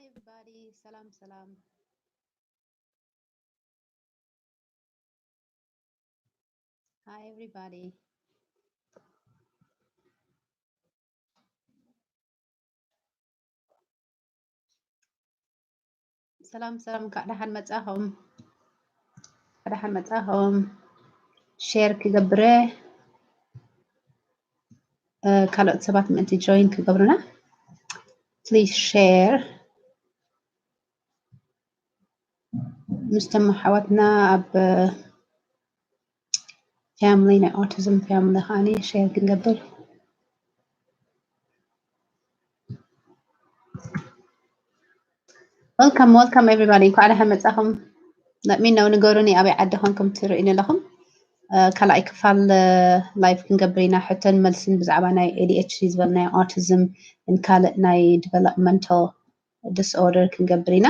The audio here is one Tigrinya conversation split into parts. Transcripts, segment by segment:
everybody. ሰላም ሰላም። Hi everybody. ሰላም ሰላም፣ እንኳዕ ደሓን መጻኹም። እንኳዕ ደሓን መጻኹም። ሼር ክገብረ፣ እ፣ ካልኦት ሰባት ምእንቲ ጆይን ክገብሩና። Please share። ምስቶም ኣሕዋትና ኣብ ፋሚሊ፣ ናይ ኦቲዝም ፋሚሊ ከዓኒ ሼር ክንገብር። Welcome, welcome everybody። እንኳዕ ደሓን መጻኹም። Let me know፣ ንገሩኒ ኣበይ ዓዲ ኮንኩም ትርእዩኒ ኣለኹም። እ፣ ካልኣይ ክፋል፣ እ፣ ላይቭ ክንገብር ኢና። ሕቶን መልስን ብዛዕባ ናይ ኤ ዲ ኤች ዲ ዝበልናዮ፣ ኦቲዝም፣ ን ካልእ ናይ ዲቨሎፕመንታል ዲስኦርደር ክንገብር ኢና።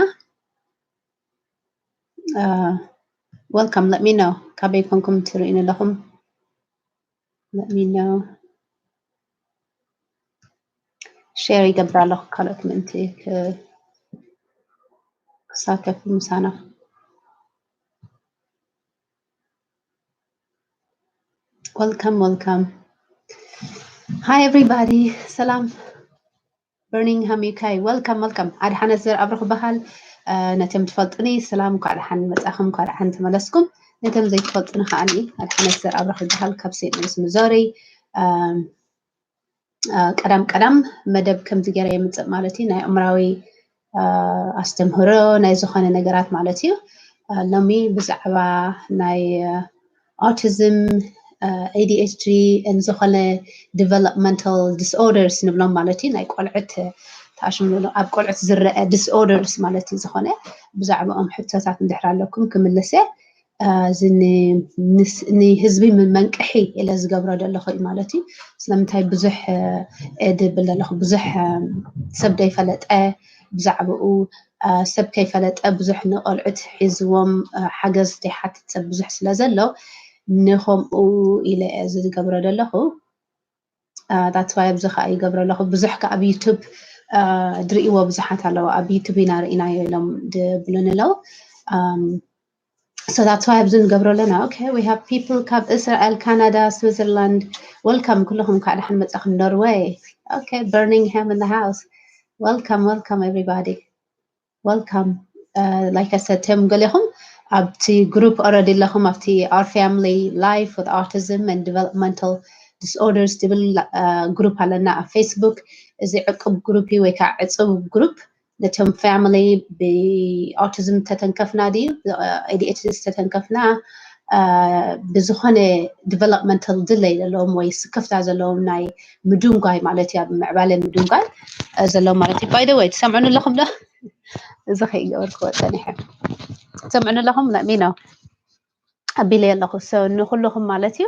እ፣ welcome፣ let me know ካበይ ኮንኩም ትርእዩኒ ኣለኹም። Let me know። ሼር ይገብር ኣለኹ፣ ካልኦት ምእንቲ ክ-፣ ክሳተፉ ምሳና። Welcome, welcome. Hi everybody። ሰላም። በርሚንግሃም፣ ዩ ኬ። Welcome, welcome። ኣድሓነት ዘርኣብሩኽ በሃል። እ፣ ነቶም ትፈልጡኒ ሰላም፣ እንኳዕ ደሓን መጻኹም፣ እንኳዕ ደሓን ተመለስኩም። ነቶም ዘይትፈልጡኒ ከዓኒ ኣድሓነት ዘርኣብሩኽ በሃል፣ ካብ ሴንት ሉዊስ ሚዙሪ። እም፣ እ፣ ቀዳም ቀዳም መደብ ከምዚ ገይረ የምጽእ ማለት እዩ፣ ናይ ኣእምራዊ፣ እ፣ ኣስተምህሮ ናይ ዝኾነ ነገራት ማለት እዩ። እ፣ ሎሚ ብዛዕባ ናይ፣ እ፣ ኦቲዝም፣ እ፣ ኤ ዲ ኤች ዲ ን ዝኾነ ዲቨሎፕመንታል ዲስኦርደርስ ንብሎም ማለት እዩ፣ ናይ ቆልዑት፣ እ፣ ተኣሽሙ ኣብ ቆልዑት ዝረአ ዲስኦርደርስ ማለት እዩ። ዝኾነ ብዛዕባኦም ሕቶታት እንድሕር ኣለኩም ክምልስ እየ። እ፣ እዚ ን-፣ ንስ-፣ ንህዝቢ መንቅሒ ኢለ ዝገብሮ ዘለኹ እዩ ማለት እዩ። ስለምንታይ ብዙሕ፣ እ፣ እየ ድብል ዘለኹ፣ ብዙሕ፣ እ፣ ሰብ ዘይፈለጠ ብዛዕባኡ፣ እ፣ ሰብ ከይፈለጠ ብዙሕ ንቆልዑት ሒዝዎም፣ እ፣ ሓገዝ ዘይሓትት ሰብ ብዙሕ ስለ ዘሎ፣ ንኸምኡ ኢለ እየ እዚ ዝገብሮ ዘለኹ። እ፣ that's why ኣብዚ ኸዓ ይገብሮ ኣለኹ። ብዙሕ ከኣ ኣብ ዩቱብ፣ እ፣ ድርእይዎ ብዙሓት ኣለዉ። ኣብ ዩቱብ ኢና ርኢናዮ ኢሎም ድብሉኒ ኣለዉ። እም፣ So that's why ኣብዚ ንገብሮ ኣለና። Okay, we have people ካብ እስራኤል፣ ካናዳ፣ ስዊዘርላንድ። Welcome ኩልኹም፣ እንኳዕ ደሓን መጻኹም። ኖርወይ። Okay, በርሚንግሃም in the house። Welcome, welcome everybody። Welcome። Uh, like I said፣ ቶም ገሌኹም ኣብቲ ግሩፕ ኦረዲ ኣለኹም፣ ኣብቲ Our Family Life with Autism and Developmental Disorders ትብል፣ uh, ግሩፕ ኣለና ኣብ ፌስቡክ። እዚ ዕቁብ ግሩፕ እዩ ወይ ከዓ ዕጹብ ግሩፕ። ነቶም ፋሚሊ ብኦቲዝም ተተንከፍና ድዩ፣ ኤ ዲ ኤች ዲ ተተንከፍና፣ እ፣ ብዝኾነ ዲቨሎፕመንታል ድለይ ዘለዎም ወይ ስክፍታ ዘለዎም ናይ ምድንጓይ ማለት እዩ፣ ኣብ ምዕባለ ምድንጓይ፣ እ፣ ዘለዎም ማለት እዩ። By the way፣ ትሰምዑኒ ኣለኹም ዶ? እዚ ከይገበርክዎ ጸኒሐ። ትሰምዑኒ ኣለኹም? Let me know። ኣቢለ ኣለኹ። So ንኹልኹም ማለት እዩ፣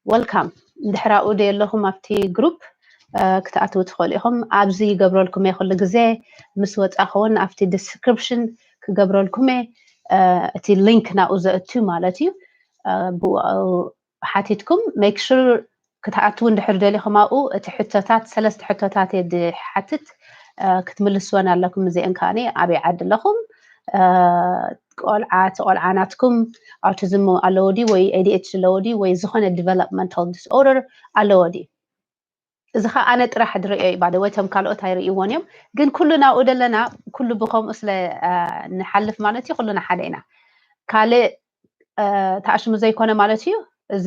ወልካም። እንድሕር ኣብኡ ዶ የለኹም ኣብቲ ግሩፕ፣ እ፣ ክትኣትዉ ትኽእሉ ኢኹም። ኣብዚ ይገብረልኩም እየ ኩሉ ግዜ፣ ምስ ወጻኹ እውን ኣብቲ ዲስክሪፕሽን ክገብረልኩም እየ፣ እ፣ እቲ ሊንክ ናብኡ ዘእቱ ማለት እዩ። እ፣ ብኡ ሓቲትኩም ሜክ ሹር ክትኣትዉ እንድሕር ደሊኹም ኣብኡ፣ እቲ ሕቶታት፣ ሰለስተ ሕቶታት እየ ድሓትት፣ እ፣ ክትምልስወን ኣለኩም። እዚአን ከኣኒ ኣበይ ዓዲ ኣለኹም፣ እ፣ ቆልዓ፣ እቲ ቆልዓ ናትኩም ኣውቲዝም ኣለዎ ድዩ ወይ ኤ ዲ ኤች ዲ ኣለዎ ድዩ ወይ ዝኾነ ዲቨሎፕመንታል ዲስኦርደር ኣለዎ ድዩ? እዚ ኸኣ ኣነ ጥራሕ ድርእዮ እዩ፣ ባደ ወይ እቶም ካልኦት ኣይርእይዎን እዮም። ግን ኩሉ ናብኡ ደለና፣ ኩሉ ብኸምኡ ስለ፣ እ፣ ንሓልፍ ማለት እዩ፣ ኩሉና ሓደ ኢና። ካልእ፣ እ፣ ተኣሽሙ ዘይኮነ ማለት እዩ። እዚ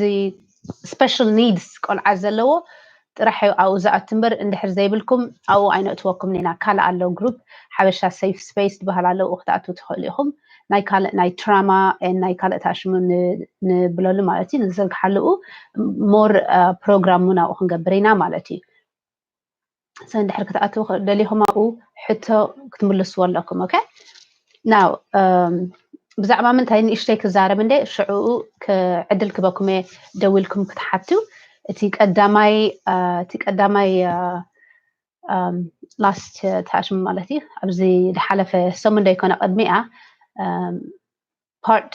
ስፔሻል ኒድስ ቆልዓ ዘለዎ ጥራሕ እዩ ኣብኡ ዝኣቱ እምበር፣ እንድሕር ዘይብልኩም ኣብኡ ኣይነእትወኩምን ኢና። ካልእ ኣሎ ግሩፕ ሓበሻ ሴፍ ስፔስ ዝበሃል ኣሎ፣ ኣብኡ ክትኣትዉ ትኽእሉ ኢኹም። ናይ ካልእ ናይ ትራማ፣ እ፣ ናይ ካልእ ተኣሽሙ ን-፣ ንብለሉ ማለት እዩ፣ ንዝርግሓሉ ሞር፣ እ፣ ፕሮግራም እውን ኣብኡ ክንገብር ኢና ማለት እዩ። So እንድሕር ክትኣትዉ ኽ-፣ ደሊኹም ኣብኡ ሕቶ ክትምልስዎ ኣለኩም። ኦኬ? ናው፣ እም፣ ብዛዕባ ምንታይ ንእሽተይ ክዛረብ እንደ ሽዕኡ ክ-፣ ዕድል ክበኩም እየ ደዊልኩም ክትሓቱ። እቲ ቀዳማይ፣ እ፣ እቲ ቀዳማይ፣ እ፣ እም፣ ላስት ተኣሽሙ ማለት እዩ። ኣብዚ ዝሓለፈ ሰሙን ዶ ይኮነ ቅድሚኣ፣ እም፣ ፓርት፣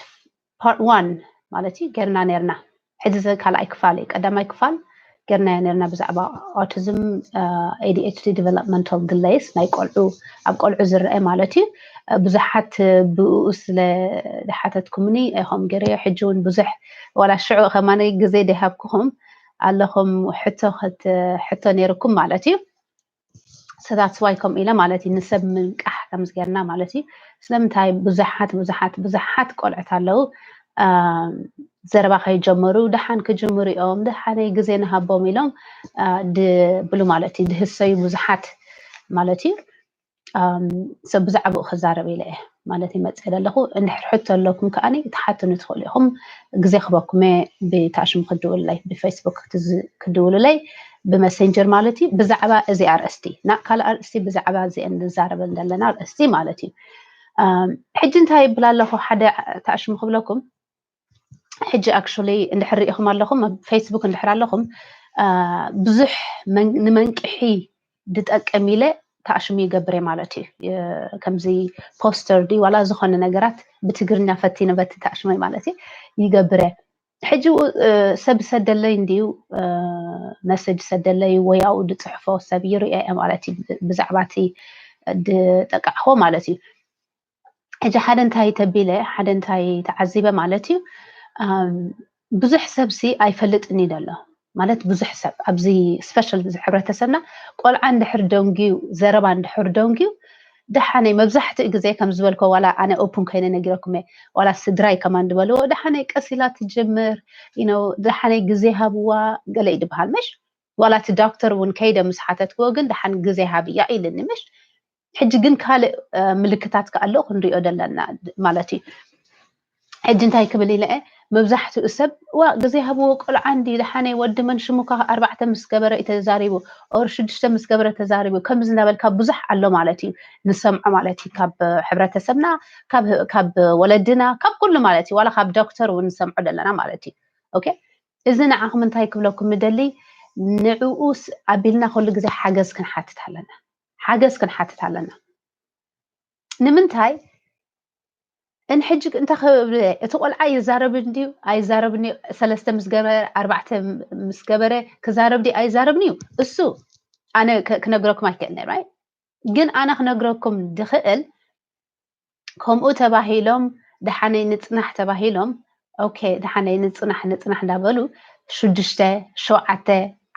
ፓርት ዋን ማለት እዩ፣ ጌርና ኔርና። ሕጂ እዚ ካልኣይ ክፋል እዩ። ቀዳማይ ክፋል ገርናዮ ነርና ብዛዕባ autism, ADHD, developmental delays ናይ ቆልዑ ኣብ ቆልዑ ዝረአ ማለት እዩ። ብዙሓት ብኡ ስለ ዝሓተትኩምኒ ኢኹም ገይረዮ። ሕጂ እውን ብዙሕ ዋላ ሽዑ ከማነይ ግዜ ደይሃብኩኹም ኣለኹም ሕቶ ሕቶ ነይርኩም ማለት እዩ። So that's why ከምኡ ኢለ ማለት እዩ ንሰብ ምንቃሕ ከምዝገርና ማለት እዩ። ስለምንታይ ብዙሓት ብዙሓት ብዙሓት ቆልዕት ኣለዉ ዘረባ ከይጀመሩ ደሓን ክጅምሩ እዮም፣ ደሓነይ ግዜ ንሃቦም ኢሎም ድብሉ ማለት እዩ። ድህሰዩ ብዙሓት ማለት እዩ። ሰብ ብዛዕባኡ ክዛረብ ኢለ እየ ማለት ይመፅእ ዘለኹ። እንድሕር ሕቶ ኣለኩም ከዓኒ ክትሓቱኒ ትኽእሉ ኢኹም። ግዜ ክበኩመ ብታሽም ክድውልለይ ብፌስቡክ ክድውልለይ ብመሴንጀር ማለት እዩ። ብዛዕባ እዚ ኣርእስቲ ናብ ካልእ ኣርእስቲ ብዛዕባ እዚአን ንዛረበን ዘለና ኣርእስቲ ማለት እዩ። ሕጂ እንታይ ይብል ኣለኹ ሓደ ታሽም ክብለኩም። ሕጂ actually እንድሕር ሪኢኹም ኣለኹም ኣብ ፌስቡክ እንድሕር ኣለኹም ብዙሕ ንመንቅሒ ድጠቅም ኢለ ታሽሙ ይገብር ማለት እዩ። ከምዚ ፖስተር ድዩ ዋላ ዝኾነ ነገራት ብትግርኛ ፈቲነ በቲ ታሽመይ ማለት እዩ ይገብር። ሕጂ ሰብ ሰደለይ እንድዩ መሰጅ ሰደለይ ወይ ኣብኡ ድፅሕፎ ሰብ ይርእዮ እየ ማለት እዩ ብዛዕባ እቲ ድጠቃዕክዎ ማለት እዩ። ሕጂ ሓደ እንታይ ተቢለ ሓደ እንታይ ተዓዚበ ማለት እዩ። ብዙሕ ሰብሲ ኣይፈልጥን እዩ ዘሎ ማለት ብዙሕ ሰብ ኣብዚ ስፔሻል እዚ ሕብረተሰብና ቆልዓ እንድሕር ደንጉዩ ዘረባ እንድሕር ደንጉዩ ደሓነይ መብዛሕትኡ ግዜ ከም ዝበልኮ ዋላ ኣነ ኦፕን ኮይነ ነጊረኩም እየ ዋላ ስድራይ ከማን ዝበልዎ ደሓነይ ቀስ ኢላ ትጅምር you know ደሓነይ ግዜ ሃብዋ ገለ እዩ ዝበሃል ምሽ ዋላ እቲ ዶክተር እውን ከይደ ምስ ሓተትክዎ ግን ደሓን ግዜ ሃብያ ኢልኒ ምሽ ሕጂ ግን ካልእ ምልክታት ከኣሎ ክንሪኦ ዘለና ማለት እዩ። ሕጂ እንታይ ክብል ኢለ መብዛሕትኡ ሰብ ዋ ግዜ ሃብዎ ቆልዓ እንዲ ደሓነይ ወዲ መን ሽሙካ ኣርባዕተ ምስ ገበረ እዩ ተዛሪቡ ኦር ሽዱሽተ ምስ ገበረ ተዛሪቡ ከምዚ እናበልካ ብዙሕ ኣሎ ማለት እዩ ንሰምዖ ማለት እዩ ካብ ሕብረተሰብና ካብ ወለድና ካብ ኩሉ ማለት እዩ ዋላ ካብ ዶክተር እውን ንሰምዖ ዘለና ማለት እዩ። ኦኬ እዚ ንዓኹም እንታይ ክብለኩም ምደሊ ንዕኡስ ኣቢልና ኩሉ ግዜ ሓገዝ ክንሓትት ኣለና ሓገዝ ክንሓትት ኣለና። ንምንታይ እንሕጂ እንታይ ክብል እቲ ቆልዓ ይዛረብ እንድዩ ኣይዛረብን እዩ ሰለስተ ምስ ገበረ ኣርባዕተ ምስ ገበረ ክዛረብ ድዩ ኣይዛረብን እዩ እሱ ኣነ ክነግረኩም ኣይክእልን right ግን ኣነ ክነግረኩም ድኽእል ከምኡ ተባሂሎም ደሓነይ ንፅናሕ ተባሂሎም ኦኬ ደሓነይ ንፅናሕ ንፅናሕ እንዳበሉ ሽዱሽተ ሸውዓተ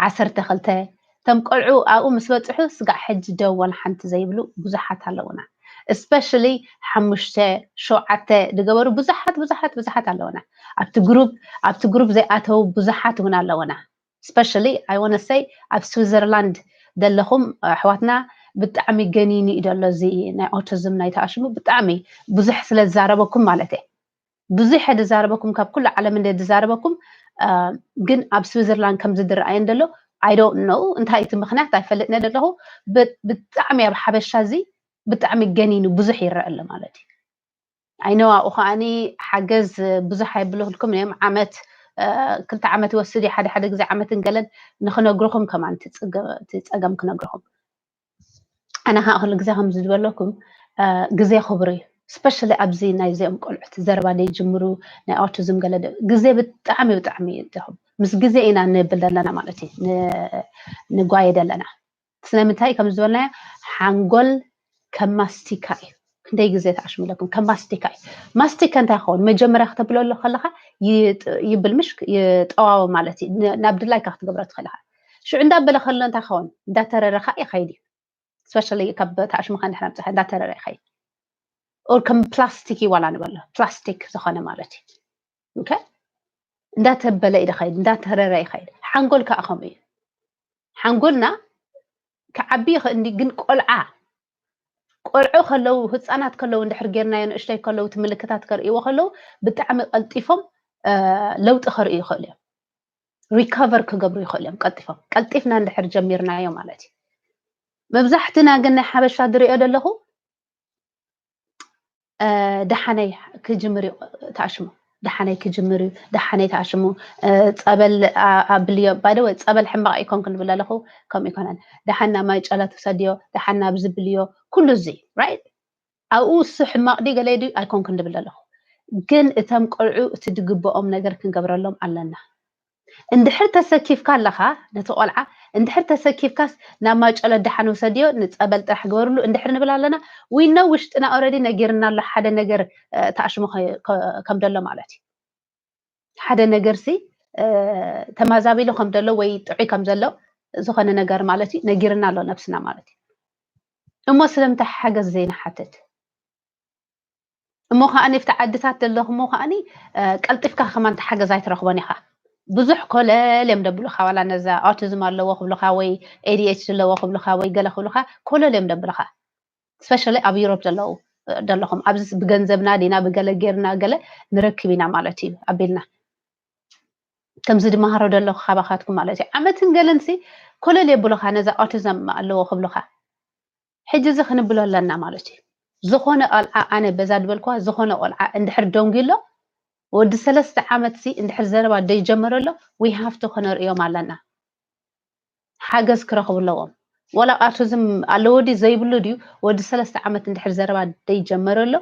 ዓሰርተ ክልተ እቶም ቆልዑ ኣብኡ ምስ በፅሑ ስጋዕ ሕጂ ደው ዋላ ሓንቲ ዘይብሉ ብዙሓት ኣለውና። Especially ሓሙሽተ ሸውዓተ ዝገበሩ ብዙሓት ብዙሓት ብዙሓት ኣለውና። ኣብቲ ግሩፕ ኣብቲ ግሩፕ ዘይኣተው ብዙሓት እውን ኣለውና። Especially I wanna say ኣብ ስዊዘርላንድ ዘለኹም ኣሕዋትና ብጣዕሚ ገኒኑ እዩ ዘሎ እዚ ናይ ኦቲዝም ናይ ተኣሽሙ ብጣዕሚ ብዙሕ ስለ ዝዛረበኩም ማለት እየ ብዙሕ ድዛረበኩም ካብ ኩሉ ዓለም እንደ ድዛረበኩም ግን ኣብ ስዊዘርላንድ ከም ዝድረኣየን ዘሎ I don't know እንታይ እቲ ምክንያት ኣይፈልጥነ ዘለኹ ብጣዕሚ ኣብ ሓበሻ እዚ ብጣዕሚ ገኒኑ ብዙሕ ይረአ ኣሎ ማለት እዩ። I know ኣብኡ ከዓኒ ሓገዝ ብዙሕ ኣይብለክልኩም እዮም ዓመት ክልተ ዓመት ይወስድ እዩ ሓደ ሓደ ግዜ ዓመትን ገለን ንክነግርኹም ከማን እቲ ፀገም ክነግርኹም ኣነ ከዓ ኩሉ ግዜ ከም ዝበለኩም ግዜ ክቡር እዩ። Especially ኣብዚ ናይ እዚኦም ቆልዑት ዘረባ ዘይጅምሩ ናይ ኦቲዝም ገለ ግዜ ብጣዕሚ ብጣዕሚ ምስ ግዜ ኢና ንብል ዘለና ማለት እዩ ንጓየ ዘለና ስለምንታይ ከም ዝበልናዮ ሓንጎል ከም ማስቲካ እዩ። ክንደይ ግዜ ተዓሽሙ ኣለኩም ከም ማስቲካ እዩ። ማስቲካ እንታይ ክኸውን መጀመርያ ክተብለሉ ከለካ ይብል ምሽ ይጠዋወ ማለት እዩ ናብ ድላይካ ክትገብሮ ትኽእል ኢካ። ሽዑ እንዳበለ ከሎ እንታይ ክኸውን እንዳተረረካ ይኸይድ እዩ። Especially ካብ ተኣሽሙካ እንድሕር ኣምፅኻ እንዳተረረ ይኸይድ or ከም ፕላስቲክ ይዋላ ንበሎ ፕላስቲክ ዝኾነ ማለት እዩ። Okay እንዳተበለ እዩ ዝኸይድ እንዳተረረ ይኸይድ። ሓንጎል ከዓ ከምኡ እዩ። ሓንጎልና ክዓቢ ይኽእል እንዲ ግን ቆልዓ ቆልዑ ከለዉ ህፃናት ከለዉ እንድሕር ጌርናዮ ንእሽተይ ከለዉ እቲ ምልክታት ከርእይዎ ከለዉ ብጣዕሚ ቀልጢፎም ለውጢ ከርእዩ ይኽእሉ እዮም። Recover ክገብሩ ይኽእሉ እዮም ቀልጢፎም ቀልጢፍና እንድሕር ጀሚርናዮ ማለት እዩ። መብዛሕትና ግን ናይ ሓበሻ ዝሪኦ ዘለኹ ደሓነይ ክጅምር እዩ ተኣሽሙ ደሓነይ ክጅምር እዩ ደሓነይ ተኣሽሙ ፀበል ኣብልዮ ባይደወ ፀበል ሕማቕ ይኮን ክንብል ኣለኹ ከምኡ ይኮነን ደሓና ማይ ጨላ ትውሰድዮ ደሓና ኣብዚ ብልዮ ኩሉ እዚ right ኣብኡ እሱ ሕማቕ ድዩ ገለ ድዩ ኣይኮንኩን ድብል ኣለኹ ግን እቶም ቆልዑ እቲ ድግብኦም ነገር ክንገብረሎም ኣለና። እንድሕር ተሰኪፍካ ኣለኻ ነቲ ቆልዓ፣ እንድሕር ተሰኪፍካስ ናብ ማጨሎ ደሓን ውሰድዮ፣ ንጸበል ጥራሕ ግበርሉ እንድሕር ንብል ኣለና፣ we know ውሽጥና already ነጊርና ኣሎ ሓደ ነገር ተኣሽሙ ከም ዘሎ ማለት እዩ። ሓደ ነገር ሲ ተማዛቢሉ ከም ዘሎ ወይ ጥዑይ ከም ዘሎ ዝኾነ ነገር ማለት እዩ ነጊርና ኣሎ ነብስና ማለት እዩ። እሞ ስለምንታይ ሓገዝ ዘይንሓትት? እሞ ከዓኒ ኣብቲ ዓድታት ዘለኹሞ ከዓኒ ቀልጢፍካ ከማን ተሓገዝ ኣይትረኽቦን ኢኻ። ብዙሕ ኮለል እዮም ደብሉኻ፣ ዋላ ነዛ ኦቲዝም ኣለዎ ክብሉኻ ወይ ኤ ዲ ኤች ዲ ኣለዎ ክብሉኻ ወይ ገለ ክብሉኻ ኮለል እዮም ደብሉኻ። ስፔሻሊ ኣብ ዩሮፕ ዘለዉ ዘለኹም ኣብዚ ብገንዘብና ዲና ብገለ ጌርና ገለ ንረክብ ኢና ማለት እዩ ኣቢልና ከምዚ ድመሃሮ ደለኹ ካባኻትኩም ማለት እዩ። ዓመትን ገለንሲ ኮለል የብሉኻ ነዛ ኦቲዝም ኣለዎ ክብሉኻ። ሕጂ እዚ ክንብሎ ኣለና ማለት እዩ። ዝኾነ ቆልዓ ኣነ በዛ ድበልኩዋ ዝኾነ ቆልዓ እንድሕር ደንጉ ኣሎ ወዲ ሰለስተ ዓመት ሲ እንድሕር ዘረባ ደይጀመረ ኣሎ we have to ክነርእዮም ኣለና። ሓገዝ ክረኽቡ ኣለዎም። ወላ ኦቲዝም ኣለዎ ድዩ ዘይብሉ ድዩ ወዲ ሰለስተ ዓመት እንድሕር ዘረባ ደይጀመረ ኣሎ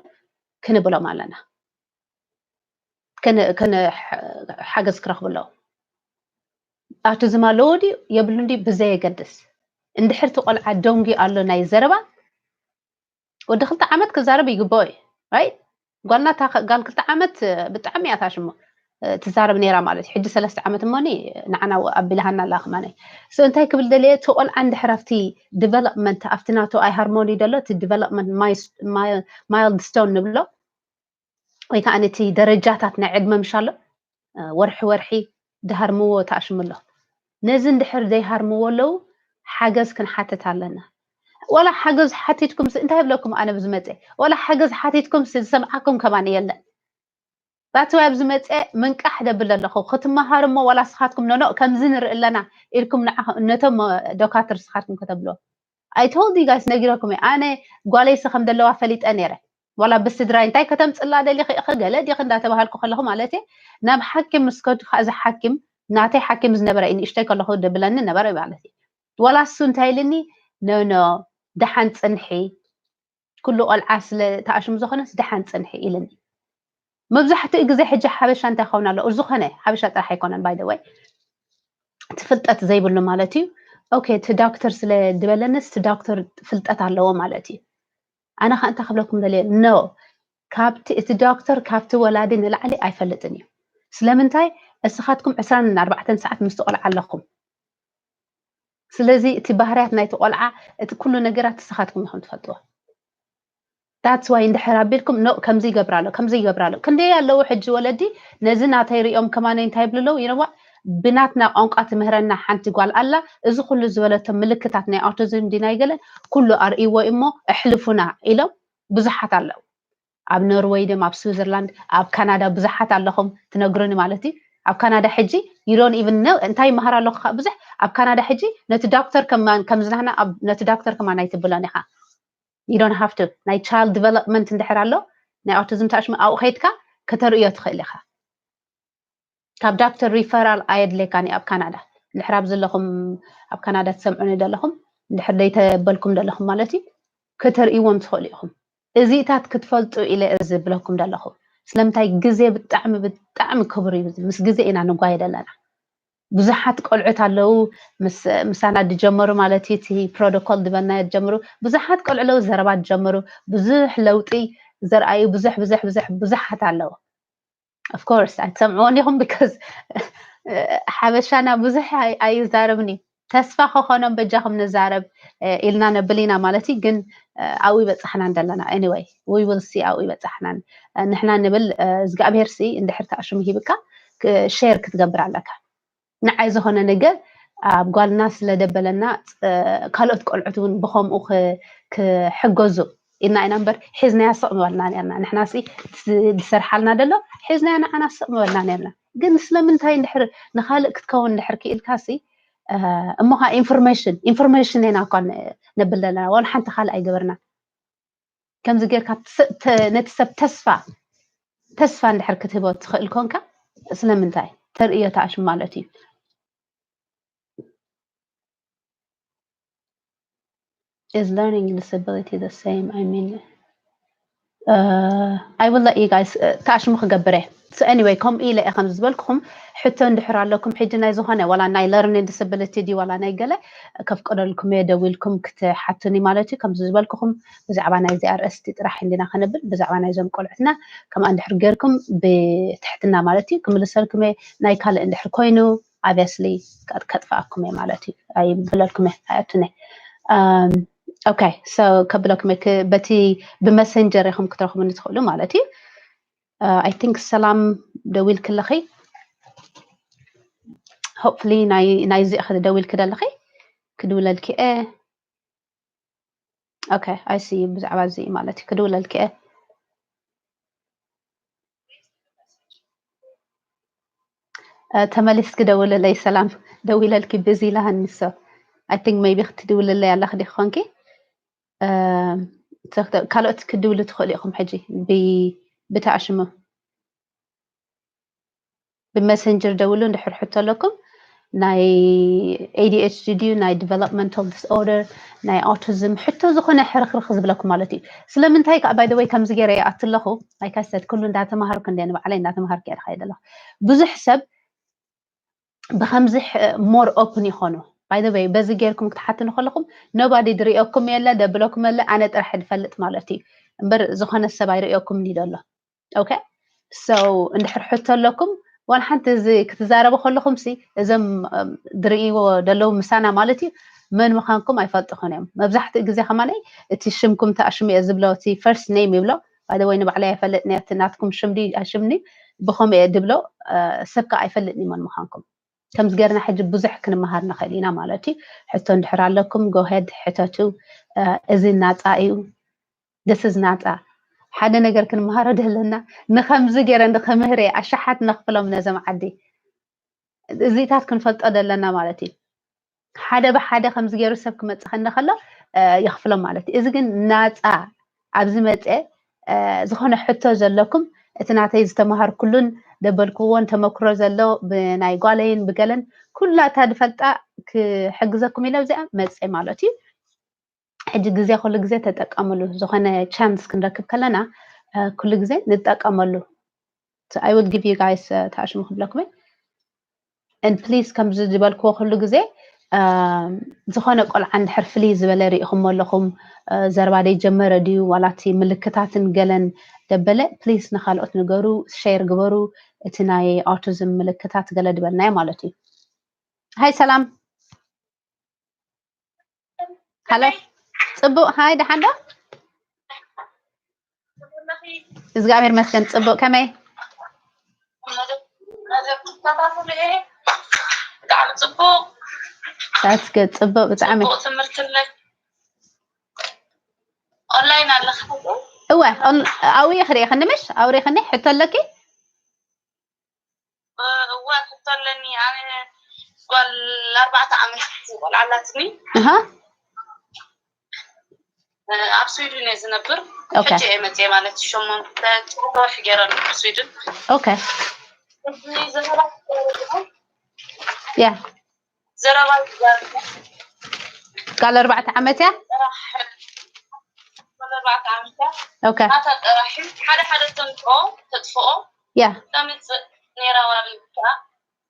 ክንብሎም ኣለና። ሓገዝ ክረኽቡ ኣለዎም። ኦቲዝም ኣለዎ ድዩ የብሉን ድዩ ብዘየገድስ እንድሕር እቲ ቆልዓ ደንጉ ኣሎ ናይ ዘረባ ወዲ ክልተ ዓመት ክዛረብ ይግብኦ እዩ። ራይት ጓልና እታ ጓል ክልተ ዓመት ብጣዕሚ እያ ታሽሞ ትዛረብ ነይራ ማለት እዩ። ሕጂ ሰለስተ ዓመት እሞኒ ንዓና ኣቢልሃና ኣላ ከማነይ። So እንታይ ክብል ደልየ እቲ ቆልዓ እንድሕር ኣብቲ ዲቨሎፕመንት ኣብቲ ናቱ ኣይ ሃርሞኒ ደሎ እቲ ዲቨሎፕመንት ማይልድ ስቶን ንብሎ ወይ ከዓ ነቲ ደረጃታት ናይ ዕድመ ምሻሎ ወርሒ ወርሒ ድሃርምዎ ተኣሽሙ ኣሎ። ነዚ እንድሕር ዘይሃርምዎ ኣለዉ ሓገዝ ክንሓትት ኣለና። ዋላ ሓገዝ ሓቲትኩም እንታይ ይብለኩም ኣነ ብዝመፀ ዋላ ሓገዝ ሓቲትኩም ዝሰምዓኩም ከማን የለን። ባት ዋይ ኣብዚ መፀ ምንቃሕ ደብል ኣለኹ ክትመሃር እሞ ዋላ ስኻትኩም ኖኖ ከምዚ ንርኢ ኣለና ኢልኩም ንዓ ነቶም ዶካትር ስኻትኩም ከተብሎ I told you guys ነጊረኩም እየ ኣነ ጓለይሲ ከም ዘለዋ ፈሊጠ ነይረ ዋላ ብስድራይ እንታይ ከተምፅላ ደሊኺ ኢኺ ገለ ዲኺ እንዳተባሃልኩ ከለኹ ማለት እየ ናብ ሓኪም ምስ ከድኩ ከዓ እዚ ሓኪም ናተይ ሓኪም ዝነበረ እዩ ንእሽተይ ከለኹ ደብለኒ ነበረ ማለት እዩ ዋላ እሱ እንታይ ኢልኒ ኖኖ ደሓን ፅንሒ ኩሉ ቆልዓ ስለ ተኣሽሙ ዝኾነስ ደሓን ፅንሒ ኢልኒ መብዛሕትኡ ግዜ ሕጂ ሓበሻ እንታይ ኸውን ኣሎ ዝኾነ ሓበሻ ጥራሕ ኣይኮነን by the way እቲ ፍልጠት ዘይብሉ ማለት እዩ okay እቲ ዶክተር ስለ ዝበለንስ እቲ ዶክተር ፍልጠት ኣለዎ ማለት እዩ ኣነ ከዓ እንታይ ክብለኩም ደልየ no ካብቲ እቲ ዶክተር ካብቲ ወላዲ ንላዕሊ ኣይፈልጥን እዩ ስለምንታይ እስኻትኩም ዕስራን ኣርባዕተን ሰዓት ምስቲ ቆልዓ ኣለኹም ስለዚ እቲ ባህርያት ናይቲ ቆልዓ እቲ ኩሉ ነገራት እስኻትኩም ኢኹም ትፈልጥዎ that's why እንድሕር ኣቢልኩም no ከምዚ ይገብር ኣሎ ከምዚ ይገብር ኣሎ ክንደይ ኣለዉ ሕጂ ወለዲ ነዚ ናተይ ሪኦም ከማነይ እንታይ ይብሉ ኣለዉ you know what ብናትና ቋንቋ ትምህረና ሓንቲ ጓል ኣላ እዚ ኩሉ ዝበለቶ ምልክታት ናይ ኦቲዝም ድዩ ናይ ገለ ኩሉ ኣርእይዎ እሞ ኣሕልፉና ኢሎም ብዙሓት ኣለዉ ኣብ ኖርወይ ድም ኣብ ስዊዘርላንድ ኣብ ካናዳ ብዙሓት ኣለኹም ትነግሩኒ ማለት እዩ ኣብ ካናዳ ሕጂ you don't even know እንታይ ይመሃር ኣለኹ ብዙሕ ኣብ ካናዳ ሕጂ ነቲ ዶክተር ከማን ከምዝናህና ነቲ ዶክተር ከማን ኣይትብሎን ኢኻ you don't have to ናይ child development እንድሕር ኣሎ ናይ ኦቲዝም ተኣሽሙ ኣብኡ ከይድካ ከተርእዮ ትኽእል ኢኻ ካብ ዶክተር ሪፈራል ኣየድልየካን እዩ ኣብ ካናዳ እንድሕር ኣብ ዘለኹም ኣብ ካናዳ ትሰምዑኒ ዘለኹም እንድሕር ደይተበልኩም ዘለኹም ማለት እዩ ከተርእይዎም ትኽእሉ ኢኹም እዚታት ክትፈልጡ ኢለ እዚ ዝብለኩም ዘለኹ ስለምንታይ ግዜ ብጣዕሚ ብጣዕሚ ክቡር እዩ ምስ ግዜ ኢና ንጓየ ዘለና ብዙሓት ቆልዑት ኣለዉ ምሳና ዝጀመሩ ማለት እዩ እቲ ፕሮቶኮል ዝበልና ዝጀምሩ ብዙሓት ቆልዑ ኣለዉ ዘረባ ዝጀመሩ ብዙሕ ለውጢ ዘርኣዩ ብዙሕ ብዙሕ ብዙሕ ብዙሓት ኣለዉ of course ኣይትሰምዕዎን ኢኹም because ሓበሻና ብዙሕ ኣይዛረብን እዩ ተስፋ ከኾኖም በጃኹም ንዛረብ ኢልና ነብል ኢና ማለት እዩ ግን ኣብኡ ይበፃሕና እንደለና anyway we will see ኣብኡ ይበፃሕናን ንሕና ንብል እግዚኣብሄር ሲ እንድሕር ተኣሽሙ ሂብካ ሼር ክትገብር ኣለካ ንዓይ ዝኾነ ነገር ኣብ ጓልና ስለ ደበለና ካልኦት ቆልዑት እውን ብኸምኡ ክሕገዙ ኢልና ኢና እምበር ሒዝናያ ስቕ ምበልና ነርና ንሕና ሲ ዝሰርሓልና ደሎ ሒዝናያ ንዓና ስቕ ምበልና ነርና ግን ስለምንታይ እንድሕር ንኻልእ ክትከውን እንድሕር ክኢልካ ሲ እሞ ከዓ ኢንፎርሜሽን ኢንፎርሜሽን ኢና እኳ ነብል ዘለና ዋላ ሓንቲ ካልእ ኣይገበርና ከምዚ ጌርካ ነቲ ሰብ ተስፋ ተስፋ እንድሕር ክትህቦ ትኽእል ኮንካ ስለምንታይ ተርእዮ ተኣሽም ማለት እዩ is learning disability the same I mean uh, I will let you guys ተኣሽሙ ክገብረ So anyway፣ ከምኡ ኢለ እየ ከምዚ ዝበልኩኹም። ሕቶ እንድሕር ኣለኩም ሕጂ ናይ ዝኾነ ዋላ ናይ learning disability ድዩ ዋላ ናይ ገለ ከፍቀደልኩም እየ፣ ደዊልኩም ክትሓቱኒ ማለት እዩ። ከምዚ ዝበልኩኹም ብዛዕባ ናይዚ ኣርእስቲ ጥራሕ እንዲና ከነብል፣ ብዛዕባ ናይዞም ቆልዑትና ከምኣ እንድሕር ጌርኩም ብትሕትና ማለት እዩ ክምልሰልኩም እየ። ናይ ካልእ እንድሕር ኮይኑ obviously ከጥፍኣኩም እየ ማለት እዩ። ኣይብለልኩም እየ፣ ኣይኣቱን እየ። ኦኬ፣ so ከብለኩም እየ፣ በቲ ብመሰንጀር ኢኹም ክትረኽቡኒ ትኽእሉ ማለት እዩ። I think ሰላም ደዊልኪ ኣለኺ። Hopefully ናይዚ ኢኺ ደዊልኪ ደለኺ፣ ክድውለልኪ እየ። Okay, I see። ብዛዕባ እዚ ማለት እዩ ክድውለልኪ እየ። ተመሊስኪ ደውልለይ ሰላም፣ ደዊለልኪ busy ኢላሃኒ። So I think maybe ክትድውልለይ ኣለኺ ዲኺ ኮንኪ። ካልኦት ክድውሉ ትኽእሉ ኢኹም ሕጂ ብተኣሽሙ ብመሰንጀር ደውሉ። እንድሕር ሕቶ ኣለኩም ናይ ADHD ድዩ ናይ developmental disorder ናይ autism ሕቶ ዝኾነ ሕርኽርኽ ዝብለኩም ማለት እዩ። ስለምንታይ ከዓ by the way ከምዚ ገይረ ይኣቱ ኣለኹ። Like I said ኩሉ እንዳተማሃርኩ እንደ ንባዕለይ እንዳተማሃርኩ እየ ዝኸይድ ኣለኹ። ብዙሕ ሰብ ብከምዚ more open ይኾኑ። By the way በዚ ጌርኩም ክትሓትኑ ከለኹም nobody ድርእየኩም የለ፣ ደብለኩም የለ፣ ኣነ ጥራሕ ድፈልጥ ማለት እዩ። እምበር ዝኾነ ሰብ ኣይርእየኩም ዩ ደሎ። Okay? So እንድሕር ሕቶ ኣለኩም ዋላ ሓንቲ እዚ ክትዛረቡ ከለኹም ሲ እዞም ድርእይዎ ደለዉ ምሳና ማለት እዩ መን ምዃንኩም ኣይፈልጥኹን እዮም። መብዛሕትኡ ግዜ ከማለይ እቲ ሽምኩም ተኣሽሙ እየ ዝብሎ፣ እቲ first name ይብሎ። By the way ንባዕለይ ኣይፈልጥን እየ፣ እቲ ናትኩም ሽም ድዩ ኣይሽምን ድዩ ብኸምኡ እየ ድብሎ። ሰብ ከዓ ኣይፈልጥን እዩ መን ምዃንኩም። ከምዚ ገርና ሕጂ ብዙሕ ክንመሃር ንኽእል ኢና ማለት እዩ። ሕቶ እንድሕር ኣለኩም go ahead ሕተቱ። እዚ ናፃ እዩ። This is ናፃ። ሓደ ነገር ክንመሃሮ ደለና። ንኸምዚ ገይረ ንኽምህር እየ ኣሽሓት ነኽፍሎም ነዞም ዓዲ። እዚታት ክንፈልጦ ደለና ማለት እዩ። ሓደ ብሓደ ከምዚ ገይሩ ሰብ ክመፅእ ከሎ የኽፍሎም ማለት እዩ። እዚ ግን ናፃ ኣብዚ መፀ ዝኾነ ሕቶ ዘለኩም እቲ ናተይ ዝተምሃርኩሉን ደበልክዎን ተመክሮ ዘሎ ብናይ ጓለይን ብገለን ኩላታ ድፈልጣ ክሕግዘኩም ኢለ ኣብዚኣ መፀ ማለት እዩ። ሕጂ ግዜ ኩሉ ግዜ ተጠቀምሉ። ዝኾነ chance ክንረክብ ከለና ኩሉ ግዜ ንጠቀመሉ። I will give you guys ተኣሽሙ ክብለኩም and please ከምዚ ዝበልክዎ ኩሉ ግዜ ዝኾነ ቆልዓ እንድሕር ፍልይ ዝበለ ርኢኹሞ ኣለኹም፣ ዘረባ ደይጀመረ ድዩ ዋላ እቲ ምልክታትን ገለን ደበለ please ንካልኦት ንገሩ፣ share ግበሩ። እቲ ናይ autism ምልክታት ገለ ድበልናዮ ማለት እዩ። ሃይ ሰላም። ሃሎ፣ ፅቡቅ። ሃይ ደሓን ዶ? እግዚኣብሔር መስገን። ፅቡቅ። ከመይ? ብጣዕሚ ፅቡቅ። That's good። ፅቡቅ ብጣዕሚ። ፅቡቅ ትምህርቲ ኣለኪ። ኦንላይን ኣለኪ? እወ፣ ኣውሪኽኒ ምሽ? ኣውሪኽኒ? ሕቶ ኣለኪ? እወ ሕቶ ኣለኒ። ኣነ ጓል ኣርባዕተ ዓመት ቆልዓ ኣላትኒ። ኣብ ስዊድን እየ ዝነብር። ሕጂ እየ መፅየ ማለት ሸሞንተ ወርሒ ገይረ ኣብ ስዊድን። ያ ዘረባ ቃል ኣርባዕተ ዓመት እያ። ኣርባዕተ ዓመት እያ። ናታ ጥራሕ ሓደ ሓደ ተምፅኦ ተጥፍኦ ያ ተምፅእ ነይራ ዋላ ከዓ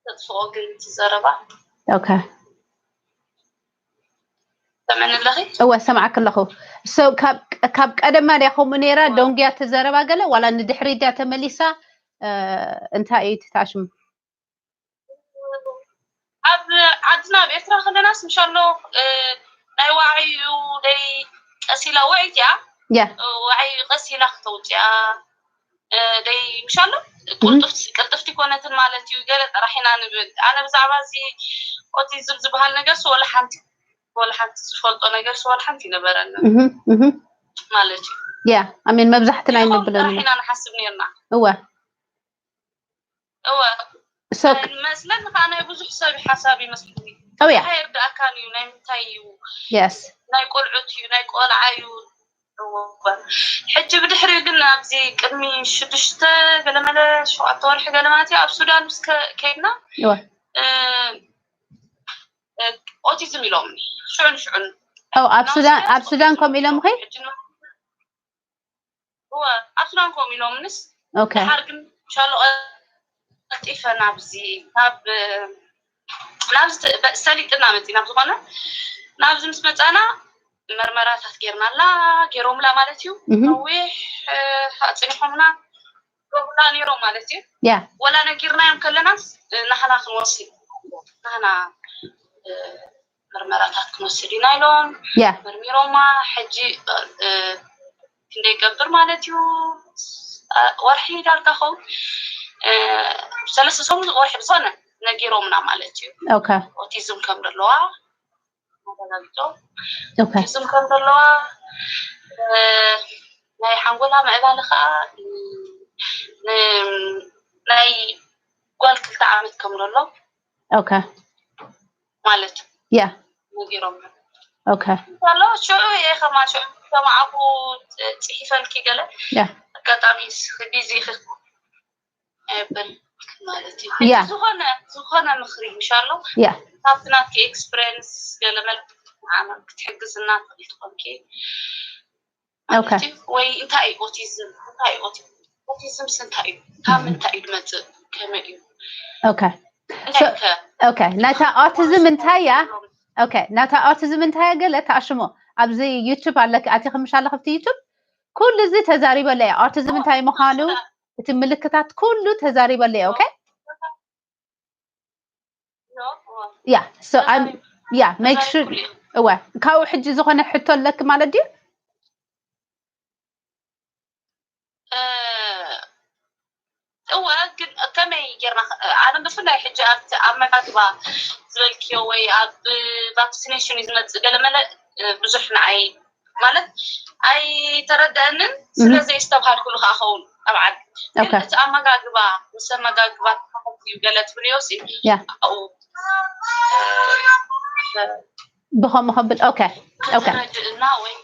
ተጥፍኦ ግን እቲ ዘረባ ኦኬ ሰምዕኒ ኣለኺ? እወ ሰምዓክ ኣለኹ። ካብ ቀደማ ድያ ከምኡ ነይራ ደንጉያ እቲ ዘረባ ገለ ዋላ ንድሕሪት ድያ ተመሊሳ እንታይ እዩ እቲ ተኣሽሙ? ኣብ ዓድና ኣብ ኤርትራ ከለናስ ምሻሎ ናይ ዋዕዩ ደይ ቀሲላ ውዕይቲ እያ ያ ዋዕዩ ቀሲላ ክተውፅያ ደይ ምሻሎ ቅልጥፍቲ ቅልጥፍቲ ኮነትን ማለት እዩ ገለ ጥራሕ ኢና ንብል ኣነ ብዛዕባ እዚ ኦቲዝም ዝበሃል ነገር ወላ ሓንቲ ወላ ሓንቲ ዝፈልጦ ነገር ወላ ሓንቲ ይነበረና ማለት እዩ ያ ኣሜን መብዛሕትና ይንብሎ ኢና ንሓስብ ነርና እወ እወ so መስለኒ ከዓ ናይ ብዙሕ ሰብ ሓሳብ ይመስለኒ oh yeah እንታይ ይርዳእካን እዩ ናይ ምንታይ እዩ yes ናይ ቆልዑት እዩ ናይ ቆልዓ እዩ ሕጂ ብድሕሪኡ ግን ኣብዚ ቅድሚ ሽዱሽተ ገለመለ ሸውዓተ ወርሒ ገለማት ኣብ ሱዳን ምስ ከይድና እወ ኦቲዝም ኢሎም ሽዑን ሽዑን oh ኣብ ሱዳን ኣብ ሱዳን ከምኡ ኢሎም ኸ እወ ኣብ ሱዳን ከምኡ ኢሎምንስ okay ድሓር ግን ሻሎ ቀልጢፈ ናብዚ ናብ ናብዚ ሰሊጥና መፂና ብዝኾነ ናብዚ ምስ መፃና መርመራታት ጌርናላ ገይሮምላ ማለት እዩ። ነዊሕ ኣፅኒሖምና ገብሩላ ነይሮም ማለት እዩ። ወላ ነጊርናዮም ከለናስ ናህና ክንወስድ ናህና መርመራታት ክንወስድ ኢና ኢሎም መርሚሮማ። ሕጂ ክንደይ ገብር ማለት እዩ? ወርሒ ዳርጋ ኸውን ሰለስተ ሰሙን ወርሒ ብዝኾነ ነጊሮምና ማለት እዩ። ኦቲዝም ከም ዘለዋ ኣረጋጊጾም ኦቲዝም ከም ዘለዋ ናይ ሓንጎላ ምዕባለ ከዓ ናይ ጓል ክልተ ዓመት ከም ዘሎ ማለት ያ ነጊሮም ኣሎ። ሽዑ እየ ከማን ሽዑ ሰማዕኩ፣ ፅሒፈልኪ ገለ ኣጋጣሚ ቢዚ ብል ማለት እዩ። ዝኾነ ዝኾነ ምኽሪ ምሻሎ ካብቲ ናትኪ ኤክስፕሪንስ ገለ መልክ ክትሕግዝና ትኽእል ትኾንኪ ወይ እንታይ እዩ ኦቲዝም? እንታይ እዩ ኦቲዝም? ኦቲዝም እንታይ እዩ? ካብ ምንታይ እዩ ዝመፅእ? ከመይ እዩ? ኦኬ ናታ ኦቲዝም እንታይ እያ? ኦኬ ናታ ኦቲዝም እንታይ እያ? ገለ ተኣሽሞ ኣብዚ ዩቱብ ኣለኪ ኣቲ ከምሻለ ክፍቲ ዩቱብ ኩሉ እዚ ተዛሪበለ እያ። ኦቲዝም እንታይ ምዃኑ እቲ ምልክታት ኩሉ ተዛሪበለ እያ። ኦኬ ያ ሶ ያ ሜክ ሹር እወ ካብኡ ሕጂ ዝኾነ ሕቶ ኣለኪ ማለት ድዩ? እወ ግን ከመይ ጌርና ኣነ ብፍላይ ሕጂ ኣብቲ ኣመጋግባ ዝበልክዮ ወይ ኣብ ቫክሲኔሽን እዩ ዝመፅእ ገለመለ ብዙሕ ንዓይ ማለት ኣይተረደአንን ስለ ዘየስተብሃልኩሉ ከዓ ኸውን ኣብ ዓዲ ግን እቲ ኣመጋግባ ምስ ኣመጋግባ ተሓተት እዩ ገለ ትብልዮ ሲ ኣብኡ ብኸምኡ ከብል ኦኬ ኦኬ ከተረድእና ወይ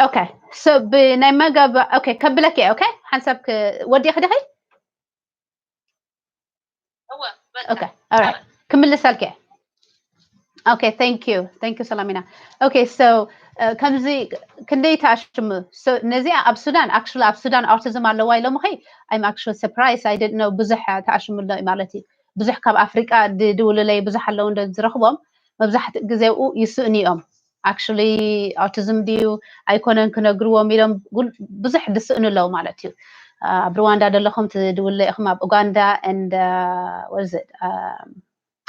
ኦኬ ሶ ብናይ መጋባ ኦኬ ከብለክ እየ ኦኬ ሓንሳብ ወዲእክ ዲኺ እወ በቃ ኦኬ ኦራይት ክምልሰልክ እየ Okay, thank you. Thank you, Salamina. Okay, so uh, ከምዚ ክንደይ ተኣሽሙ ነዚኣ ኣብ ሱዳን actually ኣብ ሱዳን autism ኣለዋ ኢሎምኺ I'm actually surprised. I didn't know ብዙሕ ተኣሽሙ ኣሎ ማለት እዩ። ብዙሕ ካብ ኣፍሪቃ ድውልለይ ብዙሕ ኣለዉ እንደ ዝረኽቦም መብዛሕትኡ ግዜ ኡ ይስእኑ እዮም። Actually autism ድዩ ኣይኮነን ክነግርዎም ኢሎም ብዙሕ ድስእኑ ኣለዉ ማለት እዩ። ኣብ ሩዋንዳ ዘለኹም ትድውለ ኢኹም ኣብ ኡጋንዳ and what is it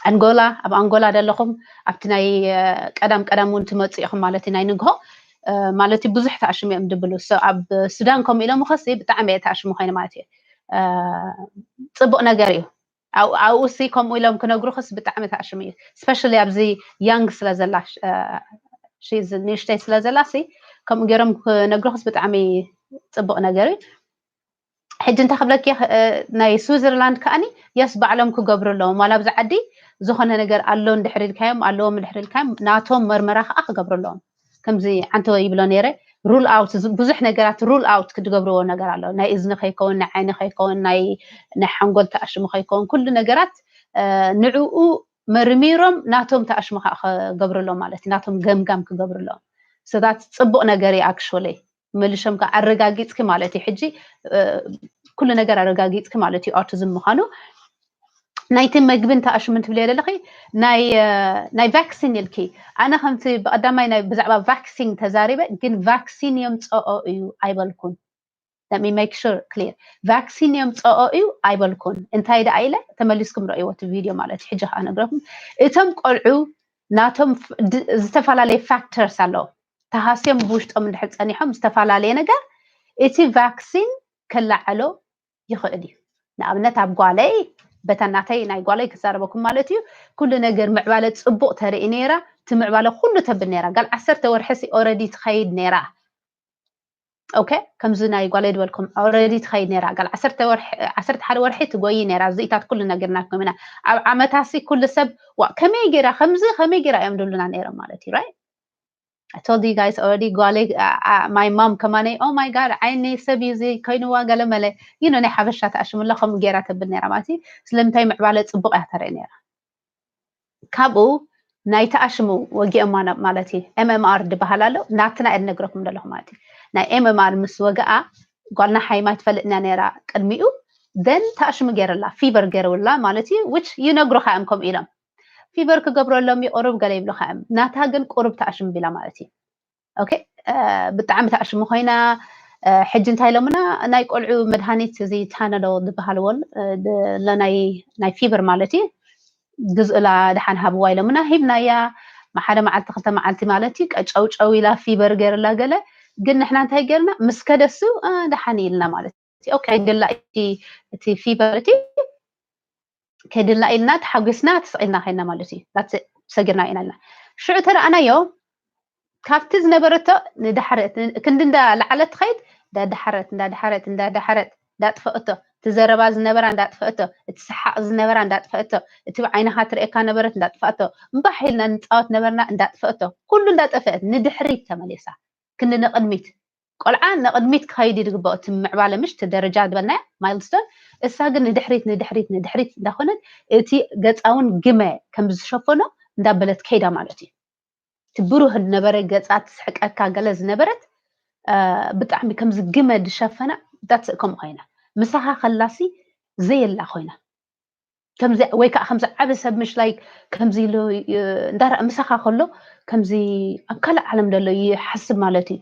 ኣንጎላ ኣብ ኣንጎላ ዘለኹም ኣብቲ ናይ ቀዳም ቀዳም እውን ትመፁ ኢኹም ማለት እዩ ናይ ንግሆ ማለት እዩ ብዙሕ ተኣሽሙ እዮም ድብሉ ኣብ ሱዳን ከምኡ ኢሎም ኸሲ ብጣዕሚ እየ ተኣሽሙ ኮይነ ማለት እዩ ፅቡቅ ነገር እዩ ኣብኡ ሲ ከምኡ ኢሎም ክነግሩክስ ብጣዕሚ ተኣሽሙ እዩ especially ኣብዚ young ስለ ዘላ ንእሽተይ ስለ ዘላ ሲ ከምኡ ገይሮም ክነግሩክስ ብጣዕሚ ፅቡቅ ነገር እዩ ሕጂ እንታይ ክብለኪ ናይ ስዊዘርላንድ ከኣኒ የስ ባዕሎም ክገብሩ ኣለዎም ዋላ ኣብዚ ዓዲ ዝኾነ ነገር ኣሎ እንድሕር ኢልካዮም ኣለዎም እንድሕር ኢልካዮም ናቶም መርመራ ከዓ ክገብሩ ኣለዎም ከምዚ ዓንተወ ይብሎ ነይረ rule out ብዙሕ ነገራት rule out ክትገብርዎ ነገር ኣሎ ናይ እዝኒ ከይከውን ናይ ዓይኒ ከይከውን ናይ ናይ ሓንጎል ተኣሽሙ ከይከውን ኩሉ ነገራት ንዕኡ መርሚሮም ናቶም ተኣሽሙ ከዓ ክገብሩ ኣለዎም ማለት ናቶም ገምጋም ክገብሩ ኣለዎም so that's ፅቡቅ ነገር እዩ actually መሊሾም ከዓ ኣረጋጊፅኪ ማለት እዩ ሕጂ ኩሉ ነገር ኣረጋጊፅኪ ማለት እዩ autism ምዃኑ ናይቲ መግብን ተኣሽምን ትብልዮ ዘለኺ ናይ vaccine ኢልኪ ኣነ ከምቲ ብቀዳማይ ናይ ብዛዕባ vaccine ተዛሪበ ግን vaccine የምፀኦ እዩ ኣይበልኩን let me make sure clear vaccine የምፀኦ እዩ ኣይበልኩን እንታይ ደኣ ኢለ ተመሊስኩም ረእይዎ እቲ video ማለት እዩ ሕጂ ከዓ ነግረኩም እቶም ቆልዑ ናቶም ዝተፈላለየ factors ኣለዉ ተሃስዮም ብውሽጦም እንድሕር ፀኒሖም ዝተፈላለየ ነገር እቲ vaccine ክለዓሎ ይኽእል እዩ ንኣብነት ኣብ ጓለይ በታ ናተይ ናይ ጓለይ ክዛረበኩም ማለት እዩ ኩሉ ነገር ምዕባለ ፅቡቅ ተርኢ ነይራ እቲ ምዕባለ ኩሉ ተብል ነይራ ጋል ዓሰርተ ወርሒ ሲ already ትኸይድ ነይራ okay ከምዚ ናይ ጓለይ ዝበልኩም already ትኸይድ ነይራ ጋል ዓሰርተ ወርሒ ዓሰርተ ሓደ ወርሒ ትጎይ ነይራ እዚኢታት ኩሉ ነጊርናኩም ኢና ኣብ ዓመታሲ ኩሉ ሰብ ዋ ከመይ ገይራ ከምዚ ከመይ ገይራ እዮም ድብሉና ነይሮም ማለት እዩ right I told you guys already ጓለይ my mom ከማነይ oh my god ዓይኒ ሰብ እዩ እዚ ኮይንዋ ገለ መለ you know ናይ ሓበሻ ተኣሽሙላ ከምኡ ገይራ ተብል ነይራ ማለት እዩ ስለምንታይ ምዕባለ ፅቡቅ እያ ተርኢ ነይራ ካብኡ ናይ ተኣሽሙ ወጊኦማ ማለት እዩ MMR ድበሃል ኣሎ ናትና እየ ነግረኩም ዘለኹ ማለት እዩ ናይ MMR ምስ ወገኣ ጓልና ሓይማ ትፈልጥና ነይራ ቅድሚኡ then ተኣሽሙ ገይርላ፣ fever ገይርውላ ማለት እዩ። Which ይነግሩኻ እዮም ከምኡ ኢሎም፣ fever ክገብረሎም እዩ፣ ቁሩብ ገለ ይብሉኻ እዮም። ናታ ግን ቁሩብ ተኣሽሙ ቢላ ማለት እዩ። Okay፣ ብጣዕሚ ተኣሽሙ ኮይና፣ ሕጂ እንታይ ኢሎምና፣ ናይ ቆልዑ መድሃኒት እዚ ታነዶ ዝበሃል ወል ናይ fever ማለት እዩ፣ ግዝኡላ ደሓን ሃብዋ ኢሎምና፣ ሂብናያ። ሓደ መዓልቲ ክልተ መዓልቲ ማለት እዩ ቀጨውጨው ኢላ፣ fever ገይርላ ገለ። ግን ንሕና እንታይ ገይርና፣ ምስ ከደሱ ደሓን ኢልና ማለት እዩ። Okay፣ ድላ እቲ fever እቲ ከድላ ኢልና ተሓጒስና ተሰቂልና ከይና ማለት እዩ። ሰጊርና ኢና ኢልና ሽዑ ተረኣናዮ። ካብቲ ዝነበረቶ ንዳሕረት ክንዲ እንዳ ለዓለት ትኸይድ፣ እንዳዳሕረት እንዳዳሕረት እንዳዳሕረት እንዳጥፈእቶ፣ እቲ ዘረባ ዝነበራ እንዳጥፈእቶ፣ እቲ ሰሓቕ ዝነበራ እንዳጥፈእቶ፣ እቲ ብዓይንኻ ትርእየካ ነበረት እንዳጥፈእቶ፣ እምባሕ ኢልና ንፃወት ነበርና እንዳጥፈእቶ፣ ኩሉ እንዳጠፈአት ንድሕሪት ተመሊሳ። ክንዲ ንቕድሚት፣ ቆልዓ ንቕድሚት ክኸይድ እዩ ዝግባኦ። እቲ ምዕባለ ምሽ፣ እቲ ደረጃ ዝበልናዮ ማይልስቶን፣ እሳ ግን ንድሕሪት ንድሕሪት ንድሕሪት እንዳኾነት፣ እቲ ገፃ እውን ግመ ከም ዝሸፈኖ እንዳበለት ከይዳ ማለት እዩ። እቲ ብሩህ ዝነበረ ገፃ፣ ትስሕቀካ ገለ ዝነበረት ብጣዕሚ ከምዚ ግመ ዝሸፈና ዳት ከምኡ ኮይና፣ ምሳኻ ከላሲ ዘየላ ኮይና። ከምዚ ወይ ከዓ ከምዚ ዓቢ ሰብ ምሽ፣ like፣ ከምዚ ኢሉ እንዳረኣ ምሳኻ ከሎ ከምዚ ኣብ ካልእ ዓለም ዘሎ ይሓስብ ማለት እዩ።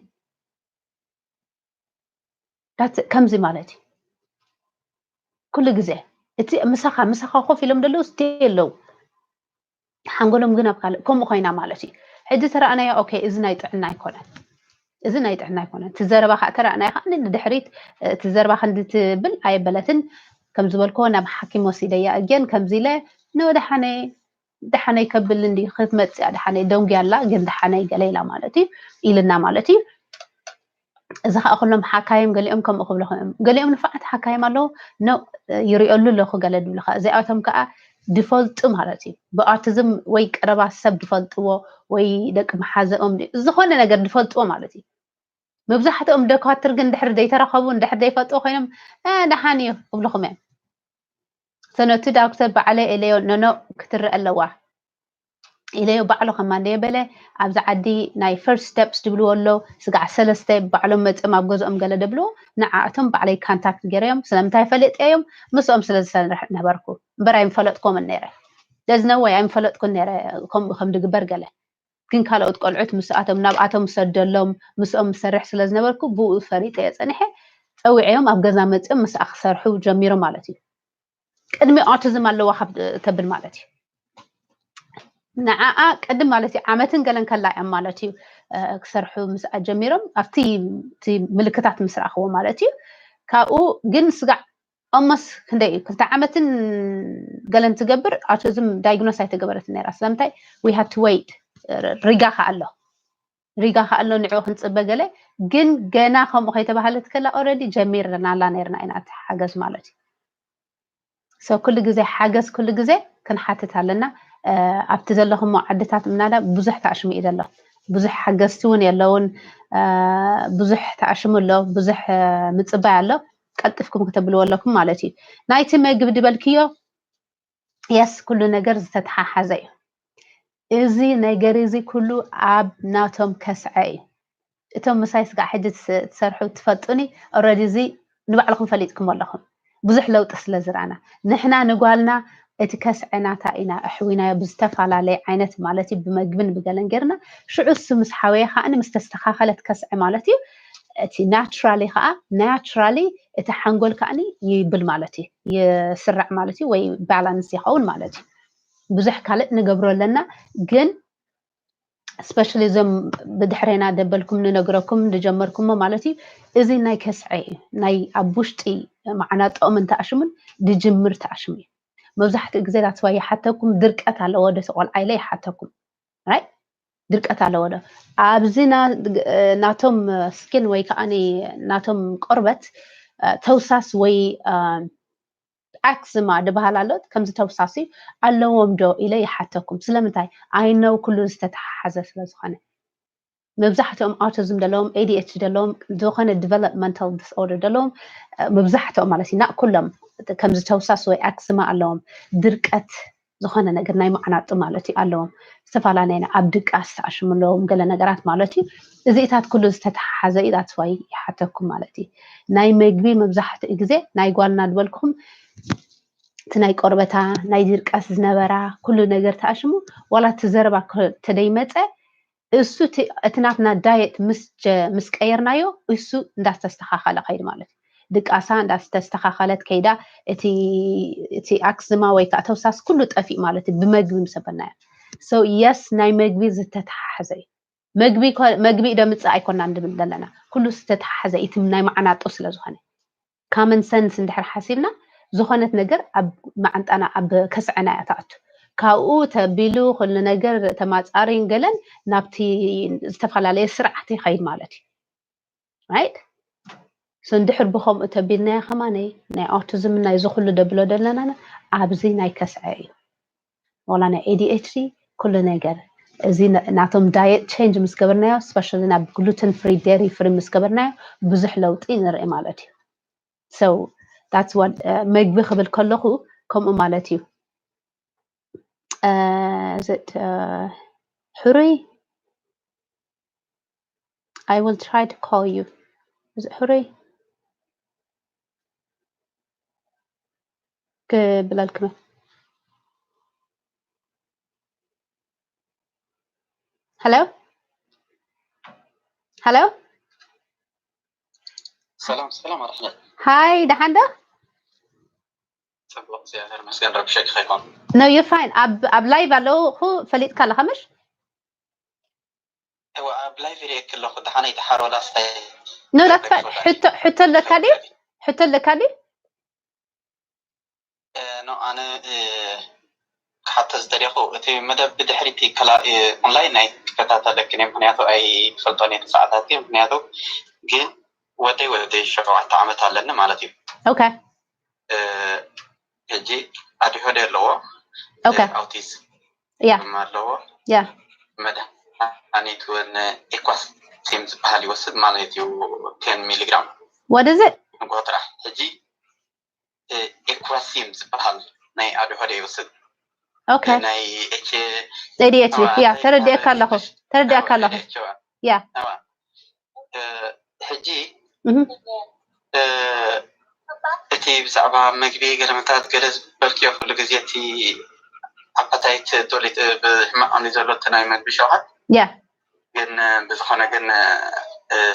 ከምዚ ማለት እዩ። ኩሉ ግዜ እቲ ምሳኻ ምሳኻ ኮፍ ኢሎም ዘለዉ ስቴ ኣለዉ፣ ሓንጎሎም ግን ኣብ ካልእ። ከምኡ ኮይና ማለት እዩ። ሕጂ ተረኣናዮ። ኦኬ፣ እዚ ናይ ጥዕና ኣይኮነን፣ እዚ ናይ ጥዕና ኣይኮነን። እቲ ዘረባ ከዓ ተረኣናዮ ከዓ ንድሕሪት፣ እቲ ዘረባ ክንዲ ትብል ኣየበለትን። ከም ዝበልክዎ ናብ ሓኪም ወሲደያ እገን ከምዚ ኢለ ንወደሓነ ደሓነይ ከብል እንዲ ክትመፅእ እያ፣ ደሓነይ ደንጉያ ኣላ፣ ግን ደሓነይ ገለ ኢላ ማለት እዩ፣ ኢልና ማለት እዩ። እዚ ከዓ ኩሎም ሓካይም ገሊኦም ከምኡ ክብለኹ እዮም። ገሊኦም ንፋዓት ሓካይም ኣለዉ፣ ኖ፣ ይሪኦሉ ኣለኹ ገለ ዝብሉኻ። እዚኣቶም ከዓ ዝፈልጡ ማለት እዩ። ብኣውቲዝም ወይ ቀረባ ሰብ ዝፈልጥዎ ወይ ደቂ መሓዘኦም ዝኾነ ነገር ዝፈልጥዎ ማለት እዩ። መብዛሕትኦም ደኳትር ግን ድሕሪ ዘይተረኸቡ፣ ድሕሪ ዘይፈልጥዎ ኮይኖም፣ "እ፣ ደሓን እዩ" ክብልኹም እዮም። ሰነቱ ዳክተር ባዕለ ኢለዮ፣ ኖኖ ክትርኢ ኣለዋ ኢለዮ፣ ባዕሉ ከማንደ የበለ። ኣብዚ ዓዲ ናይ ፈርስት ስቴፕስ ዝብልዎ ኣሎ፣ ስጋዕ ሰለስተ ባዕሎም መፅኦም ኣብ ገዝኦም ገለ ደብልዎ፣ ንዓኣቶም ባዕለይ ካንታክት ገይረዮም። ስለምንታይ ፈለጥዮም? ምስኦም ስለ ዝሰርሕ ነበርኩ እምበር ኣይምፈለጥኩምን ነይረ። ለዝነወይ ኣይምፈለጥኩን ነይረ ከምኡ ከም ዝግበር ገለ። ግን ካልኦት ቆልዑት ምስኣቶም ናብኣቶም ሰደሎም፣ ምስኦም ዝሰርሕ ስለ ዝነበርኩ ብኡ ፈሊጠ እየ ፀኒሐ። ፀዊዐዮም ኣብ ገዛ መፅኦም ምስኣ ክሰርሑ ጀሚሮም ማለት እዩ። ቅድሚ ኣውቲዝም ኣለዋ ካብ ተብል ማለት እዩ። ንዓኣ ቅድም ማለት እዩ ዓመትን ገለን ከላ እዮም ማለት እዩ፣ እ፣ ክሰርሑ ምስኣ ጀሚሮም ኣብቲ፣ እቲ ምልክታት ምስ ረኣኽዎ ማለት እዩ። ካብኡ ግን ስጋዕ ኦልሞስት ክንደይ እዩ፣ ክልተ ዓመትን ገለን ትገብር ኣውቲዝም ዳይግኖስ ኣይተገበረትን ነይራ። ስለምንታይ? We had to wait። ሪጋ ከኣ ኣሎ፣ ሪጋ ከኣ ኣሎ፣ ንዕኡ ክንጽበ ገለ። ግን ገና ከምኡ ከይተባህለት ከላ ኦልሬዲ ጀሚርናላ ነይርና ኢና እቲ ሓገዝ ማለት እዩ። So ኩሉ ግዜ ሓገዝ ኩሉ ግዜ ክንሓትት ኣለና። እ፣ ኣብቲ ዘለኹሞ ዓድታት ምናዳ ብዙሕ ተኣሽሙ እዩ ዘሎ። ብዙሕ ሓገዝቲ እውን የለውን። እ፣ ብዙሕ ተኣሽሙ ኣሎ፣ ብዙሕ፣ እ፣ ምጽባይ ኣሎ። ቀልጥፍኩም ክትብልዎ ኣለኩም ማለት እዩ። ናይቲ መግቢ ድበልክዮ፣ የስ፣ ኩሉ ነገር ዝተተሓሓዘ እዩ። እዚ ነገር እዚ ኩሉ ኣብ ናቶም ከስዐ እዩ። እቶም ምሳይ ስጋዕ ሕጂ ትስ-፣ ትሰርሑ ትፈልጡኒ፣ ኦልሬዲ እዚ ንባዕልኹም ፈሊጥኩም ኣለኹም። ብዙሕ ለውጢ ስለ ዝረኣና፣ ንሕና ንጓልና እቲ ከስዐ ናታ ኢና ኣሕዊናዮ ብዝተፈላለየ ዓይነት ማለት እዩ፣ ብመግብን ብገለን ጌርና። ሽዑ እሱ ምስ ሓወየ ከኣኒ ምስ ተስተኻኸለት ከስዐ ማለት እዩ። እቲ ናቹራሊ ከኣ፣ ናቹራሊ እቲ ሓንጎል ከኣኒ ይብል ማለት እዩ፣ ይስራዕ ማለት እዩ፣ ወይ ባላንስ ይኸውን ማለት እዩ። ብዙሕ ካልእ ንገብሮ ኣለና፣ ግን ስፔሻሊ እዞም ብድሕሬና ደበልኩም ንነግረኩም ዝጀመርኩሞ ማለት እዩ። እዚ ናይ ከስዐ እዩ፣ ናይ ኣብ ውሽጢ ማዕናጠኦም እንተኣሽሙን ድጅምር ተኣሽሙ እዩ። መብዛሕትኡ ግዜ that's why ይሓተኩም፣ ድርቀት ኣለዎ ዶ እቲ ቆልዓ ኢለ ይሓተኩም። ራይት? ድርቀት ኣለዎ ዶ? ኣብዚ ና-፣ ናቶም ስኪን ወይ ከኣኒ ናቶም ቆርበት፣ እ፣ ተውሳስ ወይ፣ እ፣ ኣክዝማ ድበሃል ኣሎ፣ ከምዚ ተውሳሲ ኣለዎም ዶ ኢለ ይሓተኩም። ስለምንታይ? I know ኩሉ ዝተተሓሓዘ ስለ ዝኾነ። መብዛሕትኦም ኣውቲዝም ዘለዎም፣ ኤ ዲ ኤች ዲ ዘለዎም፣ ዝኾነ ዲቨሎፕመንታል ዲስኦርደር ዘለዎም፣ እ፣ መብዛሕትኦም ማለት እዩ፣ not ኩሎም፣ ከምዚ ተውሳስ ወይ ኣክዝማ ኣለዎም። ድርቀት፣ ዝኾነ ነገር ናይ ማዕናጡ ማለት እዩ ኣለዎም። ዝተፈላለየ ኣብ ድቃስ ተኣሽምለዎም ገለ ነገራት ማለት እዩ። እዚኢታት ኩሉ ዝተተሓሓዘ እዩ። That's why ይሓተኩም ማለት እዩ። ናይ መግቢ መብዛሕትኡ ግዜ ናይ ጓልና ዝበልኩም እቲ ናይ ቆርበታ ናይ ድርቀስ ዝነበራ ኩሉ ነገር ተኣሽሙ ዋላ እቲ ዘረባ ተደይመፀ እሱ እቲ ናትና ዳየት ምስ ቀየርናዮ እሱ እንዳስተስተኻኸለ ከይድ ማለት እዩ። ድቃሳ እንዳስተስተኻኸለት ከይዳ እቲ ኣክዝማ ወይ ከዓ ተውሳስ ኩሉ ጠፊእ ማለት እዩ ብመግቢ ምስ በልናዮ። So yes ናይ መግቢ ዝተተሓሓዘ እዩ። መግቢ ደምፅእ ኣይኮና እንድብል ዘለና ኩሉ ዝተተሓሓዘ እዩ። እቲ ናይ ማዕናጡ ስለ ዝኾነ common sense እንድሕር ሓሲብና ዝኾነት ነገር ኣብ መዓንጣና ኣብ ከስዐና እያ ትኣቱ። ካብኡ ተቢሉ ኩሉ ነገር ተማፃሪን ገለን ናብቲ ዝተፈላለየ ስርዓት ይኸይድ ማለት እዩ። Right? So እንድሕር ብከምኡ ተቢልናዮ ከማነይ ናይ autism ናይ እዚ ኩሉ ደብሎ ዘለና ኣብዚ ናይ ከስዐ እዩ። ዋላ ናይ ADHD ኩሉ ነገር እዚ ናቶም diet change ምስ ገበርናዮ especially ናብ gluten free dairy free ምስ ገበርናዮ ብዙሕ ለውጢ ንርኢ ማለት እዩ። So that's what መግቢ ክብል ከለኹ ከምኡ ማለት እዩ። ሕሩይ I will try to call you. ሕሩይ ክብለልክመ Hello? Hello? ሰላም ሰላም ኣራሕመድ። Hi ደሓን ዶ? ጽቡቕ እግዚኣብሔር ይመስገን። ረብሸክ ከይኮን No, you're fine. ኣብ ኣብ live ኣለኹ። ፈሊጥካ ኣለኻ ምሽ? እወ ኣብ live ሪኤክ ኣለኹ። ደሓነይ ደሓር ወላ ስታይ No, that's fine. ሕቶ ሕቶ ኣለካ ድዩ? ሕቶ ኣለካ ድዩ? ኖ ኣነ ክሓቶ ዝደለኹ እቲ መደብ ብድሕሪቲ online ናይ ትከታተለክን እየ። ምክንያቱ ኣይፈልጦን እየ ሰዓታት ግን ምክንያቱ ግን ወደይ ወደይ ሸውዓተ ዓመት ኣለኒ ማለት እዩ። Okay. ሕጂ ኣዲሆደ ኣለዎ Okay. ኣውቲዝም Yeah. ድማ ኣለዎ Yeah. መድሃኒት እውን ኤኳሲም ዝበሃል ይወስድ ማለት እዩ። ten ሚሊግራም What is it? ንጎ ጥራሕ ሕጂ ኤኳሲም ዝበሃል ናይ ኣድሆደ ይወስድ Okay. ናይ ኤች ADHD. Yeah. ተረዲኤካ ኣለኹ። ተረዲኤካ ኣለኹ። Yeah. ሕጂ Mhm. እቲ ብዛዕባ መግቢ ገለመታት ገለ ዝበልክዮ ኩሉ ግዜ እቲ ኣፓታይት ዶሊት ብሕማቕ እዩ ዘሎ እቲ ናይ መግቢ ሸውሃት Yeah. ግን ብዝኾነ ግን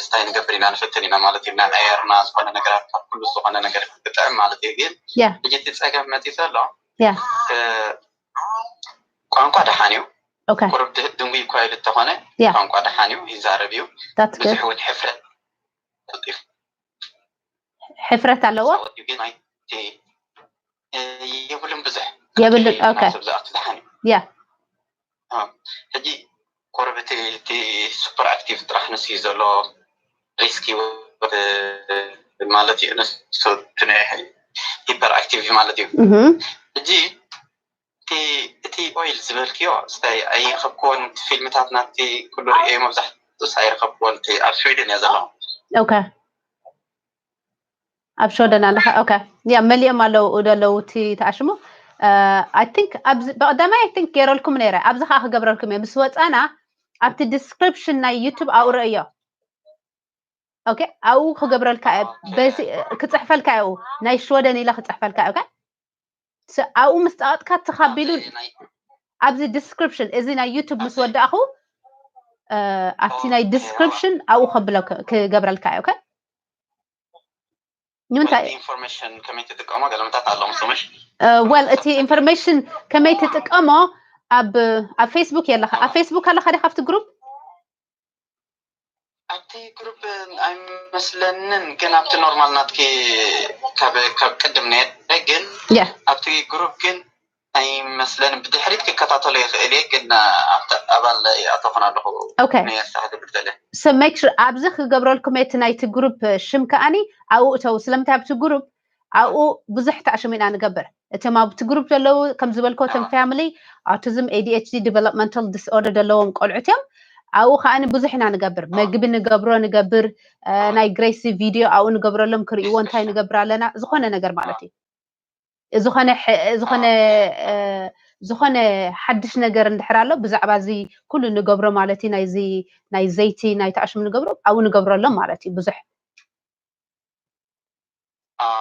ስታይ ንገብር ኢና ንፍትን ኢና ማለት እዩ። እናቀየርና ዝኾነ ነገራት ካብ ኩሉ ዝኾነ ነገር ክጥዕም ማለት እዩ። ግን Yeah. ሕጂ እቲ ፀገም መፂ ዘሎ Yeah. ቋንቋ ደሓን እዩ። Okay. ቁሩብ ድንጉይ እኳ ኢሉ እንተኾነ Yeah. ቋንቋ ደሓን እዩ፣ ይዛረብ እዩ። That's good. ብዙሕ እውን ሕፍረት ቀልጢፉ ሕፍረት ኣለዎ? ግን ኣይ የብሉን ብዙሕ የብሉን። Okay. ሰብ ዝኣቱ ደሓን እዩ። Yeah. ሕጂ ቁሩብ እቲ super active ጥራሕ ንሱ እዩ ዘሎ። ሪስክ ማለት እዩ ንሱ። Hyper active ማለት እዩ። Mhm. ሕጂ እቲ ኦይል ዝበልክዮ ስታይ ኣይረኸብክዎን። ፊልምታት ናቲ ኩሉ ርእየ መብዛሕትኡስ ኣይረኸብክዎን። እቲ ኣብ ስዊድን እየ ዘለኹ። Okay. ኣብ ሸወደን ኣለኻ? Okay. Yeah. መሊኦም ኣለዉ ደለዉ እቲ ተኣሽሙ። I think ኣብዚ ብቐዳማይ I think ገይረልኩም ነይረ። ኣብዚ ከዓ ክገብረልኩም እየ ምስ ወፃና ኣብቲ description ናይ YouTube ኣብኡ ርእዮ። Okay. ኣብኡ ክገብረልካ እየ። በዚ ክፅሕፈልካ እየ። ናይ ሽወደን ኢለ ክፅሕፈልካ እየ። Okay. ኣብኡ ምስ ጠቐጥካ ተኻቢሉ ኣብዚ description እዚ ናይ YouTube ምስ ወዳእኹ ኣብቲ ናይ description ኣብኡ ከብሎ ክገብረልካ እየ። Okay. ንምንታይ ኢንፎርሜሽን ከመይ ትጥቀሞ ገለመታት ኣለዎም ስምሽ well እቲ ኢንፎርሜሽን ከመይ ትጥቀሞ ኣብ ኣብ ፌስቡክ የለኻ? ኣብ ፌስቡክ ኣለኻ ዲኻ ኣብቲ ግሩፕ? ኣብቲ ግሩፕ ኣይመስለንን፣ ግን ኣብቲ ኖርማል ናትኪ ካብ ካብ ቅድም ነይረ፣ ግን Yeah. ኣብቲ ግሩፕ ግን ኣይመስለንን። ብድሕሪት ክከታተሎ ይኽእል እየ፣ ግን ኣብቲ ኣባል ይኣተኹን ኣለኹ። Okay. ነየሳሕ ዝብል ዘለ So make sure ኣብዚ ክገብረልኩም እቲ ናይቲ ግሩፕ ሽም ከኣኒ ኣብኡ እተው። ስለምንታይ ኣብቲ ግሩፕ ኣብኡ ብዙሕ ተኣሽሙ ኢና ንገብር። እቶም ኣብቲ ግሩፕ ዘለዉ ከም ዝበልኮ እቶም family autism ADHD developmental disorder ዘለዎም ቆልዑት እዮም። ኣብኡ ከኣኒ ብዙሕ ኢና ንገብር። መግቢ ንገብሮ ንገብር ናይ ግሬሲ ቪድዮ ኣብኡ ንገብረሎም ክርእይዎ እንታይ ንገብር ኣለና ዝኾነ ነገር ማለት እዩ። ዝኾነ ዝኾነ ዝኾነ ሓድሽ ነገር እንድሕር ኣሎ ብዛዕባ እዚ ኩሉ ንገብሮ ማለት እዩ ናይዚ ናይ ዘይቲ ናይ ተኣሽሙ ንገብሮ ኣብኡ ንገብረሎም ማለት እዩ ብዙሕ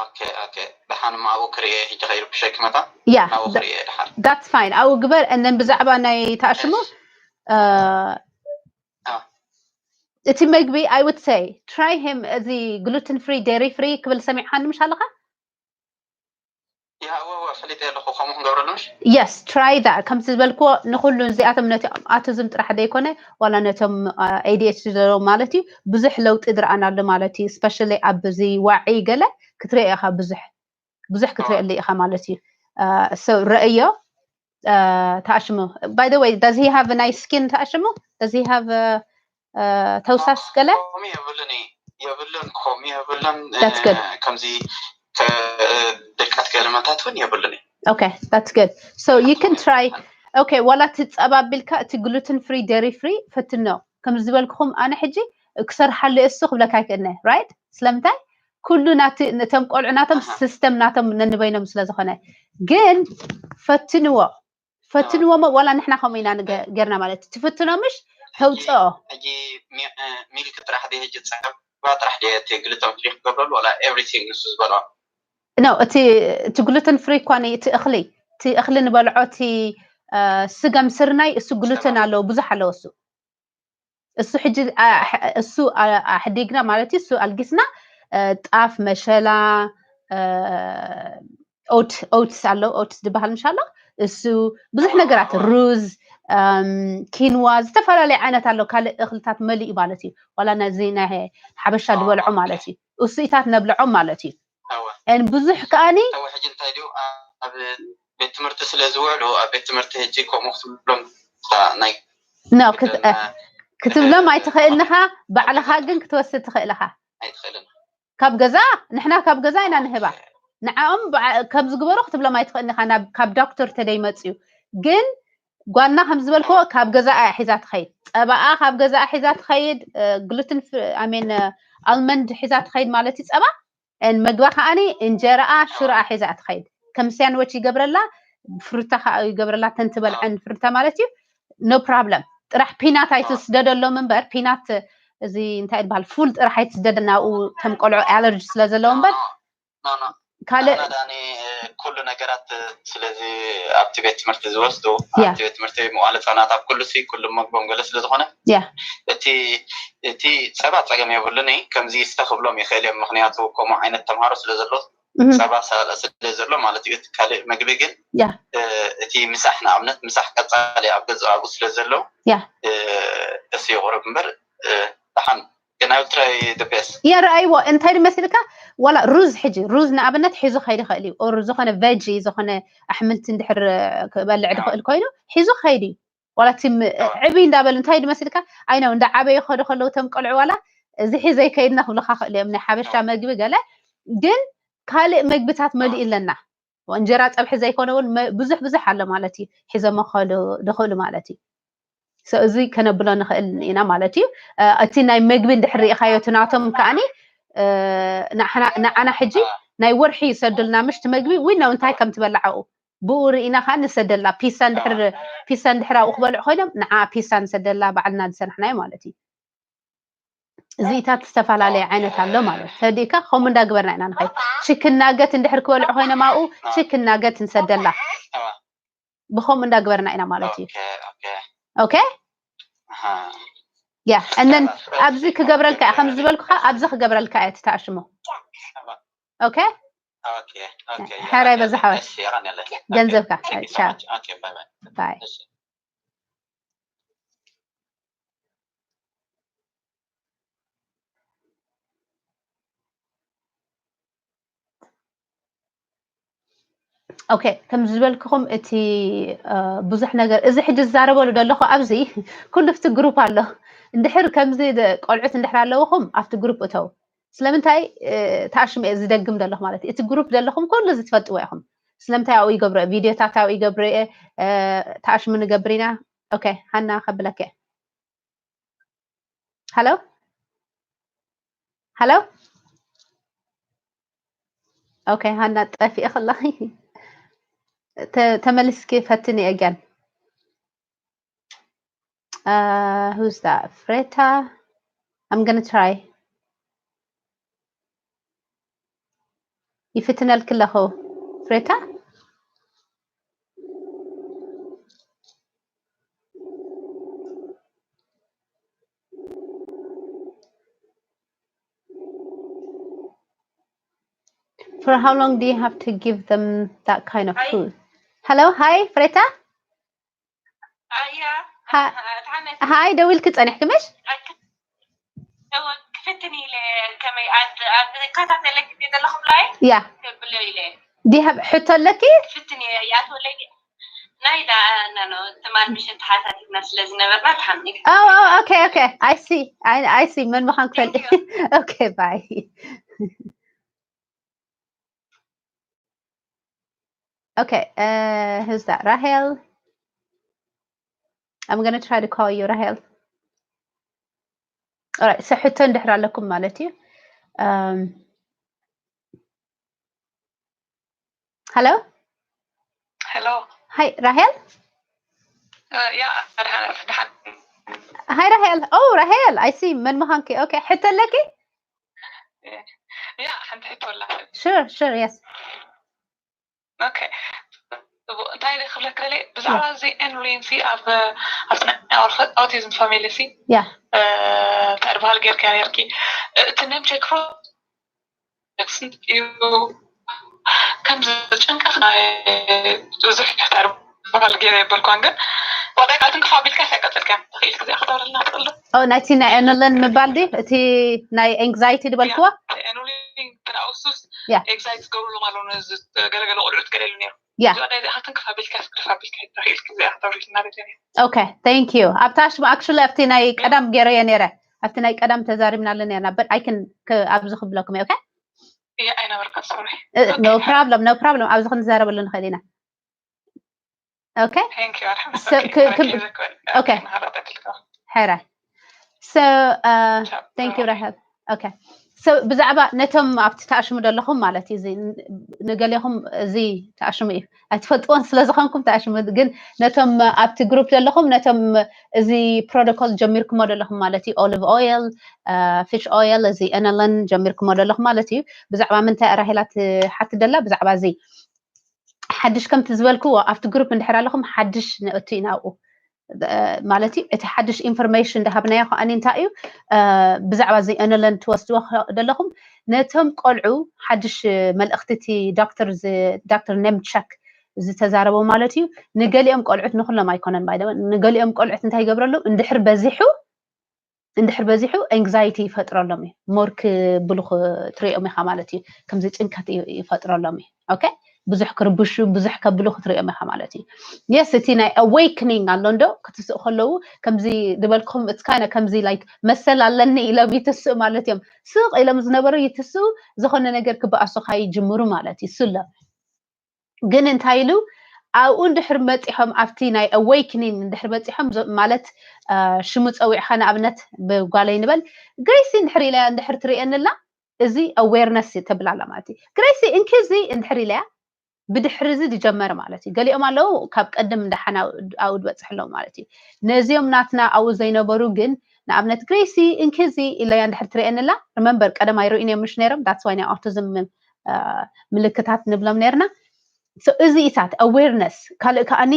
ኦኬ ኦኬ ደሓን ማብኡ ክርእየ ሕጂ ከይሩ ብሸኪ መታ yeah ናብኡ ክርእየ ደሓን that's fine ኣብኡ ግበር and then ብዛዕባ ናይ ተኣሽሙ እቲ መግቢ I would say try him እዚ gluten free dairy free ክብል ሰሚዕካኒ ምሽ ኣለኻ ያወወ ፈሊጠ ኣለኹ ከምኡ ክንገብረሉ ምሽ yes try that ከምቲ ዝበልክዎ ንኩሉ እዚኣቶም ነቲ ኣውቲዝም ጥራሕ ዘይኮነ ዋላ ነቶም ADHD ዘለዎም ማለት እዩ ብዙሕ ለውጢ ዝረኣናሉ ማለት እዩ especially ኣብዚ ዋዒ ገለ ክትርኢ ኢኻ ብዙሕ ብዙሕ ክትርእየሉ ኢኻ ማለት እዩ so ረእዮ ተኣሽሙ by the way does he have nice skin ተኣሽሙ does he have ተውሳስ ገለ የብልን የብልን ኮም የብልን That's good. ከምዚ ድርቀት ገለመታት እውን የብልን okay that's good so you can try okay ዋላ እቲ ጸባ ቢልካ እቲ gluten free dairy free ፈትኖ ከም ዝበልኩኹም ኣነ ሕጂ ክሰርሓሉ እሱ ክብለካ ይክእልነ right ስለምንታይ ኩሉ ናቲ ነቶም ቆልዑ ናቶም system ናቶም ነንበይኖም ስለ ዝኾነ ግን ፈትንዎ ፈትንዎ ሞ ዋላ ንሕና ከምኡ ኢና ንገ- ጌርና ማለት ትፍትኖ ምሽ ተውፅኦ ሕጂ ሚልክ ጥራሕ ዲ ሕጂ ፀባ ጥራሕ ዲ እቲ gluten free ክገብረሉ ዋላ everything ንሱ ዝበሎ no እቲ እቲ gluten free እኳ እቲ እኽሊ እቲ እኽሊ ንበልዖ እቲ ስገም ስርናይ እሱ gluten ኣለዎ ብዙሕ ኣለዎ እሱ እሱ ሕጂ እሱ ኣሕዲግና ማለት እዩ እሱ ኣልጊስና ጣፍ መሸላ ኦትስ ኣሎ ኦትስ ዝበሃል ምሽ ኣሎ እሱ ብዙሕ ነገራት ሩዝ ኪንዋ ዝተፈላለዩ ዓይነት ኣሎ ካልእ እኽልታት መሊኡ ማለት እዩ ዋላ ነዚ ናይ ሓበሻ ዝበልዖ ማለት እዩ እሱኢታት ነብልዖም ማለት እዩ ን ብዙሕ ከኣኒ ሕጂ እንታይ ድዩ ኣብ ቤት ትምህርቲ ስለ ዝውዕሉ ኣብ ቤት ትምህርቲ ሕጂ ከምኡ ክትብሎም ናይ ክትብሎም ኣይትኽእልንኻ ባዕልኻ ግን ክትወስድ ትኽእልኻ ኣይትኽእልን ካብ ገዛ ንሕና ካብ ገዛ ኢና ንህባ ንዓኦም ከም ዝግበሩ ክትብሎም ኣይትኽእልንኻ ካብ ዶክተር ተደይመፅዩ ግን ጓልና ከም ዝበልክዎ ካብ ገዛኣ ሒዛ ትኸይድ ፀባኣ ካብ ገዛኣ ሒዛ ትኸይድ gluten I mean almond ሒዛ ትኸይድ ማለት እዩ ፀባ መግባ ከዓኒ እንጀራኣ ሽሮኣ ሒዛ ትኸይድ ከም sandwich ይገብረላ ፍሩታ ከዓ ይገብረላ ተን ትበልዐን ፍሩታ ማለት እዩ no problem ጥራሕ ፒናት ኣይትስደደሎም እምበር ፒናት እዚ እንታይ ዝበሃል ፉል ጥራሕ ኣይትስደደ ናብኡ ተም ቆልዑ allergy ስለ ዘለዎ እምበር ካልእ ዳኒ ኩሉ ነገራት ስለዚ ኣብቲ ቤት ትምህርቲ ዝወስዱ ኣብቲ ቤት ትምህርቲ መዋለ ህፃናት ኣብ ኩሉ ሲ ኩሉ መግቦም ገለ ስለዝኾነ እቲ እቲ ፀባ ፀገም የብሉን ከምዚ ይስተ ክብሎም ይኽእል እዮም ምክንያቱ ከምኡ ዓይነት ተምሃሮ ስለ ዘሎ ፀባ ስለ ዘሎ ማለት እዩ ካልእ ምግቢ ግን እቲ ምሳሕ ንኣብነት ምሳሕ ቀፃሊ ኣብ ገዛ ኣብኡ ስለ ዘሎ እሱ ይቁርብ እምበር ደሓን ግን ኣብ ትራይ ደቤስ የረኣይዎ እንታይ ድመሲልካ ዋላ ሩዝ ሕጂ ሩዝ ንኣብነት ሒዙ ከይድ ይኽእል እዩ ኦር ዝኾነ ቨጂ ዝኾነ ኣሕምልቲ እንድሕር ክበልዕ ድኽእል ኮይኑ ሒዙ ከይድ እዩ ዋላ እቲ ዕብይ እንዳበሉ እንታይ ድመሲልካ ኣይነው እንዳ ዓበዩ ከዱ ከለዉ ተም ቆልዑ ዋላ እዚ ሒዘይ ከይድና ክብልካ ክእል እዮም ናይ ሓበሻ መግቢ ገለ ግን ካልእ መግብታት መሊኡ ኣለና እንጀራ ፀብሒ ዘይኮነ እውን ብዙሕ ብዙሕ ኣሎ ማለት እዩ ሒዞሞ ክኸዱ ድኽእሉ ማለት እዩ እዚ ከነብሎ ንኽእል ኢና ማለት እዩ እቲ ናይ መግቢ እንድሕር ርኢኻዮ እቲ ናቶም ከዓኒ ንዓና ሕጂ ናይ ወርሒ ይሰዱልና ምሽቲ መግቢ ወይ ነው እንታይ ከም ትበልዓኡ ብኡ ርኢና ከዓ ንሰደላ ፒሳ እንድሕር ፒሳ እንድሕር ኣብኡ ክበልዑ ኮይኖም ንዓ ፒሳ ንሰደላ ባዕልና ዝሰናሕናዮ ማለት እዩ እዚኢታት ዝተፈላለየ ዓይነት ኣሎ ማለት ተዲእካ ከምኡ እንዳግበርና ኢና ንኸይድ ችክን ናገት እንድሕር ክበልዑ ኮይኖም ኣብኡ ችክን ናገት ንሰደላ ብኸምኡ እንዳግበርና ኢና ማለት እዩ okay yeah and then ኣብዚ ክገብረልካ እያ ከም ዝበልኩኻ ኣብዚ ክገብረልካ እያ ትተኣሽሞ okay ሕራይ በዛሓወት ገንዘብካ ባይ okay ከም ዝበልክኹም እቲ ብዙሕ ነገር እዚ ሕጂ ዝዛረበሉ ዘለኹ ኣብዚ ኩሉ ኣብቲ ግሩፕ ኣሎ እንድሕር ከምዚ ቆልዑት እንድሕር ኣለውኹም ኣብቲ ግሩፕ እተው ስለምንታይ ተኣሽሙ እየ ዝደግም ዘለኹ ማለት እቲ ግሩፕ ዘለኹም ኩሉ እዚ ትፈልጥዎ ኢኹም ስለምንታይ ኣብኡ ይገብሮ ቪድዮታት ኣብኡ ይገብሮ እየ ተኣሽሙ ንገብር ኢና okay ሃና ከብለከ ሃሎ ሃሎ okay ሃና ጠፊእኺ ኣለኺ ተመልስኪ ፈትኒ again. Uh, who's that? Freta? I'm gonna try. ይፍትነልክ ኣለኹ ፍሬታ። For how long do you have to give them that kind of food? Hello, hi, Freta. Hi, ደዊልክ ጸኒሕክ ምሽ? ክፍትን ኢለ ከመይ ከታተለክ ዘለኹ ብላይ ያ ብሎ ኢለ ዲሃብ ሕቶ ኣለኪ? ክፍትን ኢለ ይኣትወለይ ናይ ዳ ኖ ትማል ምሽት ተሓታቲትና ስለ ዝነበርና ተሓሚል Oh, okay, okay. I see. I, I see. መን ምዃን ክፈል። Okay, bye. Okay, uh, who's that? Rahel? I'm gonna try to call you, Rahel. All right, so ሕቶ እንድሕር ኣለኩም ማለት እዩ። Um, hello? Hello. Hi, Rahel? Uh, yeah, Adhan, Adhan. Hi, Rahel. Oh, Rahel, I see. መን ምዃንኪ? Okay, ሕቶ ኣለኪ? Yeah, ሓንቲ ሕቶ ኣላ። Sure, sure, yes. Okay. እንታይ ኢለ ክብለክ ደልየ ብዛዕባ እዚ ኤንሪን ሲ ኣብ ኣብቲ ናይ ኣውቲዝም ፋሚሊ ሲ Yeah. እንታይ ዝበሃል ጌርካ ኔርኪ እቲ ኔም ቼክ እዩ ከምዚ ጭንቀት ናይ ብዙሕ እንታይ ዝበሃል ጌረ የበልኳን ግን ወዳይ ካልትን ክፋ ቢልካ ይቀጽልካ ትኽእል ክዚኣ ክተብረልና ትኽእል ዶ Oh, ናይቲ ናይ ኤንለን ምባል ድዩ? እቲ ናይ anxiety ዝበልክዎ? ኤንሪን ብንኣውሱስ Yeah. ኤግዛይት ዝገብሩሎም ኣለዉ ነዚ ገለገለ ቆልዑት ገለ ኢሉ ነይሩ Yeah. እዚኣ ናይ እዚኣኻትን ክፋ ቢልካ ክፋ ቢልካ ይትኽእል ክዚኣ ክተብሪልና ደልየ Okay, thank you. ኣብታ ሽሙ actually ኣብቲ ናይ ቀዳም ገይረዮ ነይረ ኣብቲ ናይ ቀዳም ተዛሪብናሉ ነርና but I can ኣብዚ ክብለኩም okay? እያ ኣይነበርካ ሶሪ No problem, no problem. ኣብዚ ክንዛረበሉ ንኽእል ኢና። Okay? Thank you ኣልሓምዱ So, ክ- ክ- okay. ሕራይ so uh, thank you Rahel. Okay. So ብዛዕባ ነቶም ኣብቲ ተኣሽሙ ዘለኹም ማለት እዩ እዚ ንገሌኹም እዚ ተኣሽሙ እዩ ኣይትፈልጥዎን ስለ ዝኾንኩም ተኣሽሙ ግን ነቶም ኣብቲ ግሩፕ ዘለኹም ነቶም እዚ ፕሮቶኮል ጀሚርኩሞ ዘለኹም ማለት እዩ olive oil fish oil እዚ ኤነለን ጀሚርኩሞ ዘለኹም ማለት እዩ ብዛዕባ ምንታይ ራሄላ ትሓትት ደላ ብዛዕባ እዚ ሓድሽ ከምቲ ዝበልክዎ ኣብቲ ግሩፕ እንድሕር ኣለኹም ሓድሽ ነእቱ ኢና ኣብኡ ማለት እዩ እቲ ሓድሽ ኢንፎርሜሽን እንዳሃብናዮ ከኣኒ እንታይ እዩ ብዛዕባ እዚ ኤነለን ትወስድዎ ዘለኹም ነቶም ቆልዑ ሓድሽ መልእኽቲ እቲ ዶክተር ዶክተር ኔምቸክ ዝተዛረቦ ማለት እዩ ንገሊኦም ቆልዑት ንኩሎም ኣይኮነን ባይ ንገሊኦም ቆልዑት እንታይ ይገብረሉ እንድሕር በዚሑ እንድሕር በዚሑ anxiety ይፈጥረሎም እዩ more ክብሉ ክትሪኦም ኢኻ ማለት እዩ ከምዚ ጭንቀት ይፈጥረሎም እዩ okay ብዙሕ ክርብሹ ብዙሕ ከብሉ ክትሪኦም ኢኻ ማለት እዩ yes እቲ ናይ awakening ኣሎ እንዶ ክትስእ ከለዉ ከምዚ ዝበልኩም it's kind of ከምዚ like መሰል ኣለኒ ኢሎም ይትስኡ ማለት እዮም ስቕ ኢሎም ዝነበሩ ይትስኡ ዝኾነ ነገር ክበኣሱኻ ይጅምሩ ማለት እዩ ስለ ግን እንታይ ኢሉ ኣብኡ እንድሕር መፂሖም ኣብቲ ናይ awakening እንድሕር መፂሖም ማለት ሽሙ ፀዊዕኻ ንኣብነት ብጓለይ ንበል ግሬሲ እንድሕር ኢለያ እንድሕር ትርእየንላ እዚ awareness ተብላላ ማለት እዩ ግሬሲ እንኪ እዚ እንድሕር ኢለያ ብድሕሪ እዚ ዝጀመር ማለት እዩ ገሊኦም ኣለዉ ካብ ቀደም እንዳሓና ኣብኡ ዝበፅሕ ኣለዉ ማለት እዩ ነዚኦም ናትና ኣብኡ ዘይነበሩ ግን ንኣብነት ግሬሲ እንኪ እዚ ኢለያ እንድሕር ትርእየንላ remember ቀደም ኣይርእዩን እዮም ምሽ ነይሮም that's why ናይ autism ምልክታት ንብሎም ነርና እዚኢታት awareness ካልእ ከዓኒ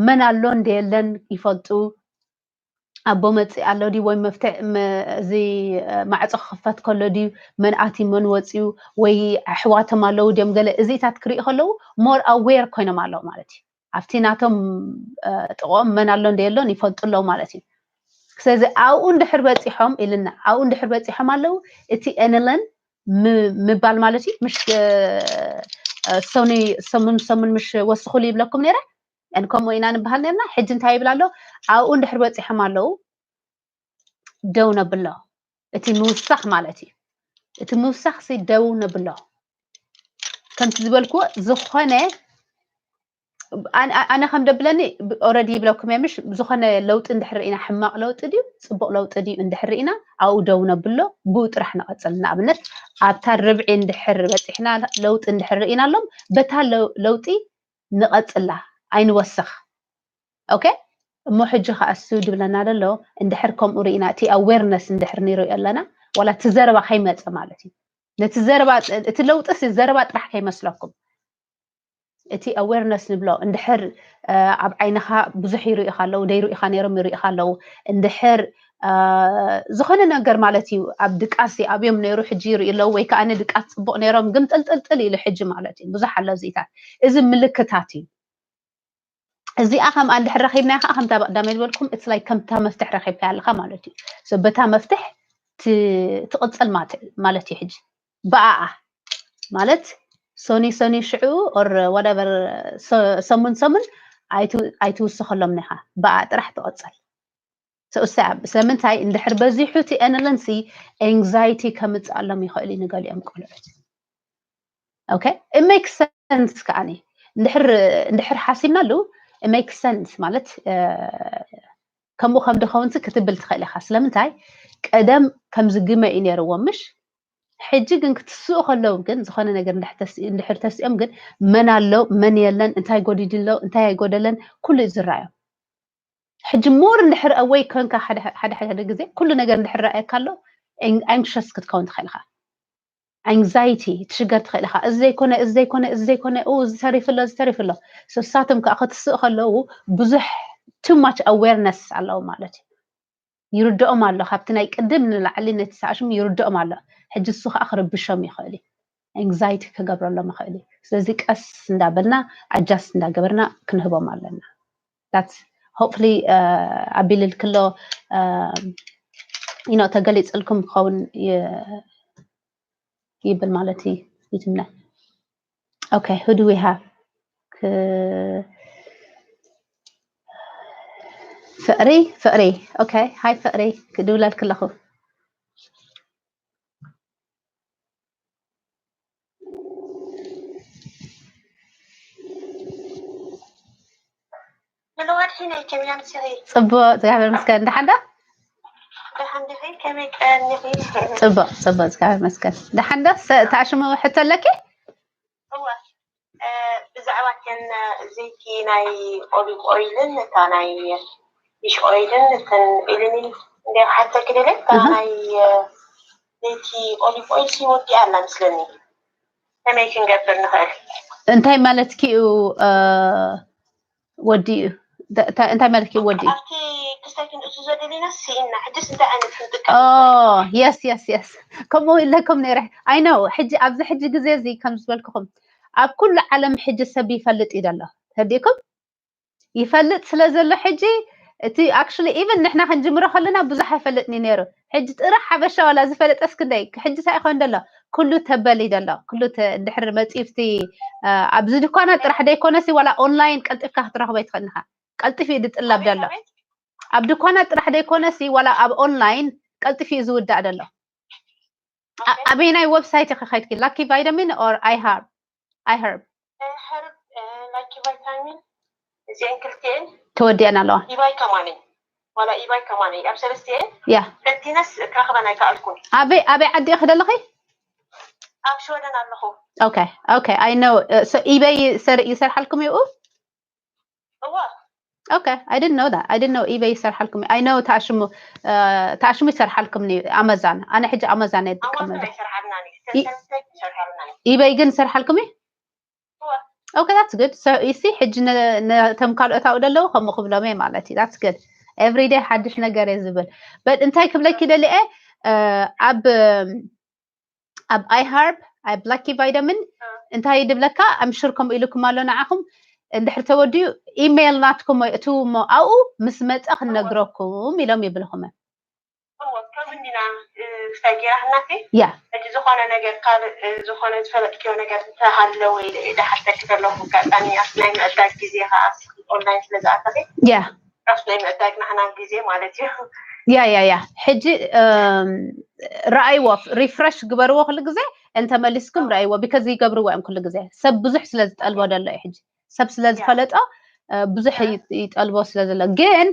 መን ኣሎ እንደ የለን ይፈልጡ ኣቦ መፅእ ኣሎ ድዩ ወይ መፍትሕ እዚ ማዕፆ ክኽፈት ከሎ ድዩ መን ኣትዩ መን ወፅዩ ወይ ኣሕዋቶም ኣለዉ ድዮም ገለ እዚኢታት ክርኢ ከለዉ more aware ኮይኖም ኣለዉ ማለት እዩ ኣብቲ ናቶም ጥቕኦም መን ኣሎ እንደ የሎን ይፈልጡ ኣለዉ ማለት እዩ ስለዚ ኣብኡ እንድሕር በፂሖም ኢልና ኣብኡ እንድሕር በፂሖም ኣለዉ እቲ ኤንለን ምባል ማለት እዩ ምሽ ሶኒ ሰሙን ሰሙን ምሽ ወስኹሉ ይብለኩም ነይረ ን ከምኡ ኢና ንበሃል ነርና ሕጂ እንታይ ይብል ኣሎ ኣብኡ እንድሕር በፂሖም ኣለዉ ደው ነብሎ እቲ ምውሳኽ ማለት እዩ እቲ ምውሳኽ ሲ ደው ነብሎ ከምቲ ዝበልክዎ ዝኾነ ኣነ ከም ደብለኒ ኦረዲ ይብለኩም እየ ምሽ ዝኾነ ለውጢ እንድሕር ኢና ሕማቕ ለውጢ ድዩ ፅቡቕ ለውጢ ድዩ እንድሕር ኢና ኣብኡ ደው ነብሎ ብኡ ጥራሕ ንቐፅል ንኣብነት ኣብታ ርብዒ እንድሕር በፂሕና ለውጢ እንድሕር ርኢና ኣሎም በታ ለውጢ ንቐጽላ ኣይንወስኽ። ኦኬ፣ እሞ ሕጂ ከኣ እሱ ድብለና ዘሎ፣ እንድሕር ከምኡ ርኢና፣ እቲ ኣዌርነስ እንድሕር ንሪኦ ኣለና፣ ዋላ እቲ ዘረባ ከይመጸ ማለት እዩ። ነቲ ዘረባ፣ እቲ ለውጥስ ዘረባ ጥራሕ ከይመስለኩም፣ እቲ ኣዌርነስ ንብሎ እንድሕር ኣብ ዓይንኻ ብዙሕ ይርእኻ ኣለዉ፣ ደይርእኻ ነይሮም ይርእኻ ኣለዉ። እንድሕር ዝኾነ ነገር ማለት እዩ፣ ኣብ ድቃስ ኣብዮም ነይሩ፣ ሕጂ ይርኢ ኣለዉ፣ ወይ ከዓ ንድቃስ ፅቡቕ ነይሮም ግን ጥልጥልጥል ኢሉ ሕጂ ማለት እዩ። ብዙሕ ኣሎ እዚታት። እዚ ምልክታት እዩ። እዚኣ ከም እንድሕር ረኺብናያ ከዓ ከምታ ቀዳመ ዝበልኩም፣ it's like ከምታ መፍትሕ ረኺብካ ኣለኻ ማለት እዩ። በታ መፍትሕ ትቕፅል ማለት እዩ። ሕጂ ብኣኣ ማለት ሶኒ ሶኒ ሽዑ or whatever ሰሙን ሰሙን ኣይትውስኸሎም ኒኻ፣ ብኣ ጥራሕ ትቕፅል። ስለምንታይ እንድሕር በዚሑ እቲ ኤንለንሲ ኤንግዛይቲ ከምፅኣሎም ይኽእል እዩ ንገሊኦም ቆልዑት። ኦኬ፣ it makes sense ከዓኒ። እንድሕር ሓሲብናሉ it makes sense ማለት ከምኡ ከም ድኸውን ክትብል ትኽእል ኢኻ። ስለምንታይ ቀደም ከምዚ ግመ እዩ ነይርዎም ምሽ? ሕጂ ግን ክትስኡ ከለዉ ግን ዝኾነ ነገር እንድሕር ተስኦም ግን መን ኣሎ መን የለን፣ እንታይ ጎዲድሎ እንታይ ኣይጎደለን ኩሉ እዩ ዝረኣዮም። ሕጂ more እንድሕር ኣወይ ኮንካ ሓደ ሓደ ግዜ ኩሉ ነገር እንድሕር ረኣየካ ኣሎ ኣንክሸስ ክትከውን ትኽእል ኢኻ። ኣንግዛይቲ ትሽገር ትኽእል ኢኻ። እዚ ዘይኮነ እዚ ዘይኮነ እዚ ዘይኮነ እዚ ተሪፍሎ እዚ ተሪፍሎ። ንሳቶም ከዓ ክትስእ ከለዉ ብዙሕ too much awareness ኣለዉ ማለት እዩ። ይርድኦም ኣሎ ካብቲ ናይ ቅድም ንላዕሊ ነቲ ሰኣሽም ይርድኦም ኣሎ። ሕጂ እሱ ከዓ ክርብሾም ይኽእል እዩ። ኣንግዛይቲ ክገብረሎም ይኽእል እዩ። ስለዚ ቀስ እንዳበልና ኣጃስት እንዳገበርና ክንህቦም ኣለና። That's hopefully ኣቢልልክሎ you know ተገሊፅልኩም ክኸውን ይብል ማለት እዩ። ይትምነ። Okay, who do we have? ፍቕሪ ፍቕሪ። Okay, hi ፍቕሪ። ክድውለልክ ኣለኹ። ፅቡቅ፣ እግዚኣብሔር ይመስገን። ደሓን ዶ? ፅቡቅ ፅቡቅ፣ እግዚኣብሔር ይመስገን። ደሓን ዶ? ተኣሽሙ ሕቶ ኣለኪ? ብዛዕባ ከን ዘይቲ ናይ ኦሊቭ ኦይልን እታ ናይ ፊሽ ኦይልን እተን ኢልኒ እንደ ሓተኪ ደለ እታ ናይ ዘይቲ ኦሊቭ ኦይል ሲወዲኣ ኣላ ምስለኒ። ከመይ ክንገብር ንኽእል? እንታይ ማለትኪ እዩ ወዲኡ? እንታይ ማለትኪ እዩ ወዲኡ? ኣብቲ ክስታይ ክንእዝዞ ደሊና ስኢንና። ሕጅስ እንታይ ዓይነት ክንጥቀም? የስ የስ የስ ከምኡ ኢለኩም ነይረ። ኣይ ነው ሕጂ ኣብዚ ሕጂ ግዜ እዚ ከም ዝበልኩኹም ኣብ ኩሉ ዓለም ሕጂ ሰብ ይፈልጥ እዩ ዘሎ። ተዲእኩም ይፈልጥ ስለ ዘሎ ሕጂ እቲ actually even ንሕና ክንጅምሮ ከለና ብዙሕ ኣይፈልጥን እዩ ነይሩ። ሕጂ ጥራሕ ሓበሻ ዋላ ዝፈለጠስ ክንደይ ሕጂ እንታይ ይኸውን ደሎ? ኩሉ ተበል እዩ ደሎ። ኩሉ ድሕሪ መፂፍቲ ኣብዚ ድኳናት ጥራሕ ደይኮነሲ ዋላ ኦንላይን ቀልጢፍካ ክትረኽቦ ይትኽእል ኢኻ። ቀልጢፍ እዩ ድጥለብ ደሎ። ኣብ ድኳናት ጥራሕ ደይኮነሲ ዋላ ኣብ ኦንላይን ቀልጢፍ እዩ ዝውዳእ ደሎ። ኣበየናይ ዌብሳይት ኢኺ ከይድኪ? ላኪ ቫይታሚን or ኣይሃርብ? ኣይሃርብ። ሀርብ ላኪ ቫይታሚን እዚአን ክልቲአን ተወዲአን ኣለዋ። ኢባይ ከማነይ ዋላ ኢባይ ከማነይ ኣብ ሰለስቲአን ያ ፈቲነስ ክረኽበን ኣይከኣልኩን። ኣበይ ኣበይ ዓዲ ኢኺ ዘለኺ? ኣብ ሽወደን ኣለኹ። Okay okay I know. So ኢበይ ይሰርሓልኩም ይኡ? እወ Okay, I didn't know that. I didn't know ኢበይ ይሰርሓልኩም። I know ተኣሽሙ ተኣሽሙ ይሰርሓልኩም ኒ ኣመዛን። ኣነ ሕጂ ኣመዛን እየ ዝጥቀመሉ። ኢበይ ግን ይሰርሓልኩም እዩ? Okay, that's good. So you see ሕጂ ነቶም ካልኦት ኣብኡ ደለዉ ከምኡ ክብሎም እየ ማለት እዩ። That's good. Every day ሓድሽ ነገር እየ ዝብል። But እንታይ ክብለኪ ደሊየ ኣብ ኣብ ኣይሃርብ ኣብ ላኪ ቫይታሚን እንታይ ድብለካ ኣምሽር ከምኡ ኢልኩም ኣሎ ንዓኹም እንድሕር ተወዲኡ ኢሜይል ናትኩም ወይ እትው እሞ ኣብኡ ምስ መፀ ክንነግረኩም ኢሎም ይብልኹም ከምንዲና ክሳይ ጌራ ህናቴ ያ ሕጂ ዝኾነ ነገር ካልእ ዝኾነ ዝፈለጥክዮ ነገር እንተሃለ ወይ ደሓተኪ ዘለኹ ኣጋጣሚ ኣብቲ ናይ ምዕዳግ ግዜ ከዓ ኦንላይን ስለ ዝኣተኺ ያ ራሱ ናይ ምዕዳግ ናህና ግዜ ማለት እዩ። ያ ያ ያ ሕጂ ረኣይዎ ሪፍረሽ ግበርዎ ኩሉ ግዜ እንተመሊስኩም ረኣይዎ because ይገብርዎ እዮም ኩሉ ግዜ ሰብ ብዙሕ ስለ ዝጠልቦ ደሎ እዩ ሕጂ ሰብ ስለ ዝፈለጦ ብዙሕ ይጠልቦ ስለ ዘሎ ግን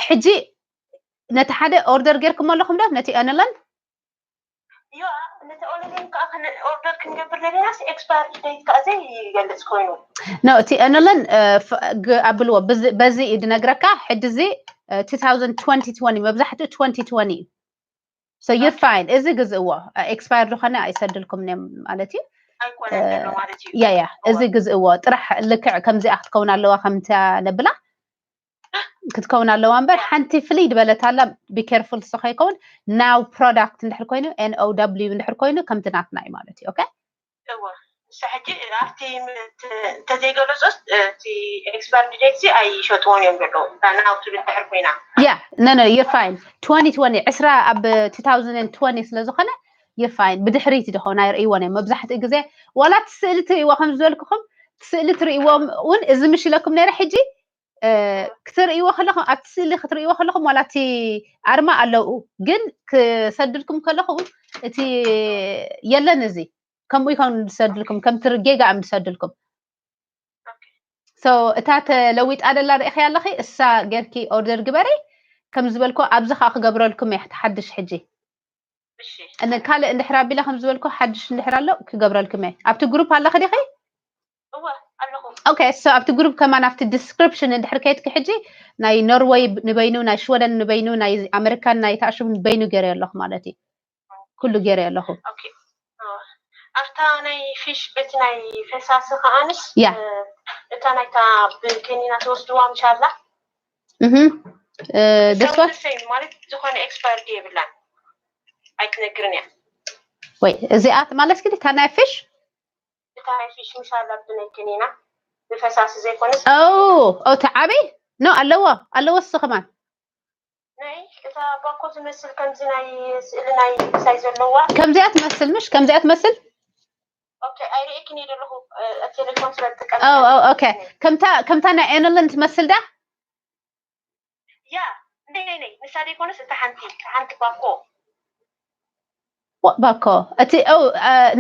ሕጂ ነቲ ሓደ ኦርደር ጌርኩም ኣለኹም ዶ ነቲ ኤንለን እዮ። ነቲ ኦንላይን ከዓ ኦርደር ክንገብር ዘለና ኤክስፓየር ዴት ከዓ ዘይገልፅ ኮይኑ። ኖ እቲ ኤንኤልን ኣብልዎ በዚ እዩ ድነግረካ። ሕጂ እዚ two thousand twenty twenty መብዛሕትኡ twenty twenty እዩ። So you're fine። እዚ ግዝእዎ ኤክስፓየር ዝኾነ ኣይሰድልኩም እዮም ማለት እዩ። ኣይኮነን ዘሎ ማለት እዩ። ያ ያ እዚ ግዝእዎ ጥራሕ ልክዕ ከምዚኣ ክትከውን ኣለዋ ከምታ ነብላ ክትከውን ኣለዋ እምበር ሓንቲ ፍልይ ዝበለት ኣላ። ቢኬርፉል ስኸ ይከውን ናው ፕሮዳክት እንድሕር ኮይኑ ኤን ኦ ደብሊው እንድሕር ኮይኑ ከምቲ ናትና እዩ ማለት እዩ። ኦኬ እወ ንሳ ሕጂ ኣብቲ እንተዘይገለፆስ እቲ ኤክስፓየር ዴት ሲ ኣይሸጥዎን እዮም ዘለዉ። እታ ናው ትብል እንድሕር ኮይና ያ ኖ ኖ you're fine። twenty twenty ዕስራ ኣብ two thousand twenty ስለ ዝኾነ you're fine። ብድሕሪት ድኾን ኣይርእይዎን እዮም መብዛሕትኡ ግዜ ዋላ እቲ ስእሊ ትርእይዎ ከም ዝበልኩኹም እቲ ስእሊ ትርእይዎም እውን እዚ ምሽ ኢለኩም ነይረ። ሕጂ ክትርእይዎ ከለኹም ኣብቲ ስእሊ ክትርእይዎ ከለኹም ዋላ እቲ ኣርማ ኣለዉ ግን ክሰድልኩም ከለኹ እቲ የለን እዚ ከምኡ ይኮን ዝሰድልኩም ከምቲ ጌጋ እዮም ዝሰድልኩም። So እታ ተለዊጣ ደላ ርእኺ ኣለኺ እሳ ጌርኪ ኦርደር ግበሪ ከም ዝበልኩ ኣብዚ ከዓ ክገብረልኩም እየ ሓድሽ ሕጂ ካልእ እንድሕር ኣቢለ ከም ዝበልኩ ሓድሽ እንድሕር ኣሎ ክገብረልኩም እየ። ኣብቲ ግሩፕ ኣለኺ ዲኺ? እወ ኣለኹ። ኦኬ so ኣብቲ ግሩፕ ከማን ኣብቲ ዲስክሪፕሽን እንድሕር ከይድኪ ሕጂ ናይ ኖርወይ ንበይኑ ናይ ሽወደን ንበይኑ ናይ ኣመሪካን ናይ ታሽሙ ንበይኑ ገይረ ኣለኹ ማለት እዩ። ኩሉ ገይረ ኣለኹ። ኣብታ ናይ ፊሽ በቲ ናይ ፈሳሲ ከዓንስ ያ እታ ናይታ ብከኒና ትወስድዋ ምሻላ ደስዋ ማለት ዝኾነ ኤክስፓየርድ የብላን ኣይትነግርን እያ። ወይ እዚኣ ማለት ግን እታ ናይ ፊሽ እታ ናይ ፊሽ ምሻላ ብናይ ከኒና ብፈሳሲ ዘይኮነስ ኦ እቲ ዓብይ ኖ ኣለዎ ኣለዎ እሱ ከማን ናይ እታ ባኮ ትመስል ከምዚ ናይ ስእሊ ናይ ምሳይ ዘለዋ ከምዚኣ ትመስል ምሽ ከምዚኣ ትመስል ኦኬ ኣይርእክን እየ ዘለኹ ቴሌፎን ስለ ዝጥቀም ኦኬ ከምታ ከምታ ናይ ኤንልን ትመስል ዳ ያ እንደይ ናይ ናይ ንሳ ዘይኮነስ እታ ሓንቲ ሓንቲ ባኮ ባኮ እቲ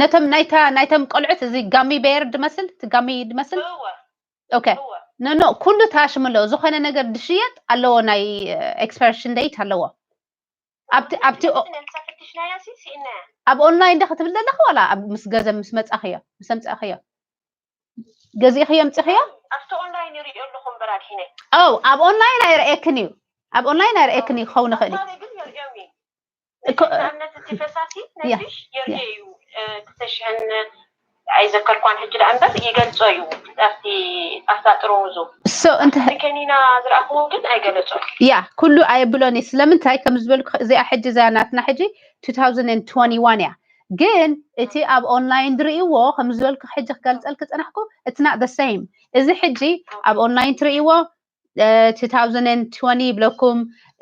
ነቶም ናይታ ናይቶም ቆልዑት እዚ ጋሚ ቤር ድመስል እቲ ጋሚ ድመስል ኦኬ ኖ ኖ ኩሉ ታሽም ኣለዎ ዝኾነ ነገር ድሽየጥ ኣለዎ ናይ ኤክስፓየርሽን ደይት ኣለዎ ኣብቲ ኣብቲ ኣብ ኦንላይን ደ ክትብል ዘለኺ ዋላ ኣብ ምስ ገንዘብ ምስ መጻኽዮ ምስ ኣምጻእኽዮ ገዚእኽዮ ኣምጺኽዮ ኣብቲ ኦንላይን ይርእዮ ኣለኹ እምበር ኣድሒነ ኦ ኣብ ኦንላይን ኣይረኤክን እዩ ኣብ ኦንላይን ኣይረኤክን እዩ ክኸውን ይኽእል እዩ ንኣብነት እቲ ፈሳሲ ናይ ፊሽ የርእዮ እዩ ክልተ ሽሕን ኣይዘከርኳን ሕጂ ደኣ እምበር ይገልጾ እዩ ኣብቲ ኣብታ ጥርሙዙ so እንተ ከኒና ዝረኣኽዎ ግን ኣይገለጾ ያ ኩሉ ኣየብሎን እዩ ስለምንታይ ከም ዝበልኩ እዚኣ ሕጂ እዛ ናትና ሕጂ two thousand twenty-one እያ ግን እቲ ኣብ ኦንላይን ዝርእይዎ ከም ዝበልኩ ሕጂ ክገልጸልክ ዝጸናሕኩ it's not the same እዚ ሕጂ ኣብ ኦንላይን ትርእይዎ two thousand twenty ይብለኩም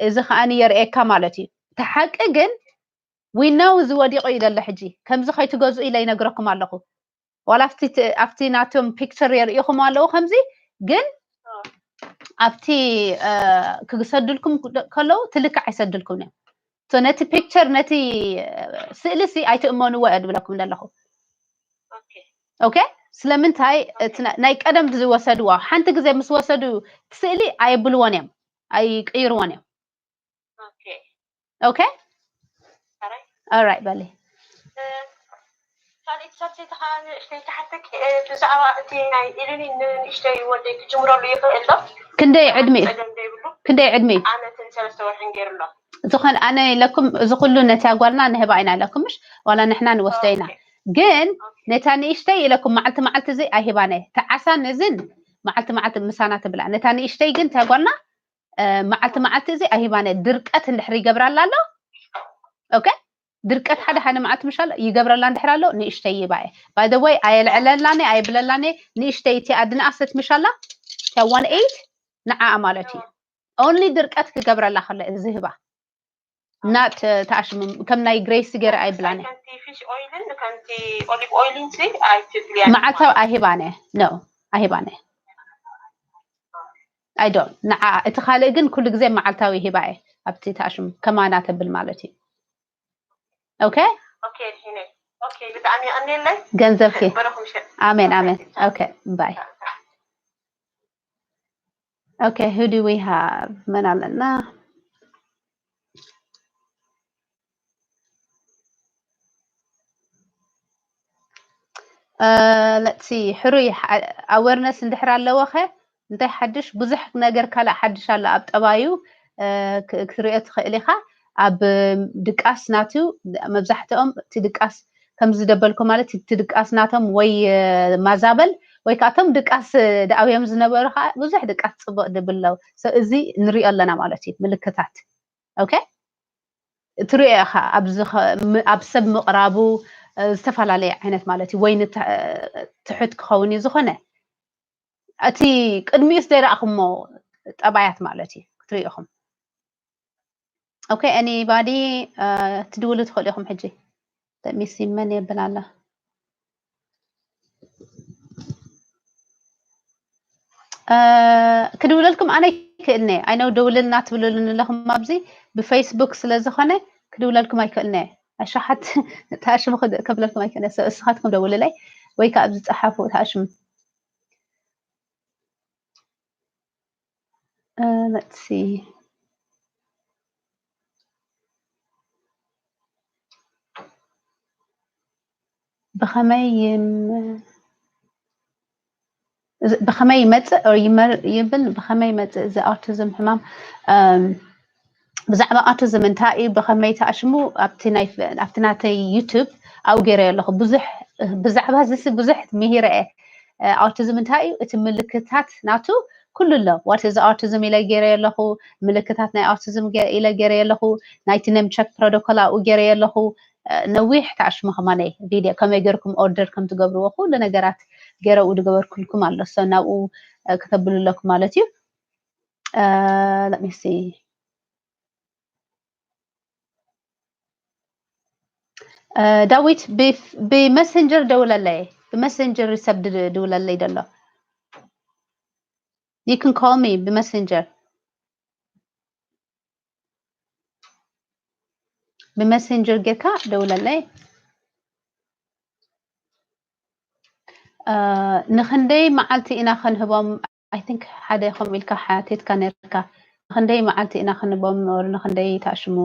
እዚ ከዓኒ የርእየካ ማለት እዩ እቲ ሓቂ ግን we know እዚ ወዲቑ እዩ ዘሎ ሕጂ ከምዚ ከይትገዝኡ ኢለ ይነግረኩም ኣለኹ ዋላ ኣብቲ ናቶም ፒክቸር የርእኹም ኣለዉ ከምዚ ግን ኣብቲ ክሰድልኩም ከለዉ ትልክዕ ኣይሰድልኩም እዮም ነቲ ፒክቸር ነቲ ስእሊ ሲ ኣይትእመንዎ እየ ዝብለኩም ዘለኹ ኦኬ ስለምንታይ ናይ ቀደም ዝወሰድዎ ሓንቲ ግዜ ምስ ወሰዱ ስእሊ ኣየብልዎን እዮም ኣይቅይርዎን እዮም ኦኬ ኦራይት በሊ ካልኢት ሳልሰይቲ ከዓ ንእሽተይ ትሓተክ ብዛዕባ እቲ ናይ ኢሉኒ ንእሽተይ ወደይ ክጅምረሉ ይኽእል ዶ ክንደይ ዕድሚ ፀገም ዘይብሉ ክንደይ ዕድሚ ዓመትን ሰለስተ ወርሕን ገይሩ ኣሎ ዝኾነ ኣነ ኢለኩም እዚ ኩሉ ነቲያ ጓልና ንህባ ኢና ኢለኩም ምሽ ዋላ ንሕና ንወስዶ ኢና ግን ነታ ንእሽተይ ኢለኩም መዓልቲ መዓልቲ እዚ ኣይህባነ ተዓሳ ነዝን መዓልቲ መዓልቲ ምሳና ትብላ ነታ ንእሽተይ ግን እታ ጓልና መዓልቲ መዓልቲ እዚ ኣይህባነ ድርቀት እንድሕር ይገብራላ ኣሎ ኦኬ ድርቀት ሓደ ሓደ መዓልቲ ምሻል ይገብረላ እንድሕር ኣሎ ንእሽተይ ይባየ by the way ኣየልዕለላኒ ኣየብለላኒ ንእሽተይ እቲ ኣድንኣሰት ምሻላ one eight ንዓኣ ማለት እዩ only ድርቀት ክገብረላ ከሎ ዝህባ not ተኣሽሙ ከም ናይ ግሬስ ገይረ ኣይብላኒ ከምቲ ፊሽ ኦይልን ከምቲ ኦሊቭ ኦይልን ሲ ኣይትብልያ መዓልታዊ ኣይህባነ no ኣይህባነ I don't ንዓ እቲ ካልእ ግን ኩሉ ግዜ መዓልታዊ ሂባ እየ ኣብቲ ተኣሽሙ ከማና ተብል ማለት እዩ okay okay ሂነ okay ብጣዕሚ የቐንየለይ ገንዘብኪ በረኹም ሸ ኣሜን ኣሜን okay bye okay who do we have መን ኣለና let's see፣ ሕሩይ awareness እንድሕር ኣለወኸ እንታይ ሓድሽ? ብዙሕ ነገር ካልእ ሓድሽ ኣሎ ኣብ ጠባዩ ክትሪኦ ትኽእል ኢኻ። ኣብ ድቃስ ናቱ መብዛሕትኦም እቲ ድቃስ ከም ዝደበልኩ ማለት እቲ ድቃስ ናቶም ወይ ማዛበል ወይ ከዓ እቶም ድቃስ ደኣብዮም ዝነበሩ ከዓ ብዙሕ ድቃስ ፅቡቅ ድብል ኣለዉ። እዚ ንሪኦ ኣለና ማለት እዩ ምልክታት። ኦኬ፣ ትሪኦ ኢኻ ኣብ ሰብ ምቕራቡ ዝተፈላለየ ዓይነት ማለት እዩ ወይ ትሑት ክኸውን እዩ ዝኾነ እቲ ቅድሚኡስ ዘይረኣኹሞ ጠባያት ማለት እዩ ክትሪኢኹም። ኦኬ፣ anybody ትድውሉ ትኽእሉ ኢኹም ሕጂ። ለሚሲ መን የብል ኣላ? ክድውለልኩም ኣነ ይክእልነ ኣይነው ደውልልና ትብልልን ኣለኹም ኣብዚ ብፌስቡክ ስለ ዝኾነ ክድውለልኩም ኣይክእልነ። ኣሻሓት ተኣሽሙ ከብለልኩም ኣይክእልነ። እስኻትኩም ደውልለይ ወይ ከዓ ኣብዚ ፀሓፉ ተኣሽሙ። Let's see። ብኸመይ ብኸመይ ይመፅእ ይብል ብኸመይ ይመፅእ እዚ ኣውቲዝም ሕማም ብዛዕባ ኣውቲዝም እንታይ እዩ ብኸመይ ተኣሽሙ ኣብቲ ናተይ ዩቱብ ኣብኡ ገይረ ኣለኹ። ብዛዕባ እዚ ብዙሕ ምሂረ እየ። ኣውቲዝም እንታይ እዩ እቲ ምልክታት ናቱ ኩሉ ኣሎ። What is autism ኢለ ገይረ ኣለኹ። ምልክታት ናይ ኣውቲዝም ኢለ ገይረ ኣለኹ። ናይቲ ነምቸክ ፕሮቶኮል ኣብኡ ገይረ ኣለኹ። ነዊሕ ተኣሽሙ ከማነይ ቪድዮ ከመይ ገይርኩም ኦርደር ከም ትገብርዎ ኩሉ ነገራት ገይረ ኣብኡ ዝገበርኩልኩም ኣሎ። So ናብኡ ከተብሉ ኣለኩም ማለት እዩ። Let me see። ዳዊት ብመሰንጀር ደውለለይ፣ ብመሰንጀር ሰብ ድውለለይ ደሎ። You can call me ብመሰንጀር። ብመሰንጀር ጌርካ ደውለለይ። ንክንደይ መዓልቲ ኢና ክንህቦም? I think ሓደ ከምኡ ኢልካ ሓቲትካ ነርካ። ንክንደይ መዓልቲ ኢና ክንህቦም or ንክንደይ ተኣሽሙ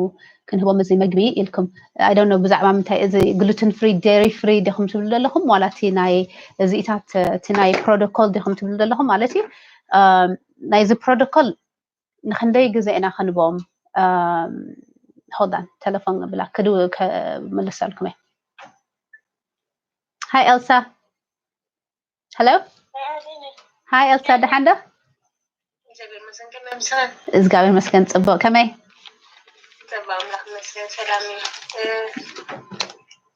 ክንህቦም እዚ መግቢ ኢልኩም? I don't know ብዛዕባ ምንታይ እዚ gluten free dairy free ዲኹም ትብሉ ዘለኹም ዋላ እቲ ናይ እዚኢታት እቲ ናይ ፕሮቶኮል ዲኹም ትብሉ ዘለኹም ማለት እዩ። ናይዚ ፕሮቶኮል ንክንደይ ግዜ ኢና ክንቦም? Hold on፣ ተለፎን ብላ ክምልሰልኩም እየ። Hi Elsa። Hello። Hi Elsa፣ ደሓን ዶ? እግዚኣብሔር ይመስገን፣ ጽቡቅ። ከመይ?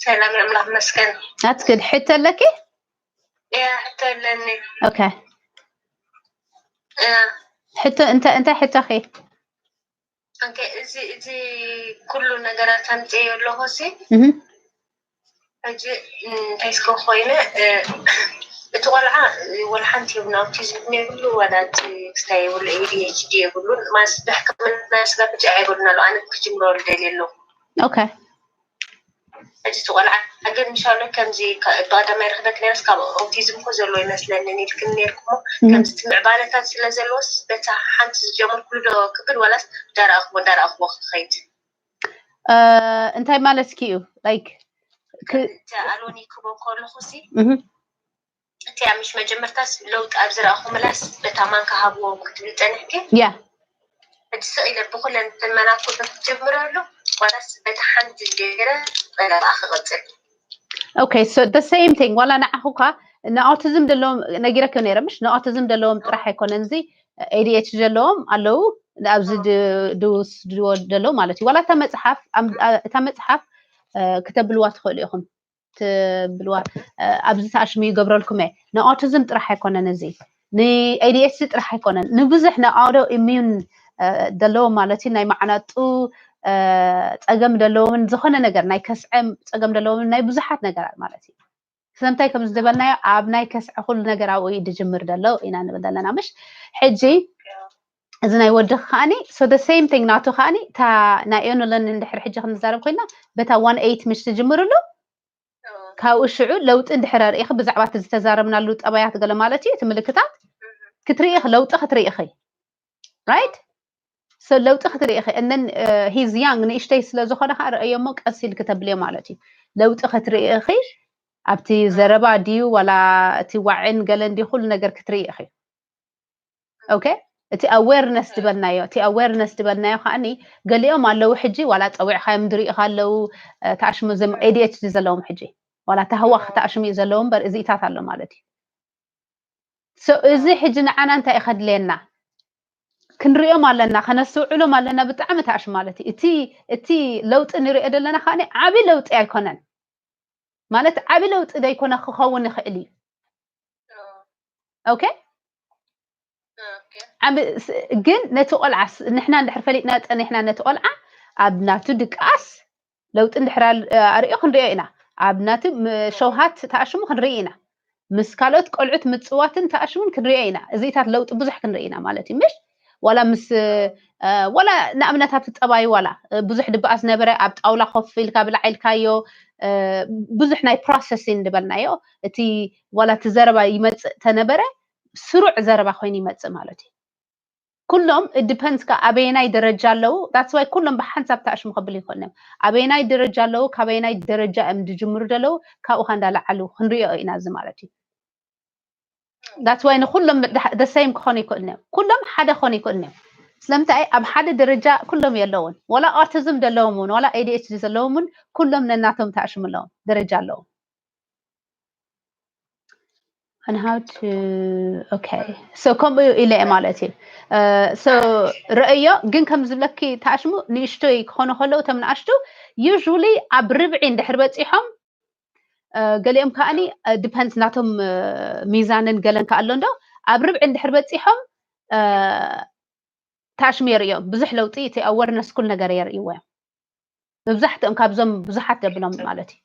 ሰላም፣ ኣምላኽ ይመስገን። That's good። ሕቶ ኣለኪ? ያ፣ ሕቶ ኣለኒ። ኦኬ። ያ። ሕቶ እንታይ፣ እንታይ ሕቶኺ? ኦኬ፣ እዚ፣ እዚ ኩሉ ነገራት ኣምፅኤዮ ኣለኹ ሲ። እህ። ሕጂ፣ እንታይ እስከ ኮይነ፣ እ፣ እቲ ቆልዓ ወላ ሓንቲ የብሉን፣ ኣውቲዝም የብሉ፣ ዋላ እቲ ክስታይ የብሉ፣ ኤ ዲ ኤች ዲ የብሉን። ማስ ብሕክምና ስጋብ ሕጂ ኣይበሉን ኣለዉ። ኣነ ክጅምሮ ደልየ ኣለኹ። ኦኬ። ሕጂ እቲ ቆልዓ ግን ምሻሎ ከምዚ ከ-፣ ብቐዳማይ ርኽበት ነይረስ ካብ ኦቲዝም እኮ ዘለዎ ይመስለኒ ኢልክኒ ነይርኩሞ። እህ። ከምዚ እቲ ምዕባለታት ስለ ዘለዎስ በታ ሓንቲ ዝጀመርኩሉ ዶ ክብል ዋላስ እንዳረኣኽዎ እንዳረኣኽዎ ክኸይድ? እ፣ እንታይ ማለትኪ እዩ? ላይክ፣ ክ-፣ እቲ ኣሎኒ ክቦ ከለኹ ሲ፣ እህ። እቲ ኣብ ምሽ መጀመርታስ ለውጢ ኣብ ዝረኣኹ ምላስ በታ ማንካ ሃብዎም ክትብል ጸኒሕኪ? ያ። ሕጂ ስቕ ኢለ ብኹለን እተን መናፍቆት ክጅምረሉ ዋላስ በታ ሓንቲ ገይረ ጸለባ ክቕጽል? ኦኬ፣ so the same thing። ዋላ ንዓኹ እኳ ንኣውቲዝም ዘለዎም ነጊረኪ ነይረ፣ ምሽ? ንኣውቲዝም ዘለዎም ጥራሕ ኣይኮነን፣ እዚ ኤ ዲ ኤች ዲ ዘለዎም ኣለዉ፣ ኣብዚ ድ-፣ ድውስ ድዎ ዘለዉ ማለት እዩ። ዋላ እታ መጽሓፍ፣ ኣም-፣ ኣ-፣ እታ መጽሓፍ፣ እ፣ ክተብልዋ ትኽእሉ ኢኹም። ትብልዋ፣ እ፣ ኣብዚ ተኣሽሙ ይገብረልኩም እየ። ንኦቲዝም ጥራሕ ኣይኮነን እዚ፣ ንኤ ዲ ኤች ዲ ጥራሕ ኣይኮነን፣ ንብዙሕ ናይ ኣውቶ ኢሚዩን፣ እ፣ ዘለዎም ማለት እዩ፣ ናይ ማዕናጡ፣ እ፣ ጸገም ዘለዎምን ዝኾነ ነገር ናይ ከስዐ ጸገም ዘለዎምን ናይ ብዙሓት ነገራት ማለት እዩ። ስለምንታይ ከም ዝደበልናዮ ኣብ ናይ ከስዐ ኩሉ ነገር ኣብኡ እዩ ዝጅምር ዘሎ ኢና ንብል ዘለና፣ ምሽ? ሕጂ እዚ ናይ ወድኺ ከኣኒ፣ so the same thing ናቱ ከኣኒ፣ እታ ናይ ኤኖለን እንድሕር ሕጂ ክንዛረብ ኮይና፣ በታ ዋን ኤይት ምሽ ትጅምርሉ፣ ካብኡ ሽዑ ለውጢ እንድሕር ኣርእኺ፣ ብዛዕባ እቲ ዝተዛረብናሉ ጠባያት ገለ ማለት እዩ፣ እቲ ምልክታት ክትርኢ ኢኺ፣ ለውጢ ክትርኢ ኢኺ። ራይት? So ለውጢ ክትርኢ ኢኺ። And then፣ እ፣ he's young፣ ንእሽተይ ስለ ዝኾነ ከዓ ረኣዮ እሞ ቀስ ኢልኪ ተብልዮ ማለት እዩ። ለውጢ ክትርኢ ኢኺ። ኣብቲ ዘረባ ድዩ ዋላ እቲ ዋዕን ገለን ድዩ ኩሉ ነገር ክትርኢ ኢኺ። ኦኬ፣ እቲ ኣዌርነስ ዝበልናዮ እቲ ኣዌርነስ ዝበልናዮ ከዓኒ ገሊኦም ኣለዉ ሕጂ ዋላ ፀዊዕካዮም ዝርእኻ ኣለዉ። ተኣሽሙ ዘም ኤዲኤችዲ ዘለዎም ሕጂ ዋላ ታህዋኽ ተኣሽሙ እዩ ዘለዉ እምበር እዚኢታት ኣሎ ማለት እዩ። So እዚ ሕጂ ንዓና እንታይ እዩ ከድልየና? ክንሪኦም ኣለና፣ ከነስተውዕሎም ኣለና። ብጣዕሚ ታሽ ማለት እዩ። እቲ እቲ ለውጢ ንሪኦ ዘለና ከዓኒ ዓቢ ለውጢ ኣይኮነን። ማለት ዓቢ ለውጢ ዘይኮነ ክኸውን ይኽእል እዩ። ኦኬ? ዓቢ ስ- ግን ነቲ ቆልዓ ስ- ንሕና እንድሕር ፈሊጥና ጸኒሕና ነቲ ቆልዓ ኣብ ናቱ ድቃስ ለውጢ እንድሕር ኣል- ኣርእዮ ክንሪኦ ኢና። ኣብ ናቱ ም- ሸውሃት ተኣሽሙ ክንርኢ ኢና። ምስ ካልኦት ቆልዑት ምጽዋትን ተኣሽሙን ክንሪኦ ኢና። እዚታት ለውጢ ብዙሕ ክንርኢ ኢና ማለት እዩ። ምሽ ዋላ ምስ እ፣ ዋላ ንኣብነት ኣብቲ ጠባዩ ዋላ እ፣ ብዙሕ ድበኣስ ነበረ ኣብ ጣውላ ኮፍ ኢልካ ብላዕ ኢልካዮ እ፣ ብዙሕ ናይ ፕሮሰሲን ዝበልናዮ እቲ ዋላ እቲ ዘረባ ይመጽእ ተነበረ ስሩዕ ዘረባ ኮይኑ ይመጽእ ማለት እዩ። ኩሎም ዲፐንድስ ካ ኣበየናይ ደረጃ ኣለዉ። That's why ኩሎም ብሓንሳብ ተኣሽሙ ከብል ይኽእሉ እዮም። ኣበየናይ ደረጃ ኣለዉ፣ ካበየናይ ደረጃ እዮም ዝጅምሩ ዘለዉ፣ ካብኡ ካ እንዳለዓሉ ክንሪኦ ኢና እዚ ማለት እዩ። That's why ንኩሎም the same ክኾኑ ይክእሉ እዮም። ኩሎም ሓደ ክኾኑ ይክእሉ እዮም። ስለምንታይ ኣብ ሓደ ደረጃ ኩሎም የለውን። ዋላ ኦቲዝም ዘለዎም እውን ዋላ ኤዲኤችዲ ዘለዎም እውን ኩሎም ነናቶም ተኣሽሙ ኣለዎም ደረጃ ኣለዎም። And how to okay so ከምኡ ኢለ እየ ማለት እዩ። So ረእዮ ግን ከም ዝብለኪ ተኣሽሙ ንእሽቶይ ክኾኑ ከለዉ እቶም ንኣሽቱ usually ኣብ ርብዒ እንድሕር በፂሖም ገሊኦም ከዓኒ ዲፐንድስ ናቶም ሚዛንን ገለን ከ ኣሎ እንዶ ኣብ ርብዒ እንድሕር በፂሖም ተኣሽሙ የርእዮም ብዙሕ ለውጢ እቲ ኣወርነስ ኩል ነገር የርእይዎ እዮም። መብዛሕትኦም ካብዞም ብዙሓት ዘብሎም ማለት እዩ።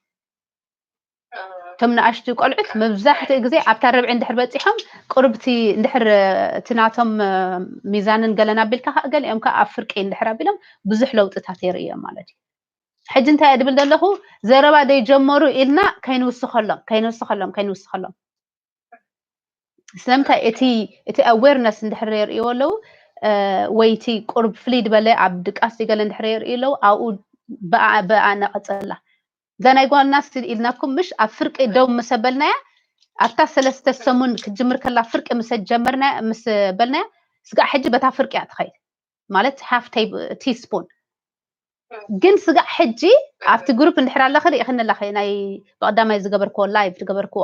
እቶም ንኣሽቱ ቆልዑት መብዛሕትኡ ግዜ ኣብታ ርብዒ እንድሕር በፂሖም ቁርብቲ እንድሕር እቲ ናቶም ሚዛንን ገለን ኣቢልካ ከዓ ገሊኦም ከዓ ኣብ ፍርቂ እንድሕር ኣቢሎም ብዙሕ ለውጥታት የርእዮም ማለት እዩ። ሕጂ እንታይ እየ ድብል ዘለኹ ዘረባ ደይጀመሩ ኢልና ከይንውስኸሎም ከይንውስኸሎም ከይንውስኸሎም ስለምንታይ እቲ እቲ ኣዌርነስ እንድሕር የርእይዎ ኣለዉ ወይ እቲ ቁርብ ፍልይ ዝበለ ኣብ ድቃስ ገለ እንድሕር የርእዩ ኣለዉ ኣብኡ ብኣ ነቐፀላ እዛ ናይ ጓልና ስል ኢልናኩም ምሽ ኣብ ፍርቂ ደው ምስ ኣበልናያ ኣብታ ሰለስተ ሰሙን ክትጅምር ከላ ፍርቂ ምስ ጀመርና ምስ በልናያ ስጋዕ ሕጂ በታ ፍርቂ እያ ትኸይድ ማለት half teaspoon ግን ስጋዕ ሕጂ ኣብቲ ግሩፕ እንድሕር ኣለኺ ርኢኽኒ ኣለኺ ናይ ብቐዳማይ ዝገበርክዎ live ዝገበርክዎ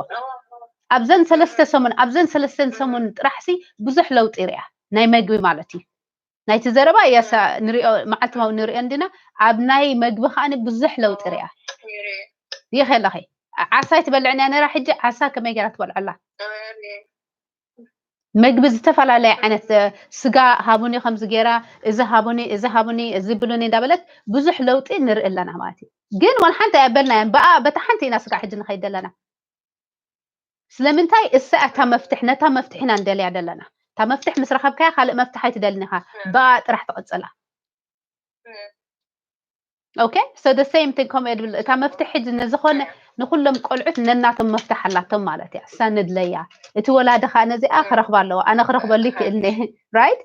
ኣብዘን ሰለስተ ሰሙን ኣብዘን ሰለስተን ሰሙን ጥራሕ ሲ ብዙሕ ለውጢ ሪኣ ናይ መግቢ ማለት እዩ ናይቲ ዘረባ እያ ንሪኦ መዓልታዊ ንሪኦ እንዲና ኣብ ናይ መግቢ ከዓኒ ብዙሕ ለውጢ ሪኣ ይኸ ኣለኺ ዓሳ ይትበልዕን እያ ነራ ሕጂ ዓሳ ከመይ ገይራ ትበልዐላ መግቢ ዝተፈላለየ ዓይነት ስጋ ሃቡኒ ከምዚ ገይራ እዚ ሃቡኒ እዚ ሃቡኒ እዚ ብሉኒ እንዳበለት ብዙሕ ለውጢ ንርኢ ኣለና ማለት እዩ ግን ዋላ ሓንቲ ኣየበልናየን ብኣ በታ ሓንቲ ኢና ስጋ ሕጂ ንኸይድ ዘለና ስለምንታይ እሳ እታ መፍትሕ ነታ መፍትሕ ኢና ንደልያ ዘለና እታ መፍትሕ ምስ ረኸብካያ ካልእ መፍትሕ ኣይትደልን ኢኻ ብኣ ጥራሕ ትቕፅላ okay so the same thing ከምኡ የድብል እታ መፍትሒ ሕጂ ንዝኾነ ንኩሎም ቆልዑት ነናቶም መፍትሕ ኣላቶም ማለት እያ እሳ ንድለያ እቲ ወላዲ ከዓ ነዚኣ ክረኽባ ኣለዎ ኣነ ክረኽበሉ ይክእልኒ right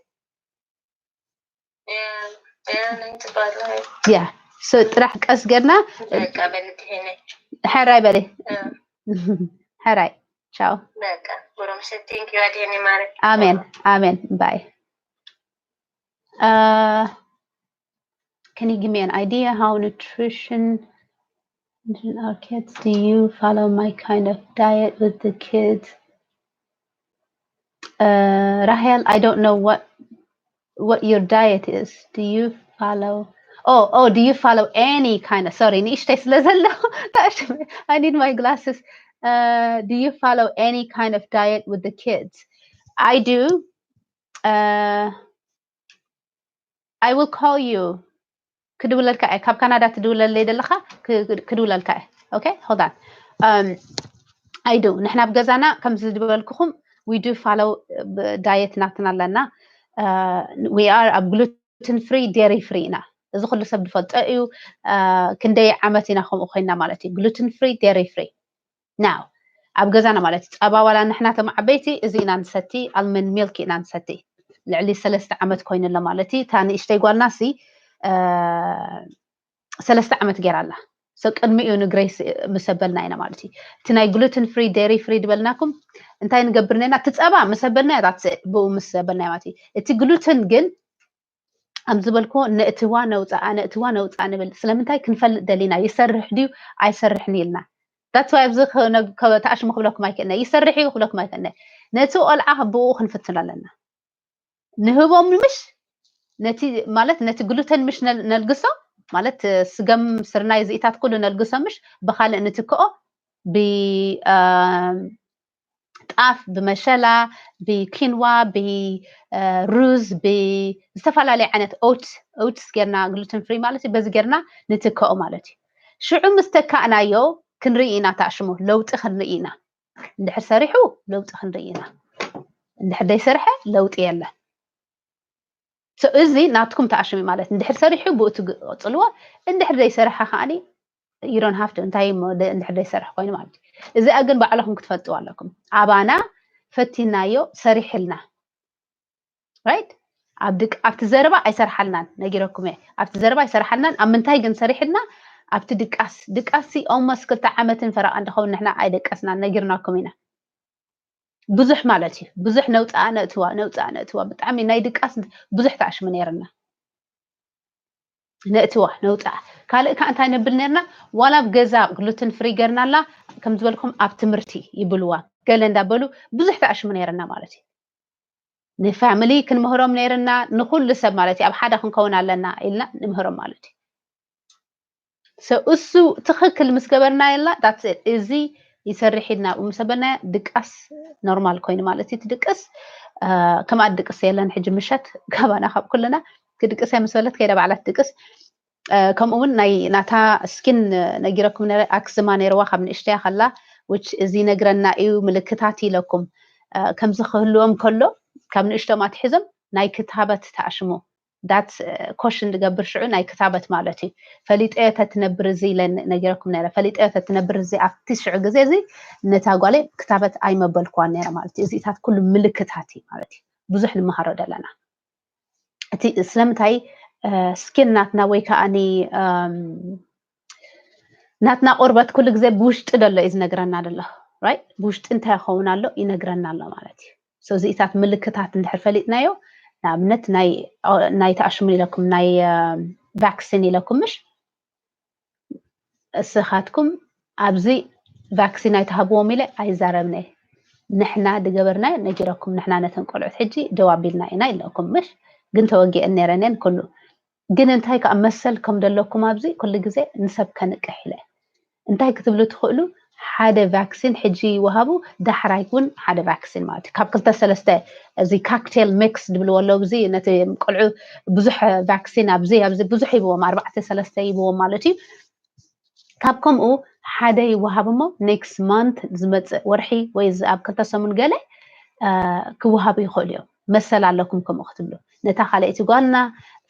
yeah so ጥራሕ ቀስ ገርና ሕራይ በሊ ሕራይ ቻው ኣሜን ኣሜን bye Uh, can you give me an idea how nutrition our kids? Do you follow my kind of diet with the kids? Uh, Rahel, I don't know what what your diet is. Do you follow? Oh, oh, do you follow any kind of? Sorry, I need my glasses. Uh, do you follow any kind of diet with the kids? I do. Uh, I will call you. ክድውለልካ እየ ካብ ካናዳ ትድውለለይ ዘለኻ ክድውለልካ እየ okay hold on um, I do ንሕና ኣብ ገዛና ከምዚ ዝበልኩኹም we do follow diet ናትና ኣለና we are ኣብ gluten free dairy free ኢና እዚ ኩሉ ሰብ ዝፈልጦ እዩ ክንደይ ዓመት ኢና ከምኡ ኮይና ማለት እዩ gluten free dairy free now ኣብ ገዛና ማለት ጸባ ዋላ ንሕና ተማዓበይቲ እዚ ኢና ንሰቲ almond milk ኢና ንሰቲ ልዕሊ ሰለስተ ዓመት ኮይኑ ኣሎ ማለት እዩ እታ ንእሽተይ ጓልና ሲ ሰለስተ ዓመት ገይራ ኣላ So ቅድሚኡ ንግሬስ ምስ ኣበልና ኢና ማለት እዩ። እቲ ናይ gluten free dairy free ዝበልናኩም እንታይ ንገብር ነና? እቲ ጸባ ምስ ኣበልና እያ፣ that's it፣ ብኡ ምስ ኣበልና ማለት እዩ። እቲ ግሉተን ግን ከም ዝበልኩ ነእትዋ ነውፅኣ ነእትዋ ነውፅኣ ንብል። ስለምንታይ? ክንፈልጥ ደሊና፣ ይሰርሕ ድዩ ኣይሰርሕን ኢልና። That's why ኣብዚ ተኣሽሙ ክብለኩም ኣይክእልነ፣ ይሰርሕ እዩ ክብለኩም ኣይክእልነ። ነቲ ቆልዓ ብኡ ክንፍትኖ ኣለና። ንህቦም ምሽ ነቲ ማለት ነቲ ግሉተን ምሽ ነልግሶ ማለት ስገም፣ ስርናይ፣ ዝኢታት ኩሉ ነልግሶ ምሽ ብካልእ ንትክኦ ብ ጣፍ፣ ብመሸላ፣ ብኪንዋ፣ ብሩዝ፣ ብዝተፈላለየ ዓይነት ኦትስ፣ ኦትስ ጌርና፣ ግሉተን ፍሪ ማለት እዩ። በዚ ጌርና ንትክኦ ማለት እዩ። ሽዑ ምስ ተካእናዮ ክንርኢ ኢና፣ ተኣሽሙ ለውጢ ክንርኢ ኢና። እንድሕር ሰሪሑ ለውጢ ክንርኢ ኢና። እንድሕር ዘይሰርሐ ለውጢ የለን። እዚ ናትኩም ተኣሽሙ ማለት እንድሕር ሰሪሑ ብኡ ትቅፅልዎ፣ እንድሕር ዘይሰርሐ ከዓኒ you don't have to፣ እንታይ እሞ እንድሕር ዘይሰርሕ ኮይኑ ማለት እዩ። እዚኣ ግን ባዕልኹም ክትፈልጥዋ ኣለኩም። ኣባና ፈቲናዮ ሰሪሕልና፣ right? ኣብ ድቅ ኣብቲ ዘረባ ኣይሰርሓልናን፣ ነጊረኩም እየ። ኣብቲ ዘረባ ኣይሰርሓልናን። ኣብ ምንታይ ግን ሰሪሕልና? ኣብቲ ድቃስ። ድቃስ ሲ almost ክልተ ዓመትን ፈረቓን ድኸውን ንሕና ኣይደቀስናን፣ ነጊርናኩም ኢና። ብዙሕ ማለት እዩ። ብዙሕ ነውፅኣ ነእትዋ፣ ነውፅኣ ነእትዋ። ብጣዕሚ ናይ ድቃስ ብዙሕ ተኣሽሙ ነይርና። ነእትዋ ነውፅኣ። ካልእ ከዓ እንታይ ነብል ነርና? ዋላ ኣብ ገዛ ግሉትን ፍሪ ገርናላ፣ ከም ዝበልኩም ኣብ ትምህርቲ ይብልዋ፣ ገለ እንዳበሉ ብዙሕ ተኣሽሙ ነይርና ማለት እዩ። ንፋሚሊ ክንምህሮም ነይርና፣ ንኩሉ ሰብ ማለት እዩ። ኣብ ሓደ ክንከውን ኣለና ኢልና ንምህሮም ማለት እዩ። እሱ ትኽክል ምስ ገበርና የላ፣ that's it፣ እዚ ይሰርሕ ኢልና ምስ ኣበልናዮ ድቃስ ኖርማል ኮይኑ ማለት እዩ። ትድቅስ ከምኣ ድቅስ የለን። ሕጂ ምሸት ካባና ካብ ኩልና ክድቅስ እየ ምስ በለት ከይዳ ባዕላ ትድቅስ። ከምኡ እውን ናይ ናታ ስኪን ነጊረኩም ነረ፣ ኣክዝማ ነይርዋ ካብ ንእሽተያ ከላ፣ which እዚ ነግረና እዩ ምልክታት ኢለኩም። ከምዚ ክህልዎም ከሎ ካብ ንእሽቶም ኣትሒዞም ናይ ክታበት ተኣሽሙ ዳት ኮሽን ዝገብር ሽዑ ናይ ክታበት ማለት እዩ። ፈሊጠዮ ተትነብር እዚ ኢለ ነጊረኩም ነረ። ፈሊጠዮ ተትነብር እዚ ኣብቲ ሽዑ ግዜ እዚ ነታ ጓለይ ክታበት ኣይመበልኩዋን ነረ ማለት እዩ። እዚታት ኩሉ ምልክታት እዩ ማለት እዩ። ብዙሕ ንመሃሮ ዘለና እቲ ስለምንታይ ስኪን ናትና ወይ ከዓኒ ናትና ቆርበት ኩሉ ግዜ ብውሽጢ ደሎ እዩ ዝነግረና ደሎ፣ right? ብውሽጢ እንታይ ይኸውን ኣሎ ይነግረና ኣሎ ማለት እዩ። So እዚኢታት ምልክታት እንድሕር ፈሊጥናዮ፣ ንኣብነት ናይ ተኣሽሙን ኢለኩም ናይ ቫክሲን ኢለኩም ምሽ እስኻትኩም ኣብዚ ቫክሲን ኣይትሃብዎም ኢለ ኣይዛረብነ። ንሕና ድገበርናዮ ነጊረኩም፣ ንሕና ነተን ቆልዑት ሕጂ ደው ኣቢልና ኢና ኢለኩም ምሽ። ግን ተወጊአን ነይረን እየን ኩሉ። ግን እንታይ ከዓ መሰል ከም ደለኩም ኣብዚ ኩሉ ግዜ ንሰብ ከንቅሕ ኢለ። እንታይ ክትብሉ ትኽእሉ? ሓደ ቫክሲን ሕጂ ይወሃቡ፣ ዳሕራይ እውን ሓደ ቫክሲን ማለት እዩ። ካብ ክልተ ሰለስተ እዚ ካክቴል ሚክስ ድብልዎ ኣለዉ። እዚ ነቲ ቆልዑ ብዙሕ ቫክሲን ኣብዚ ኣብዚ ብዙሕ ይብዎም፣ ኣርባዕተ ሰለስተ ይብዎም ማለት እዩ። ካብ ከምኡ ሓደ ይወሃብ እሞ ኔክስት ማንት ዝመፅእ ወርሒ ወይ ኣብ ክልተ ሰሙን ገለ ክወሃቡ ይኽእሉ እዮም። መሰል ኣለኩም ከምኡ ክትብሉ። ነታ ካልኣይቲ ጓልና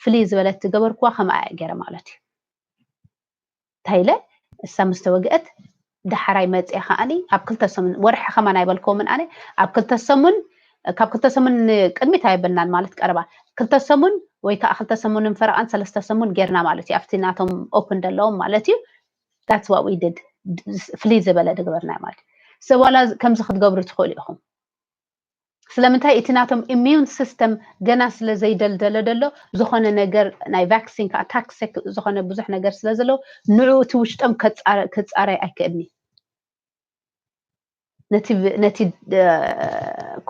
ፍልይ ዝበለት ዝገበርኩዋ ከምኣ እያ ገይረ ማለት እዩ። እንታይ ኢለ እሳ ምስ ተወግአት ዳሕራይ መፅአ ከዓኒ ኣብ ክልተ ሰሙን ወርሒ ከማን ኣይበልክዎምን ኣነ ኣብ ክልተ ሰሙን ካብ ክልተ ሰሙን ቅድሚት ኣይበልናን ማለት ቀረባ ክልተ ሰሙን ወይ ከዓ ክልተ ሰሙንን ፈረቓን ሰለስተ ሰሙን ጌርና ማለት እዩ። ኣብቲ ናቶም ኦፕን ዘለዎም ማለት እዩ። That's what we did። ፍልይ ዝበለ ድግበርና ማለት እዩ። ሰዋላ ከምዚ ክትገብሩ ትኽእሉ ኢኹም። ስለምንታይ እቲ ናቶም ኢሚዩን ሲስተም ገና ስለ ዘይደልደለ ደሎ ዝኾነ ነገር ናይ ቫክሲን ከዓ ታክሲክ ዝኾነ ብዙሕ ነገር ስለ ዘለዎ ንዕኡ እቲ ውሽጦም ክፃረይ ኣይክእልኒ። ነቲ ነቲ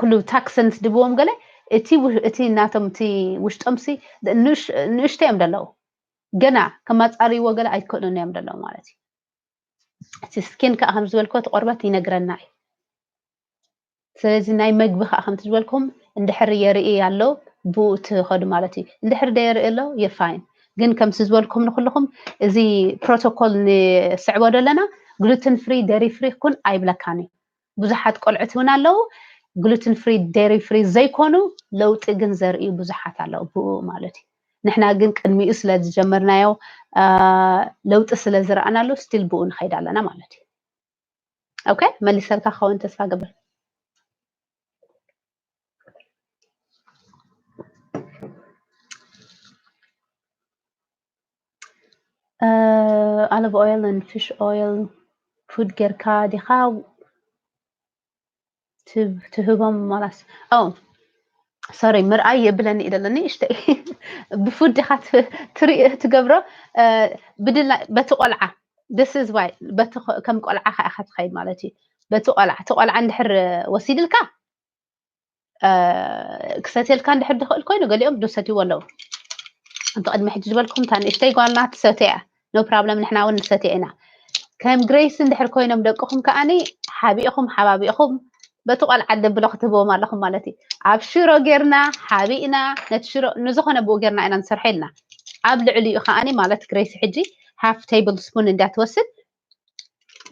ኩሉ ታክሰንት ድብዎም ገለ እቲ እቲ ናቶም እቲ ውሽጦም ሲ ንእሽተ እዮም ደለዉ ገና ከማፃርይዎ ገለ ኣይክእሉን እዮም ደለዉ ማለት እዩ። እቲ ስኪን ከዓ ከም ዝበልኮ እቲ ቆርበት ይነግረና እዩ። ስለዚ ናይ መግቢ ከዓ ከምቲ ዝበልኩም እንድሕር የርኢ ኣሎ ብኡ ትኸዱ ማለት እዩ። እንድሕር ደየርኢ ኣሎ የፋይን። ግን ከምቲ ዝበልኩም ንኩልኩም እዚ ፕሮቶኮል ንስዕቦ ደለና ግሉትን ፍሪ ደሪ ፍሪ ኩን ኣይብለካን እዩ። ብዙሓት ቆልዑት እውን ኣለዉ ግሉትን ፍሪ ደሪ ፍሪ ዘይኮኑ ለውጢ ግን ዘርእዩ ብዙሓት ኣለዉ ብኡ ማለት እዩ። ንሕና ግን ቅድሚኡ ስለ ዝጀመርናዮ ለውጢ ስለ ዝረኣናሉ ስቲል ብኡ ንኸይድ ኣለና ማለት እዩ። ኦኬ መሊሰልካ ክኸውን ተስፋ ገብር። olive oil and fish oil food ጌርካ ዲኻ ትህቦም? ማላስ ሶሪ፣ ምርኣይ የብለኒ ኢለ ኣለኒ እሽተይ ብፉድ ዲኻ ትገብሮ? ብድላ በቲ ቆልዓ፣ this is why፣ ከም ቆልዓ ከኣ ኢኻ ትኸይድ ማለት እዩ። በቲ ቆልዓ፣ እቲ ቆልዓ እንድሕር ወሲድልካ፣ ክሰትየልካ እንድሕር ድኽእል ኮይኑ፣ ገሊኦም ድሰትይዎ ኣለዉ። እንተ ቅድሚ ሕጂ ዝበልኩም፣ እታ ንእሽተይ ጓልና ትሰትያ እያ፣ no problem፣ ንሕና እውን ንሰትያ ኢና። ከም ግሬስ እንድሕር ኮይኖም ደቅኹም ከኣኒ፣ ሓቢእኹም ሓባቢእኹም በቲ ቆልዓ ደብሎ ክትህብዎም ኣለኹም ማለት እዩ። ኣብ ሽሮ ጌርና ሓቢእና፣ ነቲ ሽሮ ንዝኾነ ብኡ ጌርና ኢና ንሰርሖ ኢልና። ኣብ ልዕሊኡ ከኣኒ ማለት ግሬስ ሕጂ half table spoon እንዳትወስድ፣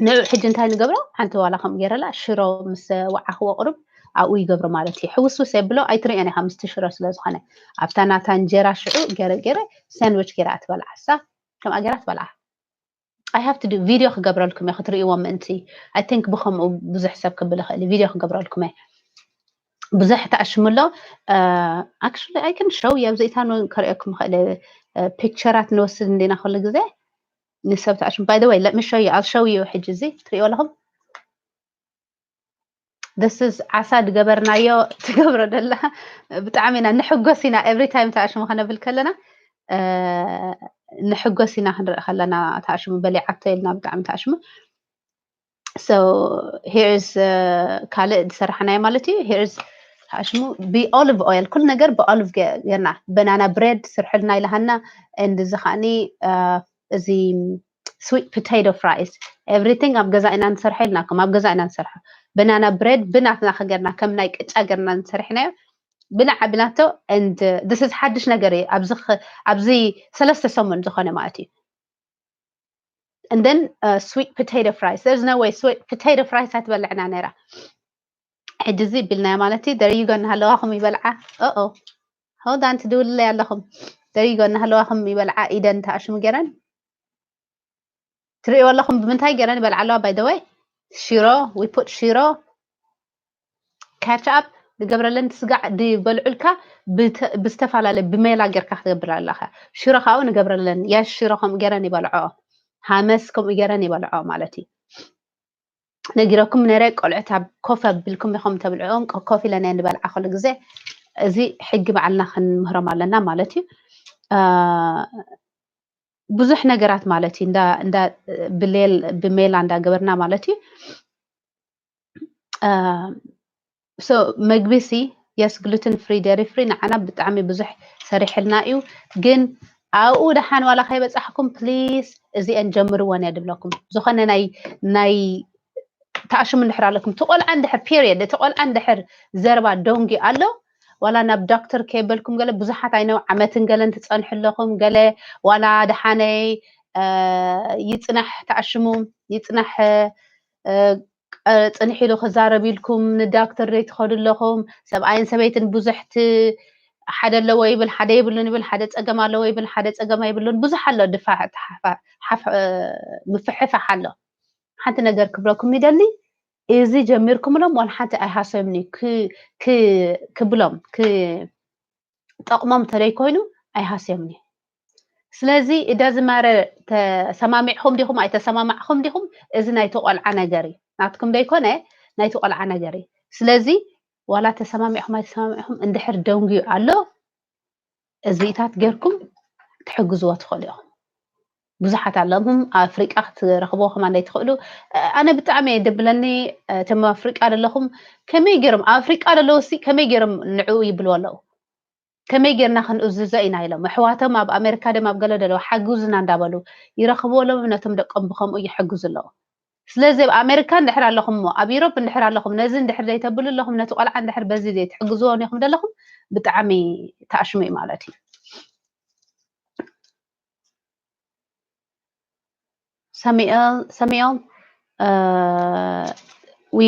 ንዑ ሕጂ እንታይ ንገብሮ? ሓንቲ ዋላ ከም ገይረላ ሽሮ ምስ ወዓኽዎ ቁሩብ ኣብኡ ይገብሮ ማለት እዩ። ሕውስውስ የብሎ፣ ኣይትርእዮን ኢኻ ምስቲ ሽሮ ስለ ዝኾነ። ኣብታ ናታ እንጀራ ሽዑ ገይረ ገይረ ሳንድዊች ገይራ ትበልዓ፣ እሳ ከምኣ ገይራ ትበልዓ። I have to do ቪድዮ ክገብረልኩም እየ ክትርእይዎ ምእንቲ። I think ብኸምኡ ብዙሕ ሰብ ክብል ይኽእል እዩ። ቪድዮ ክገብረልኩም እየ። ብዙሕ ተኣሽሙ ኣሎ። Actually I can show you፣ ኣብዚኢታ ከርእየኩም ይኽእል። ፒክቸራት ንወስድ እንዲና ኩሉ ግዜ ንሰብ ተኣሽሙ። By the way, let me show you፣ I'll show you። ሕጂ እዚ ትርእይዎ ኣለኹም፣ this is ዓሳ ድገበርናዮ። ትገብሮ ደላ ብጣዕሚ ኢና ንሕጎስ ኢና፣ every time ተኣሽሙ ከነብል ከለና ንሕጎስ ኢና ክንርኢ ከለና፣ ተኣሽሙ በሊዓቶ ኢልና ብጣዕሚ ተኣሽሙ። So here is ካልእ ዝሰራሕናዮ ማለት እዩ። Here is ተኣሽሙ ብ olive oil፣ ኩሉ ነገር ብ olive ጌርና። በናና ብሬድ ስርሕልና ኢልሃና፣ and እዚ ከኣኒ እዚ sweet potato fries፣ everything ኣብ ገዛ ኢና ንሰርሖ ኢልናኩም፣ ኣብ ገዛ ኢና ንሰርሖ። በናና ብሬድ ብናትና ከገርና ከም ናይ ቅጫ ገርና ንሰርሕናዮ ብናዕ ኣቢላቶ። And this is ሓድሽ ነገር እዩ፣ ኣብዚ ሰለስተ ሰሙን ዝኾነ ማለት እዩ። And then sweet potato fries፣ there's no way sweet potato fries ኣይትበልዕና ነይራ። ሕጂ እዚ ቢልናያ ማለት እዩ። ደሪጎ እናሃለዋኹም ይበልዓ። ኦኦ፣ hold on፣ ትድውልለይ ኣለኹም። ደሪጎ እናሃለዋኹም ይበልዓ። ኢደን ተኣሽሙ ገይረን ትርእይዎ ኣለኹም ብምንታይ ገይረን ይበልዓ ኣለዋ። By the way፣ ሽሮ፣ we put ሽሮ፣ ketchup ንገብረለን፣ ስጋዕ ድበልዑልካ ብዝተፈላለየ ብሜላ ጌርካ ክትገብር ኣለኻ። ሽሮ ካብኡ ንገብረለን፣ yes ሽሮ ከምኡ ገይረን ይበልዖ፣ ሃመስ ከምኡ ገይረን ይበልዖ ማለት እዩ። ነጊረኩም ነረ፣ ቆልዑት ኣብ ኮፍ ኣቢልኩም ኢኹም ተብልዕኦም፣ ኮፍ ኢለን እየን ዝበልዓ ኩሉ ግዜ። እዚ ሕጊ ባዕልና ክንምህሮም ኣለና ማለት እዩ። ብዙሕ ነገራት ማለት እዩ፣ እንዳ ብሌል ብሜላ እንዳገበርና ማለት እዩ። So መግቢ ሲ፣ yes፣ gluten free፣ dairy free ንዓና ብጣዕሚ ብዙሕ ሰሪሕልና እዩ። ግን ኣብኡ ደሓን ዋላ ከይበጻሕኩም፣ please እዚአን ጀምርወን እየ ድብለኩም። ዝኾነ ናይ ናይ ተኣሽሙ እንድሕር ኣለኩም፣ እቲ ቆልዓ እንድሕር፣ period፣ እቲ ቆልዓ እንድሕር ዘረባ ደንጉዩ ኣሎ፣ ዋላ ናብ ዶክተር ከየበልኩም፣ ገለ ብዙሓት ኣይነው ዓመትን ገለን ትጸንሑ ኣለኹም። ገለ ዋላ ደሓነይ ይጽናሕ ተኣሽሙ፣ ይጽናሕ ጽንሕ ኢሉ ክዛረብ ኢልኩም ንዳክተር ዘይትኸዱ ኣለኹም። ሰብኣይን ሰበይትን ብዙሕ እቲ ሓደ ኣለዎ ይብል፣ ሓደ የብሉን ይብል፣ ሓደ ጸገም ኣለዎ ይብል፣ ሓደ ጸገም ኣይብሉን። ብዙሕ ኣሎ ድፋዕ፣ ምፍሕፋሕ ኣሎ። ሓንቲ ነገር ክብለኩም ይደሊ፣ እዚ ጀሚርኩምሎም ዋላ ሓንቲ ኣይሃሰዮምኒ ክብሎም፣ ክጠቕሞም ተደይኮይኑ ኣይሃስዮምኒ። ስለዚ እዳ ዝማረ ተሰማሚዕኹም ዲኹም ኣይተሰማማዕኹም ዲኹም፣ እዚ ናይቲ ቆልዓ ነገር እዩ፣ ናትኩም ደይኮነ ናይቲ ቆልዓ ነገር እዩ። ስለዚ ዋላ ተሰማሚዕኹም ኣይተሰማሚዕኹም እንድሕር ደንጉዩ ኣሎ፣ እዚታት ጌርኩም ትሕግዝዎ ትኽእሉ ኢኹም። ብዙሓት ኣለኹም ኣፍሪቃ ክትረኽብዎ ከማን ዘይትኽእሉ። ኣነ ብጣዕሚ እየ ደብለኒ፣ እቶም ኣፍሪቃ ዘለኹም ከመይ ገይሮም፣ ኣፍሪቃ ዘለዉ ሲ ከመይ ገይሮም ንዕኡ ይብልዎ ኣለዉ? ከመይ ጌርና ክንእዝዞ ኢና ኢሎም፣ ኣሕዋቶም ኣብ ኣሜሪካ ደም ኣብ ገለ ደለዉ ሓግዙና እንዳበሉ ይረኽብዎ ኣለዉ። ነቶም ደቆም ብኸምኡ ይሕግዙ ኣለዉ። ስለዚ ኣብ ኣሜሪካ እንድሕር ኣለኹም እሞ፣ ኣብ ኢሮፕ እንድሕር ኣለኹም፣ ነዚ እንድሕር ዘይተብሉ ኣለኹም፣ ነቲ ቆልዓ እንድሕር በዚ ዘይትሕግዝዎ ኔኹም ዘለኹም፣ ብጣዕሚ ተኣሽሙ እዩ ማለት እዩ። ሰሚኤል፣ ሰሚኤል፣ ዊ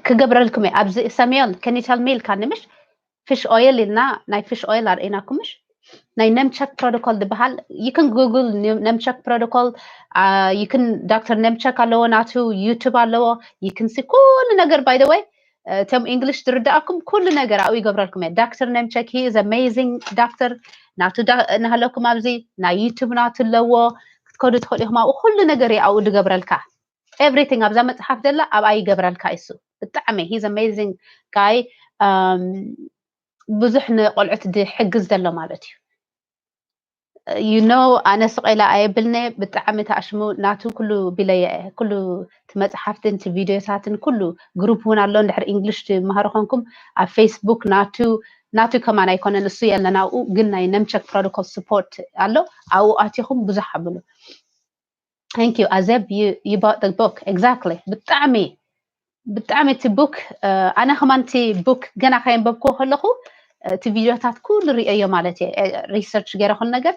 ክገብረልኩም እየ። ኣብዚ ሰሚኤል፣ can you tell me ኢልካኒ ምሽ? ፊሽ ኦይል ኢልና፣ ናይ ፊሽ ኦይል ኣርእናኩም ምሽ? ናይ ነምቸክ ፕሮቶኮል ዝበሃል፣ you can Google ነምቸክ ፕሮቶኮል፣ you can፣ ዶክተር ነምቸክ ኣለዎ፣ ናቱ ዩቱብ ኣለዎ፣ you can see ኩሉ ነገር። By the way፣ እቶም ኢንግሊሽ ዝርዳእኩም ኩሉ ነገር ኣብኡ ይገብረልኩም እየ። ዶክተር ነምቸክ፣ he is amazing ዶክተር። ናቱ እናሃለኩም ኣብዚ ናይ ዩቱብ ናቱ ኣለዎ፣ ክትከዱ ትኽእሉ ኢኹም። ኣብኡ ኩሉ ነገር እዩ ኣብኡ ዝገብረልካ። Everything ኣብዛ መፅሓፍ ዘላ ኣብኣ ይገብረልካ እሱ። ብጣዕሚ he's amazing guy። ብዙሕ ንቆልዑት ዝሕግዝ ዘሎ ማለት እዩ። You know ኣነ ስቕ ኢለ ኣየብልነ። ብጣዕሚ ተኣሽሙ ናቱ ኩሉ ቢለየ ኩሉ እቲ መፅሓፍትን እቲ ቪዲዮታትን ኩሉ ግሩፕ እውን ኣሎ። እንድሕር English ትመሃሩ ኮንኩም ኣብ Facebook ናቱ ናቱ ከማን ኣይኮነን እሱ የለን ኣብኡ፣ ግን ናይ ነምቸክ ፕሮቶኮል ስፖርት ኣሎ። ኣብኡ ኣቲኹም ብዙሕ ኣብሉ። Thank you ኣዘብ። You bought the book. Exactly። ብጣዕሚ ብጣዕሚ እቲ book ኣነ ከማን እቲ book ገና ከየንበብክዎ ከለኹ እቲ ቪዲዮታት ኩሉ ርእየዮ ማለት እየ። Research ገይረ ኩሉ ነገር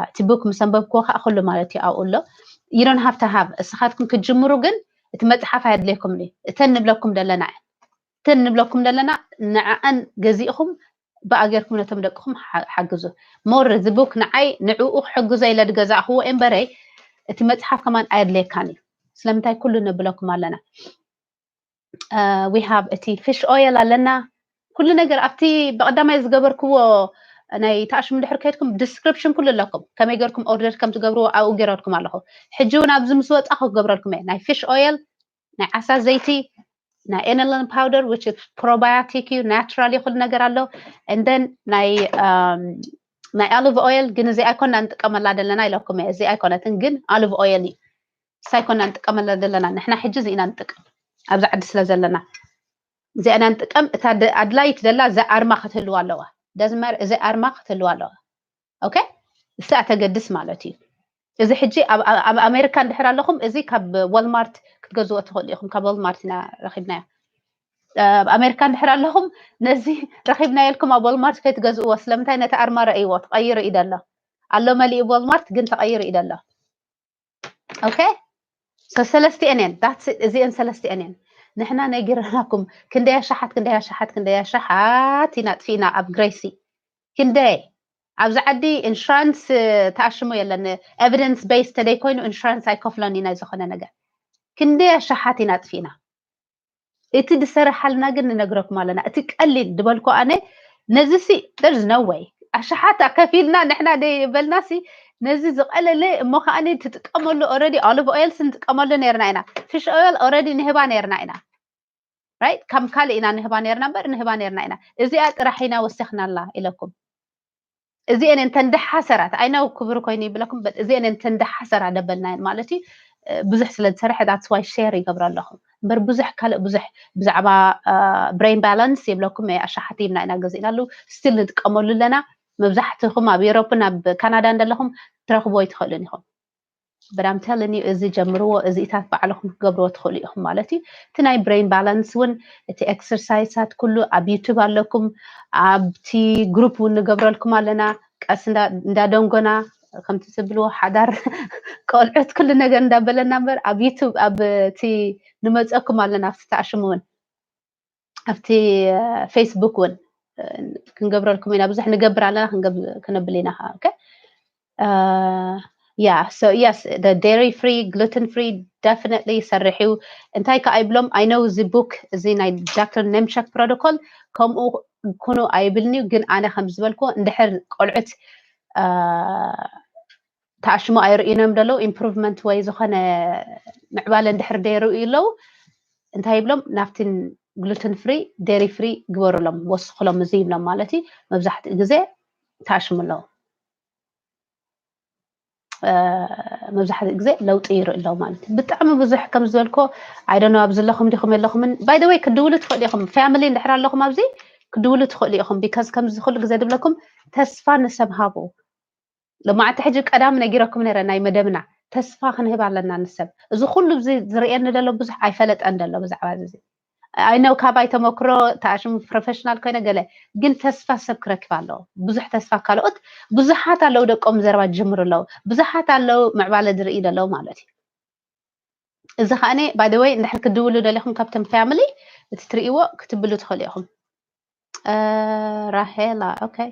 እቲ book ምስ ኣንበብክዎ ከዓ ኩሉ ማለት እዩ ኣብኡ ኣሎ። You don't have to have እስኻትኩም ክትጅምሩ ግን እቲ መፅሓፍ ኣየድልየኩም እዩ። እተን ንብለኩም ዘለና እተን ንብለኩም ዘለና ንዓኣን ገዚእኹም ብኣ ጌርኩም ነቶም ደቅኹም ሓግዙ። More እዚ book ንዓይ ንዕኡ ክሕግዞ ኢለ ዝገዛእኽዎ እምበረይ እቲ መፅሓፍ ከማን ኣየድልየካን እዩ። ስለምንታይ ኩሉ ንብለኩም ኣለና። We have እቲ fish oil ኣለና። ኩሉ ነገር ኣብቲ ብቐዳማይ ዝገበርክዎ ናይ ተኣሽሙ ድሕር ከይድኩም description ኩሉ ኣለኩም። ከመይ ገርኩም ኦርደር ከም ትገብርዎ ኣብኡ ገይረልኩም ኣለኹ። ሕጂ እውን ኣብዚ ምስ ወፃኹ ክገብረልኩም እየ። ናይ fish oil ናይ ዓሳ ዘይቲ ናይ inulin powder which is probiotic እዩ። Natural እዩ ኩሉ ነገር ኣሎ። And then ናይ ናይ olive oil ግን እዚ ኣይኮና ንጥቀመላ ዘለና ኢለኩም እየ። እዚ ኣይኮነትን ግን olive oil እዩ። እሳ ኣይኮና ንጥቀመላ ዘለና ንሕና ሕጂ እዚ ኢና ንጥቀም ኣብዚ ዓዲ ስለ ዘለና እዚኣ ኢና ንጥቀም። እታ ኣድላይት ደላ እዛ ኣርማ ክትህልዋ ኣለዋ። ደዝመር እዚ ኣርማ ክትህልዋ ኣለዋ። Okay እሳ ተገድስ ማለት እዩ። እዚ ሕጂ ኣብ ኣሜሪካ እንድሕር ኣለኹም እዚ ካብ ወልማርት ክትገዝዎ ትኽእሉ ኢኹም። ካብ ወልማርት ኢና ረኺብናዮ። ኣብ ኣሜሪካ እንድሕር ኣለኹም ነዚ ረኺብናዮ ኢልኩም ኣብ ወልማርት ከይትገዝእዎ። ስለምንታይ ነቲ ኣርማ ረእይዎ ተቐይሩ እዩ ደሎ ኣሎ መሊኡ ወልማርት ግን ተቐይሩ እዩ ደሎ። Okay so ሰለስቲኤን እየን እዚኤን ሰለስቲኤን እየን። ንሕና ነጊረናኩም ክንደይ ኣሻሓት ክንደይ ኣሻሓት ክንደይ ኣሻሓት ኢና ጥፊእና ኣብ ግሬሲ ክንደይ ኣብዚ ዓዲ insurance ተኣሽሙ የለን። Evidence based ተደይ ኮይኑ insurance ኣይከፍሎን እዩ ናይ ዝኾነ ነገር። ክንደይ ኣሻሓት ኢና ጥፊእና። እቲ ዝሰረሓልና ግን ንነግረኩም ኣለና። እቲ ቀሊል ዝበልኩ ኣነ ነዚ ሲ there's no way ኣሻሓት ከፊልና ንሕና ደይ በልና ሲ ነዚ ዝቐለለ እሞ ከዓኒ ትጥቀመሉ already olive oil ንጥቀመሉ ነርና ኢና። Fish oil already ንህባ ነርና ኢና። Right ከም ካልእ ኢና ንህባ ነርና እምበር ንህባ ነርና ኢና። እዚኣ ጥራሕ ኢና ወሲኽናላ ኢለኩም። እዚኤን እንተን ደሓሰራት I know ክብሪ ኮይኑ ይብለኩም but እዚኤን እንተን ደሓሰራ ደበልናየን ማለት እዩ። ብዙሕ ስለ ዝሰርሐ that's why share ይገብሮ ኣለኹ እምበር ብዙሕ ካልእ ብዙሕ ብዛዕባ brain balance ይብለኩም ኣሻሓት ሂብና ኢና ገዚእናሉ። Still ንጥቀመሉ ኣለና። መብዛሕትኹም ኣብ Europe ን ኣብ ካናዳ እንደለኹም ትረኽብዎ ኣይትኽእሉን ኢኹም። But I'm telling you እዚ ጀምርዎ። እዚታት ባዕልኹም ክትገብርዎ ትኽእሉ ኢኹም ማለት እዩ። እቲ ናይ brain balance እውን እቲ exercise ታት ኩሉ ኣብ YouTube ኣለኩም። ኣብቲ group እውን ንገብረልኩም ኣለና። ቀስ እንዳደንጎና ከምቲ ዝብልዎ ሓዳር ቆልዑት ኩሉ ነገር እንዳበለና እምበር ኣብ YouTube ኣብ እቲ ንመፀኩም ኣለና ኣብቲ ተኣሽሙ እውን ኣብቲ Facebook እውን ክንገብረልኩም ኢና። ብዙሕ ንገብር ኣለና ክነብል ኢና ከዓ okay yeah so yes the dairy free gluten free definitely ይሰርሕ እዩ። እንታይ ከዓ ይብሎም I know እዚ book እዚ ናይ Doctor Nemchek protocol ከምኡ ኩኑ ኣይብልን እዩ ግን ኣነ ከም ዝበልኩዎ እንድሕር ቆልዑት ተኣሽሙ ኣይርእዩን እዮም ዘለዉ improvement ወይ ዝኾነ ምዕባለ እንድሕር ደይርእዩ ኣለዉ እንታይ ይብሎም ናብቲ gluten free dairy free ግበሩሎም ወስኽሎም እዚ ይብሎም ማለት እዩ። መብዛሕትኡ ግዜ ተኣሽሙ ኣለዉ። መብዛሕትኡ ግዜ ለውጢ ይርኢ ኣለዉ ማለት እዩ። ብጣዕሚ ብዙሕ ከም ዝበልኮ I don't know ኣብ ዘለኹም ዲኹም የለኹምን by the way ክድውሉ ትኽእሉ ኢኹም። Family እንድሕር ኣለኹም ኣብዚ ክድውሉ ትኽእሉ ኢኹም because ከምዚ ኩሉ ግዜ ድብለኩም ተስፋ ንሰብ ሃቡ። ሎማዓንቲ ሕጂ ቀዳም ነጊረኩም ነረ ናይ መደብና ተስፋ ክንህብ ኣለና ንሰብ። እዚ ኩሉ እዚ ዝርእየኒ ዘሎ ብዙሕ ኣይፈለጠን ዘሎ ብዛዕባ እዚ። I know ካባይ ተመክሮ ተኣሽሙ professional ኮይነ ገለ ግን ተስፋ ሰብ ክረክብ ኣለዎ። ብዙሕ ተስፋ ካልኦት ብዙሓት ኣለዉ ደቆም ዘረባ ዝጅምሩ ኣለዉ። ብዙሓት ኣለዉ ምዕባለ ዝርእዩ ዘለዉ ማለት እዩ። እዚ ከዓኒ by the way እንድሕር ክትድውሉ ደሊኹም ካብቶም family እቲ ትርእይዎ ክትብሉ ትኽእሉ ኢኹም። ራሄላ okay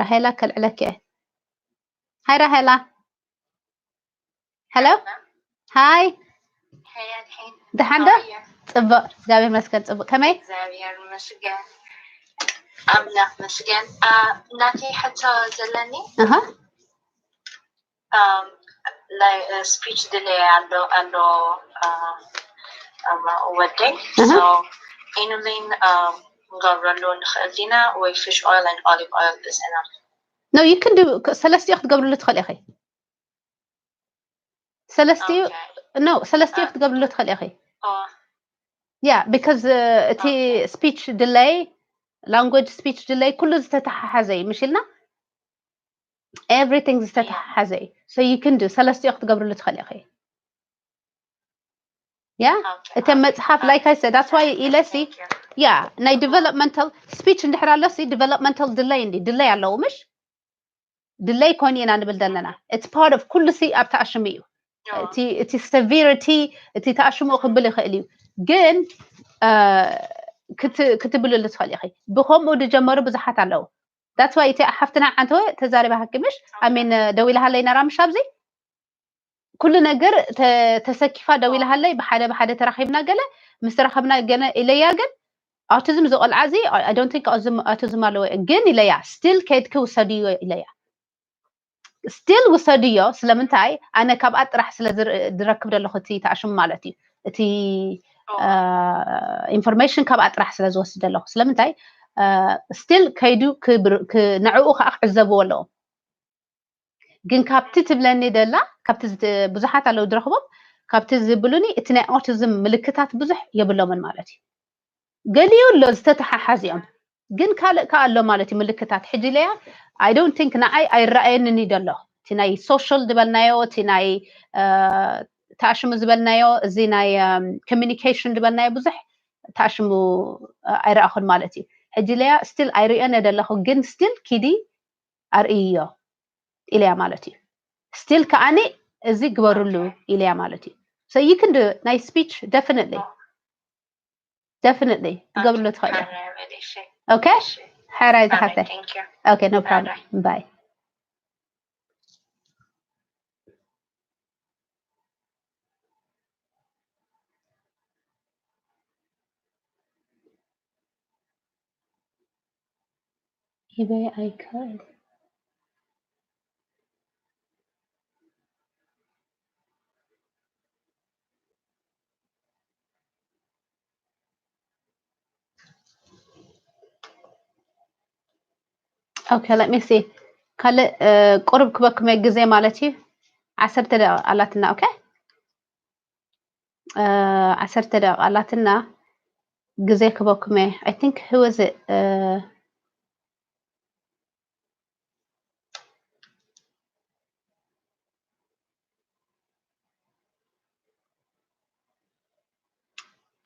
ራሄላ ከልዕለኪ እየ። ሃይ ራሄላ። Hello hi። ደሓን ዶ? ፅቡቅ እግዚኣብሔር መስገን ፅቡቅ ከመይ? እግዚኣብሔር መስገን ኣምላኽ መስገን። ናተይ ሕቶ ዘለኒ ኣሃ um, ናይ ስፒች ድሌይ ኣሎ ኣሎ ወደይ ኢኑሊን ንገብረሉ ንኽእል ዲና ወይ fish oil and olive oil is enough? No, you can do ሰለስቲኡ ክትገብርሉ ትኽእል ኢኺ። ሰለስቲኡ no ሰለስቲኡ ክትገብርሉ ትኽእል ኢኺ። Yeah, because እቲ speech delay, language speech delay ኩሉ ዝተተሓሓዘ እዩ ምሽ ኢልና? Everything ዝተተሓሓዘ እዩ። So you can do ሰለስቲኡ ክትገብርሉ ትኽእል ኢኺ። Yeah, እቲ መፅሓፍ like I said, that's why ኢለሲ yeah ናይ developmental speech እንድሕር ኣሎሲ developmental delay እንዲ delay ኣለዎ ምሽ? Delay ኮን ኢና ንብል ዘለና። It's part of ኩሉ ሲ ኣብ ተኣሽሙ እዩ። እቲ severity እቲ ተኣሽሙ ክብል ይኽእል እዩ፣ ግን ክትብልሉ ትኽእል ኢኺ። ብከምኡ ዝጀመሩ ብዙሓት ኣለዉ። That's why እቲ ሓፍትና ዓንተወ ተዛሪባ ሃኪ ምሽ I mean ደው ኢላሃለይ ነራ ምሽ ኣብዚ ኩሉ ነገር ተሰኪፋ ደው ኢላሃለይ ብሓደ ብሓደ ተራኺብና ገለ ምስ ተራኸብና ገለ ኢለያ ግን autism ዝቆልዓ እዚ I don't think autism ኣለዎ ግን ኢለያ still ከይድኪ ውሰድዮ ኢለያ። Still ውሰድዮ። ስለምንታይ ኣነ ካብኣ ጥራሕ ስለ ዝረክብ ዘለኹ እቲ ተኣሽሙ ማለት እዩ እቲ information ካብኣ ጥራሕ ስለ ዝወስድ ዘለኹ ስለምንታይ still ከይዱ ንዕኡ ከዓ ክዕዘብዎ ኣለዎም። ግን ካብቲ ትብለኒ ደላ ካብቲ ብዙሓት ኣለዉ ዝረኽቦም ካብቲ ዝብሉኒ እቲ ናይ autism ምልክታት ብዙሕ የብሎምን ማለት እዩ። ገሊኡ ኣሎ ዝተተሓሓዚኦም ግን ካልእ ከዓ ኣሎ ማለት እዩ ምልክታት። ሕጂ ኢለያ I don't think ንዓይ ኣይረኣየንን እዩ ዘሎ እቲ ናይ social ዝበልናዮ እቲ ናይ ተኣሽሙ ዝበልናዮ እዚ ናይ communication ዝበልናዮ ብዙሕ ተኣሽሙ ኣይረኣኹን ማለት እዩ። ሕጂ ኢለያ still ኣይርእዮን እየ ዘለኹ ግን still ኪዲ ኣርእይዮ ኢለያ ማለት እዩ። Still ከዓኒ እዚ ግበርሉ ኢለያ ማለት እዩ። So you can do ናይ speech definitely definitely ትገብርሉ ትኽእል እያ። Okay? ሕራይ ዝሓፍተይ። Okay, no problem. Bye. eBay I could. Okay, let me see. ካልእ ቁሩብ ክበክመ ግዜ ማለት እዩ። ዓሰርተ ደቂቃ ኣላትና። Okay? ዓሰርተ ደቂቃ ኣላትና ግዜ ክበኩመ። I think who is it?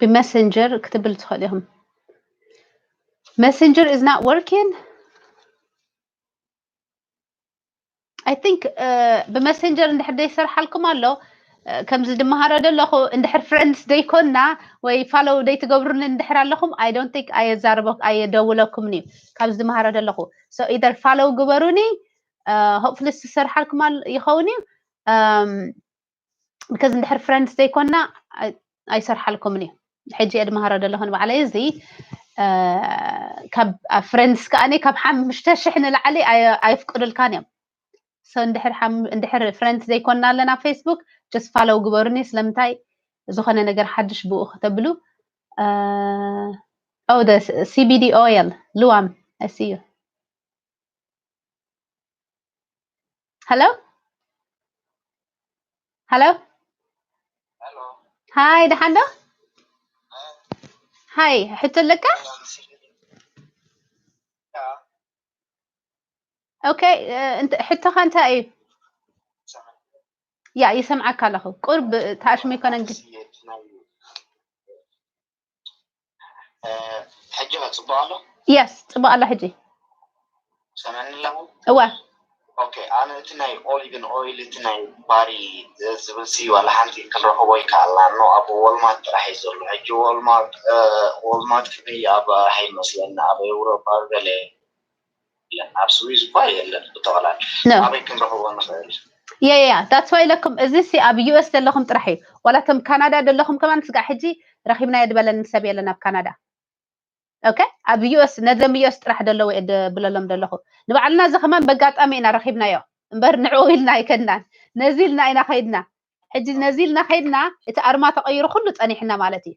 ብመሰንጀር ክትብል ትኽእል ኢኹም። Messenger is not working. I think ብመሰንጀር እንድሕር ዘይሰርሓልኩም ኣሎ ከምዚ ድመሃሮ ዘለኹ እንድሕር friends ዘይኮንና ወይ follow ዘይትገብሩኒ እንድሕር ኣለኹም I don't think ኣየዛርበ ኣየደውለኩምን እዩ ካብዚ ድመሃሮ ዘለኹ። So either follow ግበሩኒ hopefully ዝሰርሓልኩም ይኸውን እዩ because እንድሕር friends ዘይኮንና ኣይሰርሓልኩምን እዩ። ሕጂ እየ ድመሃሮ ዘለኹ ንባዕለይ እዚ ካብ friends ከዓኒ ካብ ሓሙሽተ ሽሕ ንላዕሊ ኣየፍቅዱልካን እዮም። So እንድሕር friends ዘይኮንና ኣለና Facebook just follow ግበሩኒ ስለምንታይ ዝኾነ ነገር ሓድሽ ብኡ ከተብሉ oh the CBD oil ልዋም I see you. Hello? Hello? Hi, ደሓን ዶ? Hi, ሕቶ ኣለካ? Okay, ሕቶኻ እንታይ እዩ? ያ ይሰምዓካ ኣለኹ። ቁርብ ተኣሽሙ ይኮነን ግን ሕጂ ኸ ፅቡቅ ኣሎ? Yes ፅቡቅ ኣሎ ሕጂ። ሰመኒ ኣለኹ። እወ ኦኬ ኣነ እቲ ናይ ኦሊቭን ኦይል እቲ ናይ ባሪ ዝብል ሲ ዋላ ሓንቲ ክንረኽቦ ይከኣልና ኖ ኣብ ወልማርት ጥራሕ እዩ ዘሎ። ሕጂ ወልማርት ወልማርት ክፍሊ ኣብ ሓይ መስለኒ ኣብ ኤውሮፓ ገለ የለን ኣብ ስዊዝ እኳ የለን ብጠቕላላ። ኣበይ ክንረኽቦ ንኽእል? Yeah yeah that's why ኢለኩም እዚ ሲ ኣብ US ዘለኹም ጥራሕ እዩ። ዋላ እቶም ካናዳ ዘለኹም ከማን ስጋዕ ሕጂ ረኺብናዮ ዝበለኒ ሰብ የለን ኣብ ካናዳ። Okay ኣብ US ነዞም US ጥራሕ ዘለዉ እየ ብለሎም ዘለኹ። ንባዕልና እዚ ከማን በጋጣሚ ኢና ረኺብናዮ። እምበር ንዕኡ ኢልና ኣይከድናን። ነዚ ኢልና ኢና ከይድና። ሕጂ ነዚ ኢልና ከይድና፣ እቲ ኣርማ ተቐይሩ ኩሉ ጸኒሕና ማለት እዩ።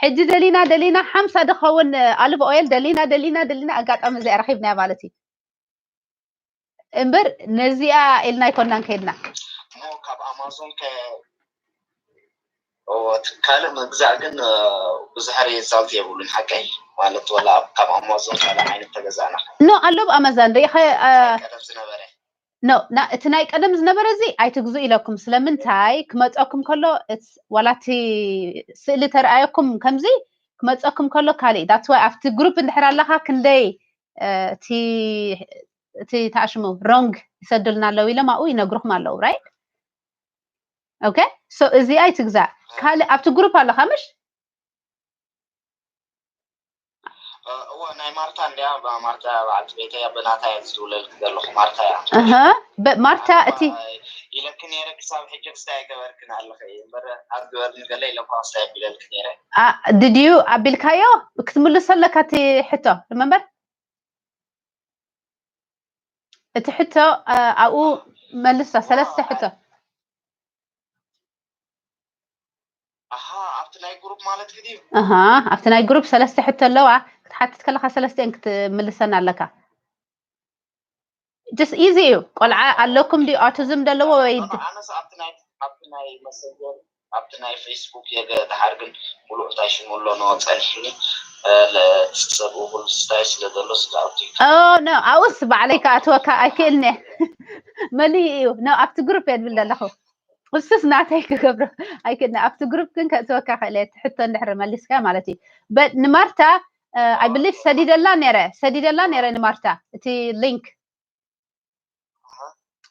ሕጂ ደሊና ደሊና ሓምሳ ድኸውን ኣልብ ኦይል ደሊና ደሊና ደሊና ኣጋጣሚ እዚኣ ረኺብናያ ማለት እዩ። እምበር ነዚኣ ኢልና ኣይኮናን ከይድና። እሞ ካብ ኣማዞን ከ እዎ፣ እቲ ካልእ ምግዛእ ግን ብዙሕ ሪዛልት የብሉን ሓቀይ ማለት፣ ወላ ካብ ኣማዞን ካልእ ዓይነት ተገዛእና ኖ ኣሎ ኣብ ኣማዛን ሪኢኸ ቀደም ዝነበረ ኖ እቲ ናይ ቀደም ዝነበረ እዚ ኣይትግዙ ኢለኩም። ስለምንታይ ክመፀኩም ከሎ ዋላ እቲ ስእሊ ተረኣየኩም ከምዚ ክመፀኩም ከሎ ካሊእ that's why ኣብቲ ግሩፕ እንድሕር ኣለኻ ክንደይ እቲ ተኣሽሙ ሮንግ ይሰዱልና ኣለዉ ኢሎም ኣብኡ ይነግሩኹም ኣለዉ right okay so እዚኣ ኣይትግዛእ ካልእ ኣብቲ ግሩፕ ኣለኻ ምሽ እዎ ናይ ማርታ እንዲያ ማርታ በዓልቲ ቤተይ ኣብ ናታ እያ ዝድውለልክ ዘለኹ ማርታ እያ ማርታ እቲ ኢለክ ነይረ ክሳብ ሕጂ ክስታይ ገበርክን ኣለኸ እምበር ኣብ ግበርኒ ገለ ኢለኳ ክስታይ ቢለልክ ነይረ ድድዩ ኣቢልካዮ ክትምልሶ ኣለካ እቲ ሕቶ remember እቲ ሕቶ ኣብኡ መልሶ ሰለስተ ሕቶ ኣብቲ ናይ ግሩፕ ማለት ድዩ ኣብቲ ናይ ግሩፕ ሰለስተ ሕቶ ኣለዋ ክትሓትት ከለካ ሰለስተ ክትምልሰን ኣለካ just easy እዩ ቆልዓ ኣለኩም ድዩ autism ዘለዎ ወይ ኣብቲ ናይ መሰንጀር ኣብቲ ናይ ፌስቡክ የገ ድሓር ግን ሙሉእ እንታይ ሽሙ ኣሎ ኖ ጸኒሕኒ ሰብ እውን ስታይ ስለ ዘሎ ስጋብቲ ኖ ኣውስ ባዕለይ ክኣትወካ ኣይክእልኒ መሊእ እዩ ኖ ኣብቲ ግሩፕ የድብል ዘለኹ እሱስ ናተይ ክገብሮ ኣይክእልኒ ኣብቲ ግሩፕ ግን ከእትወካ ክእለ ትሕቶ እንድሕር መሊስካ ማለት እዩ but ንማርታ I believe ሰዲደላ ነረ ሰዲደላ ነረ ንማርታ እቲ link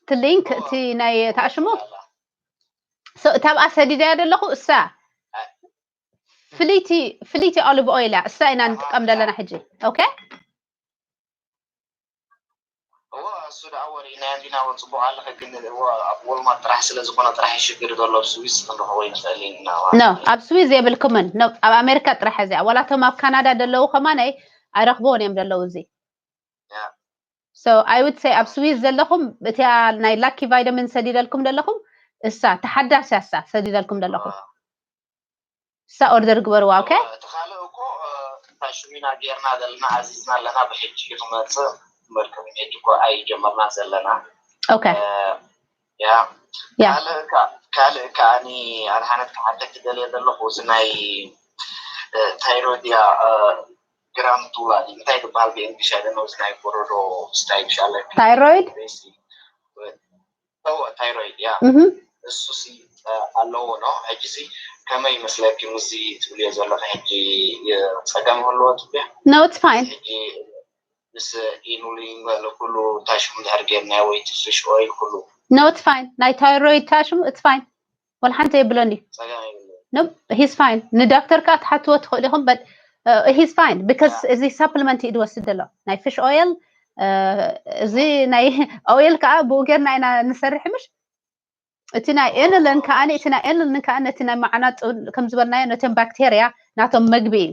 እቲ link እቲ ናይ ተኣሽሙ እታብኣ ሰዲዳያ ዘለኹ እሳ ፍልይቲ ፍልይቲ olive oil እያ እሳ ኢና ንጥቀም ዘለና ሕጂ okay እዎ እሱ ደኣ ወሪእናዮ እንዲና ወፅቡቅ ኣለኸ ግን እዎ ኣብ ወልማርት ጥራሕ ስለ ዝኾነ ጥራሕ ሽግር ዘሎ ኣብ ስዊስ ክንረኽቦ ይንኽእል ኢና no ኣብ ስዊዝ የብልኩምን no ኣብ ኣሜሪካ ጥራሕ እዚኣ ዋላቶም ኣብ ካናዳ ደለዉ ከማነይ ኣይረኽብዎን እዮም ደለዉ እዚ so I would say ኣብ ስዊዝ ዘለኹም እቲያ ናይ ላኪ ቫይታሚን ሰዲደልኩም ዘለኹም እሳ ተሓዳስ እያ እሳ ሰዲደልኩም ዘለኹም እሳ ኦርደር ግበርዋ okay እቲ ካልእ እኮ እንታይ ሽሚና ጌርና ዘለና ኣዚዝና ኣለና ብሕጂ ክመፅእ መርከብ ሕጂ እኮ ኣይጀመርና ዘለና okay ያ ካልእ ከዓኒ ኣድሓነት ክሓተኪ ደልየ ዘለኹ እዚ ናይ ታይሮይድ እያ ግራንቱላ እንታይ ዝበሃል ብእንግሊሽ ኣይደነው እዚ ናይ ጎረዶ ስታይ ብሻለ ታይሮይድ ታይሮይድ ያ እሱሲ ኣለዎ ነው ሕጂሲ ከመይ ይመስለኪ ምስዚ ትብልዮ ዘለኺ ሕጂ ፀገም ህልዎ ትብልያ no it's fine ሕጂ ምስ ኢኑሊን ኩሉ ታሽሙ ድሕር ጌርናዮ ወይ ትፍሽ ኦይል ኩሉ no it's fine ናይ ታይሮይድ ታሽሙ it's fine ወላ ሓንቲ የብሎን እዩ ፀገም የብሉ no he's fine ንዳክተር ከዓ ትሓትዎ ትኽእሉ ኢኹም but he's fine because እዚ supplement እዩ ዝወስድ ዘሎ ናይ fish oil እዚ ናይ oil ከዓ ብኡ ጌርና ኢና ንሰርሕ ምሽ እቲ ናይ inulin ከዓ እቲ ናይ inulin ከዓ ነቲ ናይ መዓናጡ ከም ዝበልናዮ ነቶም ባክቴርያ ናቶም መግቢ እዩ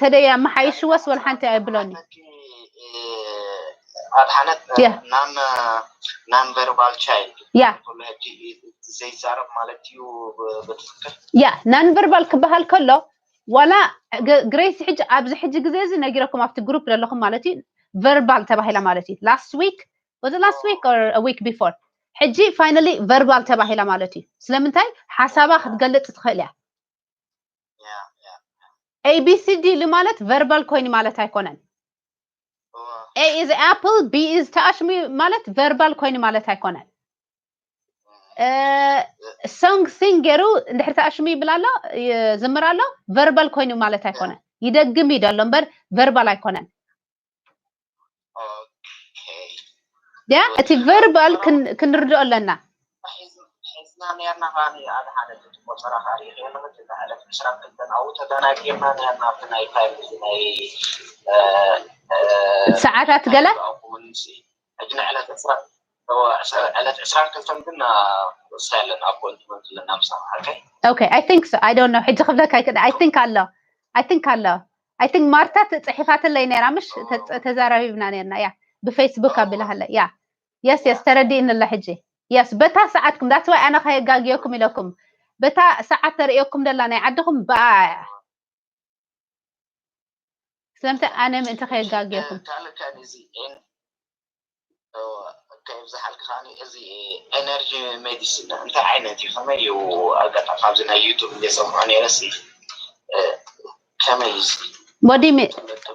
ተደይ ኣመሓይሽዎስ ወላ ሓንቲ ኣይብሎን እዩ ኣድሓነት non non verbal child yeah ዘይዛረብ ማለት እዩ ብትክክል yeah non verbal ክበሃል ከሎ ዋላ ግሬስ ሕጂ ኣብዚ ሕጂ ግዜ እዚ ነጊረኩም ኣብቲ ግሩፕ ዘለኹም ማለት እዩ verbal ተባሂላ ማለት እዩ last week was it last week or a week before ሕጂ finally verbal ተባሂላ ማለት እዩ ስለምንታይ ሓሳባ ክትገልጽ ትኽእል እያ ABCD ኢሉ ማለት verbal ኮይኑ ማለት ኣይኮነን A is apple B is ተኣሽሙ ማለት verbal ኮይኑ ማለት ኣይኮነን song sing ገይሩ እንድሕር ተኣሽሙ ይብል ኣሎ ዝምር ኣሎ verbal ኮይኑ ማለት ኣይኮነን ይደግም እዩ ደሎ እምበር verbal ኣይኮነን ያ እቲ verbal ክንርድኦ ኣለና ሒዝና ነርና ከኣ ኣድሓነት እቲ ቆፀራ ከኣ ሪኢኽዮ ኣለኺ ዕለት ዕስራን ክልተን ኣብኡ ተደናጊርና ነርና ኣብቲ ናይ ታይም እዚ ናይ ሰዓታት ገለ ሕጂ ናይ ዕለት ዕስራ ዕለት ዕስራን ክልተን ግን ርእሳ ኣለና ኣፖይንትመንት ኣለና ምሳኻ ሓቀይ okay I think so I don't know ሕጂ ክብለካ ኣይክእል I think ኣሎ I think ኣሎ I think ማርታ ተፅሒፋትለይ ነይራ ምሽ ተዛራቢብና ነርና ያ ብፌስቡክ ኣቢላ ሃለ ያ የስ የስ ተረዲእኒ ኣላ ሕጂ የስ በታ ሰዓትኩም that's why ኣነ ከየጋግየኩም ኢለኩም በታ ሰዓት ተርእየኩም ደላ ናይ ዓድኹም ብኣ እያ ስለምንታይ ኣነ ምእንቲ ከየጋግየኩም ካልእ ከኣ እዚ ከየብዝሓልካ ከኣ እዚ ኤነርጂ ሜዲሲን እንታይ ዓይነት እዩ ከመይ እዩ ኣጋጣሚ ካብዚ ናይ ዩቱብ እንደ ሰምዖ ነይረ ሲ ከመይ እዩ ወዲሚ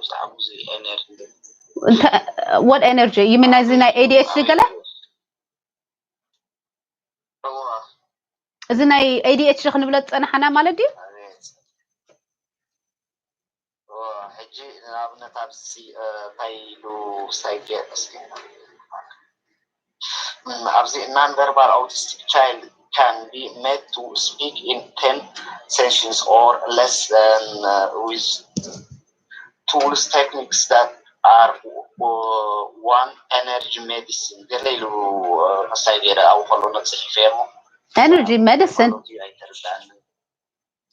ብዛዕባ እዚ ኤነርጂ what energy you mean እዚ ናይ ADHD ገለ እዚ ናይ ADHD ክንብሎ ዝፀናሓና ማለት ድዩ ሕጂ ንኣብነት ኣብዚ እንታይ ኢሉ ሳይገ እስኪ ኣብዚ non-verbal autistic child can be made to speak in ten sentences or less than uh, with tools techniques that are uh, one energy medicine ገለ ኢሉ መሳይ ገይረ ኣብኡ ከሎ ነፅሒፈ እሞ energy medicine ኣይተረዳእኒ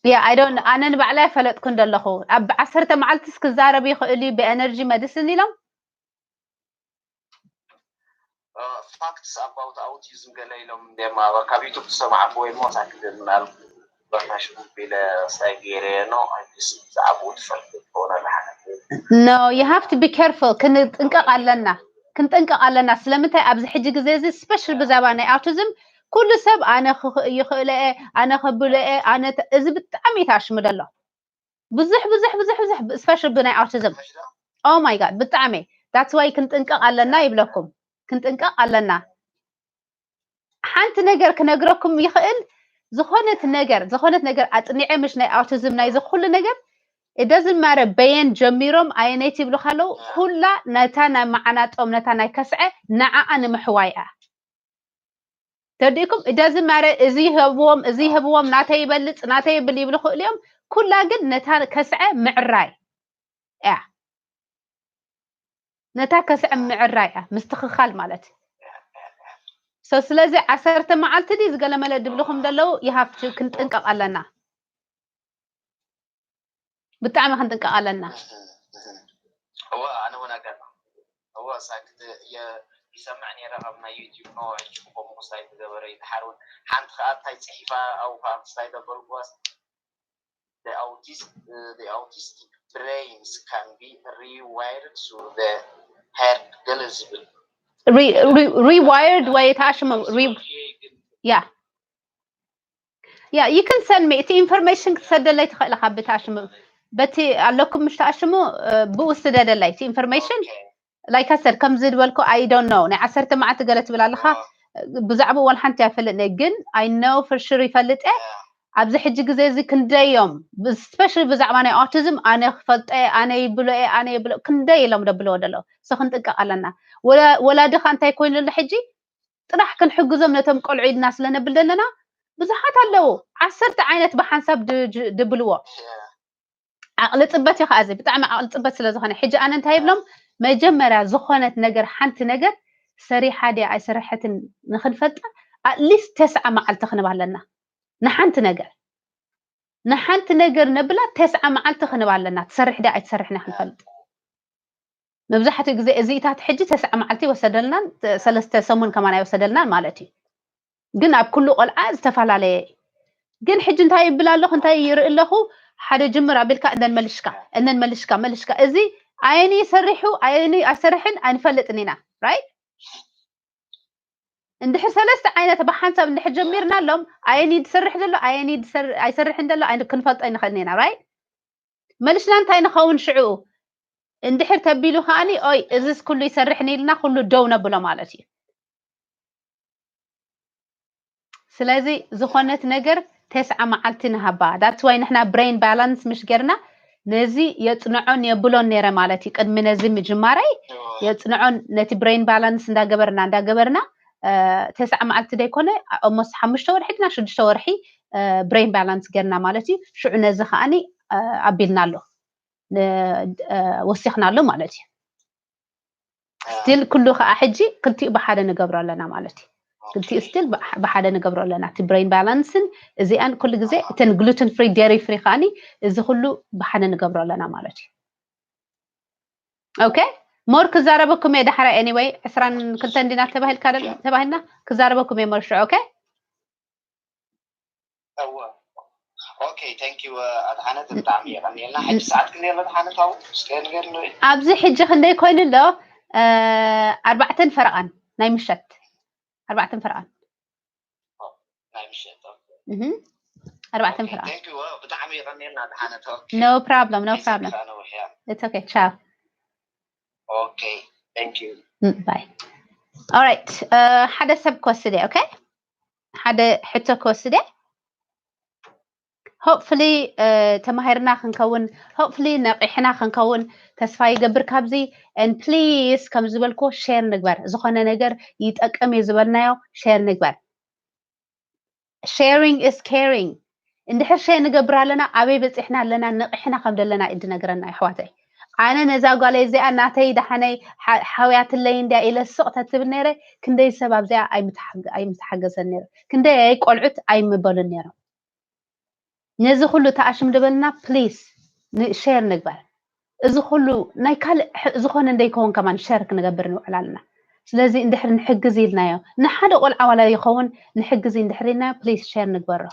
yeah I don't ኣነ ንባዕላ ኣይፈለጥኩን ዘለኹ ኣብ ዓሰርተ መዓልትስ ክዛረብ ይኽእል እዩ ብ energy medicine ኢሎም facts about autism ገለ ኢሎም እንዲማ ካብ ዩቱብ ዝሰማዕኩ ወይ ሞ ሳክል ምናል በታሽ ቢለ ሳይ ገይረ ኖ ብዛዕባኡ ትፈልጥ ትኾነ no you have to be careful ክንጥንቀቕ ኣለና ክንጥንቀቕ ኣለና ስለምንታይ ኣብዚ ሕጂ ግዜ እዚ special ብዛባ ናይ autism ኩሉ ሰብ ኣነ ይኽእለ ኣነ ከብሎ ኣነ እዚ ብጣዕሚ ይታሽሙ ደሎ ብዙሕ ብዙሕ ብዙሕ ብዙሕ special ብናይ autism oh my god ብጣዕሚ that's why ክንጥንቀቕ ኣለና ይብለኩም ክንጥንቀቕ ኣለና ሓንቲ ነገር ክነግረኩም ይኽእል ዝኾነት ነገር ዝኾነት ነገር ኣፅኒዐ ምሽ ናይ autism ናይ ዝኩሉ ነገር it doesn't matter በየን ጀሚሮም ኣየነይቲ ይብሉ ካለው ኩላ ነታ ናይ መዓናጦም ነታ ናይ ከስዐ ንዓኣ ንምሕዋይ እያ ተዲእኩም it doesn't matter እዚ ይህብዎም እዚ ይህብዎም ናተይ ይበልፅ ናተይ ይብል ይብሉ ክእሉ እዮም ኩላ ግን ነታ ከስዐ ምዕራይ እያ ነታ ከስዐ ምዕራይ እያ ምስትኽኻል ማለት so ስለዚ ዓሰርተ መዓልቲ ድዩ ዝገለመለ ድብልኹም ደለዉ you have to ክንጥንቀቕ ኣለና ብጣዕሚ ክንጥንቀቕ ኣለና እዋ ኣነ እውን ኣጋጣሚ እዋ ሳክት ይሰምዕ ነይረ ካብ ናይ ዩቲብ ኖ ሕጂ ክኾምኩ ስታይ ዝገበረ ይድሓር እውን ሓንቲ ከዓ እንታይ ፅሒፋ ኣብኡ ከዓ ስታይ ዘበልኩዋስ the autistic, uh, the autistic brains can be rewired to the herd ገለ ዝብል rewired ወይ ተኣሽሙ yeah yeah you can send me እቲ information ክትሰደለይ ትኽእል ኢኻ ብተኣሽሙ በቲ ኣለኩም ምሽ ተኣሽሙ ብኡ ስደደለይ እቲ information like I said ከምዚ ዝበልኩ I don't know ናይ ዓሰርተ መዓልቲ ገለ ትብል ኣለኻ ብዛዕባ ዋላ ሓንቲ ኣይፈልጥን ግን I know for sure ይፈልጥ እየ ኣብዚ ሕጂ ግዜ እዚ ክንደዮም specially ብዛዕባ ናይ autism ኣነ ክፈልጠ ኣነ ይብሎ እየ ኣነ ይብሎ ክንደይ ኢሎም ደብልዎ ደለዉ so ክንጥንቀቕ ኣለና ወላድኻ እንታይ ኮይኑ ኣሎ ሕጂ ጥራሕ ክንሕግዞም ነቶም ቆልዑ ኢልና ስለነብል ዘለና ብዙሓት ኣለዉ ዓሰርተ ዓይነት ብሓንሳብ ድብልዎ ዓቕሊ ፅበት እዩ ከዓ እዚ ብጣዕሚ ዓቕሊ ፅበት ስለ ዝኾነ ሕጂ ኣነ እንታይ ይብሎም መጀመርያ ዝኾነት ነገር ሓንቲ ነገር ሰሪሓ ድያ ኣይሰረሐትን ንክንፈልጣ ኣትሊስት ተስዓ መዓልቲ ክንብ ኣለና ንሓንቲ ነገር ንሓንቲ ነገር ነብላ ተስዓ መዓልቲ ክንብ ኣለና ትሰርሕ ድያ ኣይትሰርሕን ክንፈልጥ መብዛሕትኡ ግዜ እዚኢታት ሕጂ ተስዓ መዓልቲ ይወሰደልናን ሰለስተ ሰሙን ከማን ኣይወሰደልናን ማለት እዩ ግን ኣብ ኩሉ ቆልዓ ዝተፈላለየ ግን ሕጂ እንታይ ይብል ኣለኹ እንታይ ይርኢ ኣለኹ ሓደ ጅምር ኣቢልካ እነን መልሽካ እነን መልሽካ መልሽካ እዚ ኣየኒ ይሰሪሑ ኣየኒ ኣይሰርሕን ኣይንፈልጥን ኢና right እንድሕር ሰለስተ ዓይነት ብሓንሳብ እንድሕር ጀሚርና ኣሎም ኣየኒ ዝሰርሕ ዘሎ ኣየኒ ኣይሰርሕን ዘሎ ክንፈልጦ ኣይንኽእልን ኢና right መልሽና እንታይ ንኸውን ሽዑ እንድሕር ተቢሉ ከዓኒ ኦይ እዚስ ኩሉ ይሰርሕን ኢልና ኩሉ ደው ነብሎ ማለት እዩ ስለዚ ዝኾነት ነገር ተስዓ መዓልቲ ንሃባ that's why ንሕና brain balance ምሽ ጌርና ነዚ የፅንዖን የብሎን ነይረ ማለት እዩ ቅድሚ ነዚ ምጅማረይ የፅንዖን ነቲ brain balance እንዳገበርና እንዳገበርና ተስዓ መዓልቲ ደይኮነ ኦሞስ ሓሙሽተ ወርሒ ድና ሽዱሽተ ወርሒ brain balance ጌርና ማለት እዩ ሽዑ ነዚ ከዓኒ ኣቢልና ኣሎ ወሲኽና ኣሎ ማለት እዩ still ኩሉ ከዓ ሕጂ ክልቲኡ ብሓደ ንገብሮ ኣለና ማለት እዩ ክልቲኡ still ብሓደ ንገብሮ ኣለና እቲ brain balance ን እዚኣን ኩሉ ግዜ እተን gluten free dairy free ከዓኒ እዚ ኩሉ ብሓደ ንገብሮ ኣለና ማለት እዩ okay ሞር ክዛረበኩም እየ ዳሕራይ። Anyway ዕስራን ክልተን ዲና ተባሂልና ክዛረበኩም እየ ሞር ሽዑ። Okay? እወ። Okay, thank you ኣድሓነት፣ ብጣዕሚ የቐንየልና። ሕጂ ሰዓት ክንደይ ኣሎ ኣድሓነት? ኣብኡ እስከ ንገርኒ። ኣብዚ ሕጂ ክንደይ ኮይኑ ኣሎ? ኣርባዕተን ፈረቓን ናይ ምሸት። ኣርባዕተን ፈረቓን። ናይ ምሸት። እህ ኣርባዕተን ፈረቓን። Thank you፣ ብጣዕሚ የቐንየልና ኣድሓነት። Okay። No problem, no problem. ከይሰምዕካ ነዊሕ እያ። It's okay. Ciao. Okay, thank you። Bye. All right. ሓደ ሰብ ክወስድ እየ። Okay? ሓደ ሕቶ ክወስድ እየ። Hopefully ተማሂርና ክንከውን፣ hopefully ነቒሕና ክንከውን ተስፋ ይገብር ካብዚ። And please ከም ዝበልኩ share ንግበር። ዝኾነ ነገር ይጠቅም እዩ ዝበልናዮ share ንግበር። Sharing is caring። እንድሕር share ንገብር ኣለና ኣበይ በፂሕና ኣለና ነቒሕና ከም ዘለና እዩ ዝነግረና ኣሕዋተይ። ኣነ ነዛ ጓለይ እዚኣ ናተይ ደሓነይ ሓውያትለይ እንድያ ኢለ ስቕ ተትብል ነይረ ክንደይ ሰብ ኣብዚኣ ኣይምተሓገሰን ነይረ። ክንደይ ቆልዑት ኣይምበሉን ነይሮም። ነዚ ኩሉ ተኣሽም ድበልና please share ንግበር። እዚ ኩሉ ናይ ካልእ ዝኾነ እንደይከውን ከማን share ክንገብር ንውዕል ኣለና። ስለዚ እንድሕር ንሕግዝ ኢልናዮ ንሓደ ቆልዓ ዋላ ይኸውን ንሕግዝ እንድሕር ኢልናዮ please share ንግበሮ።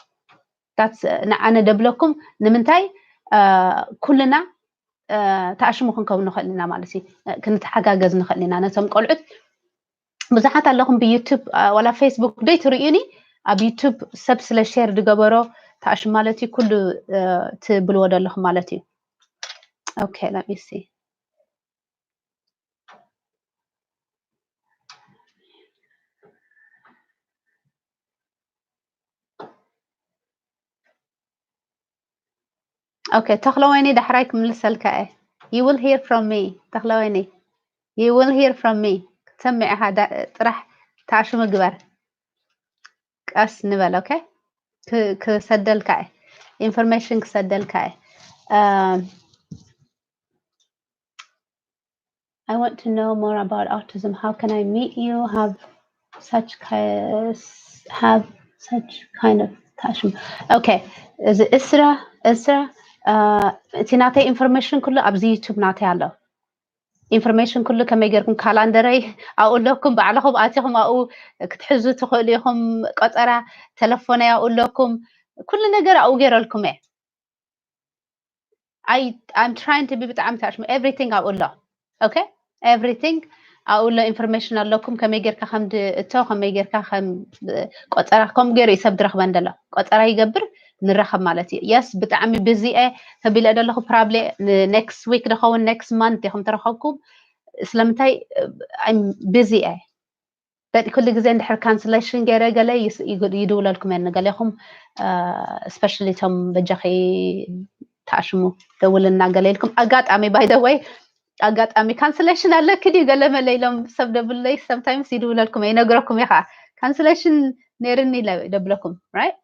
ንዓነ ደብለኩም ንምንታይ ኩልና ተኣሽሙ ክንከውን ንኽእል ኢና ማለት እዩ። ክንተሓጋገዝ ንኽእል ኢና ነቶም ቆልዑት ብዙሓት ኣለኹም ብዩቱብ ዋላ ፌስቡክ ደይ ትርእዩኒ ኣብ ዩቱብ ሰብ ስለ share ድገበሮ ተኣሽም ማለት እዩ ኩሉ ትብልዎ ዘለኹም ማለት እዩ። Okay, let me see. Okay, ተኽለወይኒ ዳሕራይ ክምልሰልካ እየ። You will hear from me. ተኽለወይኒ you will hear from me. ክትሰምዕ ኢኻ ጥራሕ ተኣሽሙ ግበር። ቀስ ንበል። Okay? ክሰደልካ እየ። Information ክሰደልካ እየ። I want to know more about autism. How can I meet you? Have such have such kind of passion. Okay. እዚ እስራ እስራ እቲ ናተይ information ኩሉ ኣብዚ ዩቱብ ናተይ ኣሎ። Information ኩሉ ከመይ ጌርኩም ካላንደረይ ኣብኡ ኣለኩም ባዕልኹም ኣቲኹም ኣብኡ ክትሕዙ ትኽእሉ ኢኹም። ቆፀራ ተለፎነይ ኣብኡ ኣለኩም። ኩሉ ነገር ኣብኡ ገይረልኩም እየ። I I'm trying to be ብጣዕሚ ታሽሙ everything ኣብኡ ኣሎ። Okay? Everything ኣብኡ ኣሎ። Information ኣለኩም ከመይ ጌርካ ከም እቶ ከመይ ጌርካ ከም ቆፀራ ከም ገይሩ እዩ ሰብ ድረኽበን ደሎ ቆፀራ ይገብር ንራኸብ ማለት እዩ። Yes ብጣዕሚ busy እየ ተቢለ ደለኹ probably next week ድኸውን next month ኢኹም ተረኸብኩም። ስለምንታይ I'm busy እየ። ኩሉ ግዜ እንድሕር cancellation ገይረ ገለ ይድውለልኩም እየ ንገሌኹም። Especially እቶም በጃኺ ተኣሽሙ ደውልና ገለ ኢልኩም ኣጋጣሚ by the way ኣጋጣሚ cancellation ኣለኪ ድዩ ገለ መለ ኢሎም ሰብ ደብለይ sometimes ይድውለልኩም እየ ይነግረኩም እየ ከዓ cancellation ነይርኒ ኢለ ደብለኩም right?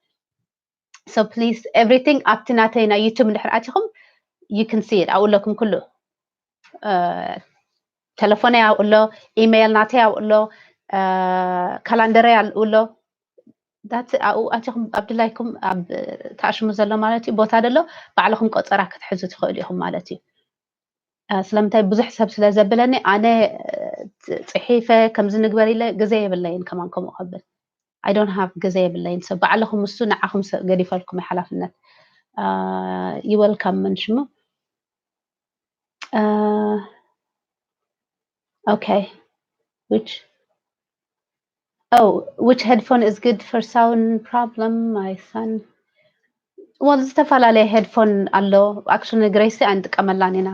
So please everything ኣብቲ ናተይ ናይ ዩቱብ እንድሕር ኣቲኹም you can see it ኣብኡ ኣለኩም ኩሉ። ተለፎነይ ኣብኡ ኣሎ፣ ኢሜይል ናተይ ኣብኡ ኣሎ፣ ካላንደረይ ኣብኡ ኣሎ። ኣብኡ ኣቲኹም ኣብ ድላይኩም ኣብ ተኣሽሙ ዘሎ ማለት እዩ ቦታ ደሎ ባዕልኹም ቆፀራ ክትሕዙ ትኽእሉ ኢኹም ማለት እዩ። ስለምንታይ ብዙሕ ሰብ ስለ ዘብለኒ ኣነ ፅሒፈ ከምዚ ንግበር ኢለ ግዜ የብለይን ከማን ከምኡ ከብል። I don't have ግዜ የብለይን ሰብ ባዕልኹም እሱ ንዓኹም ገዲፈልኩም ሓላፍነት። You welcome ምን ሽሙ Okay. Which oh, which headphone is good for sound problem? My son. Well, ዝተፈላለየ headphone ኣሎ። Actually ንግረይሲ ኣይንጥቀመላን ኢና።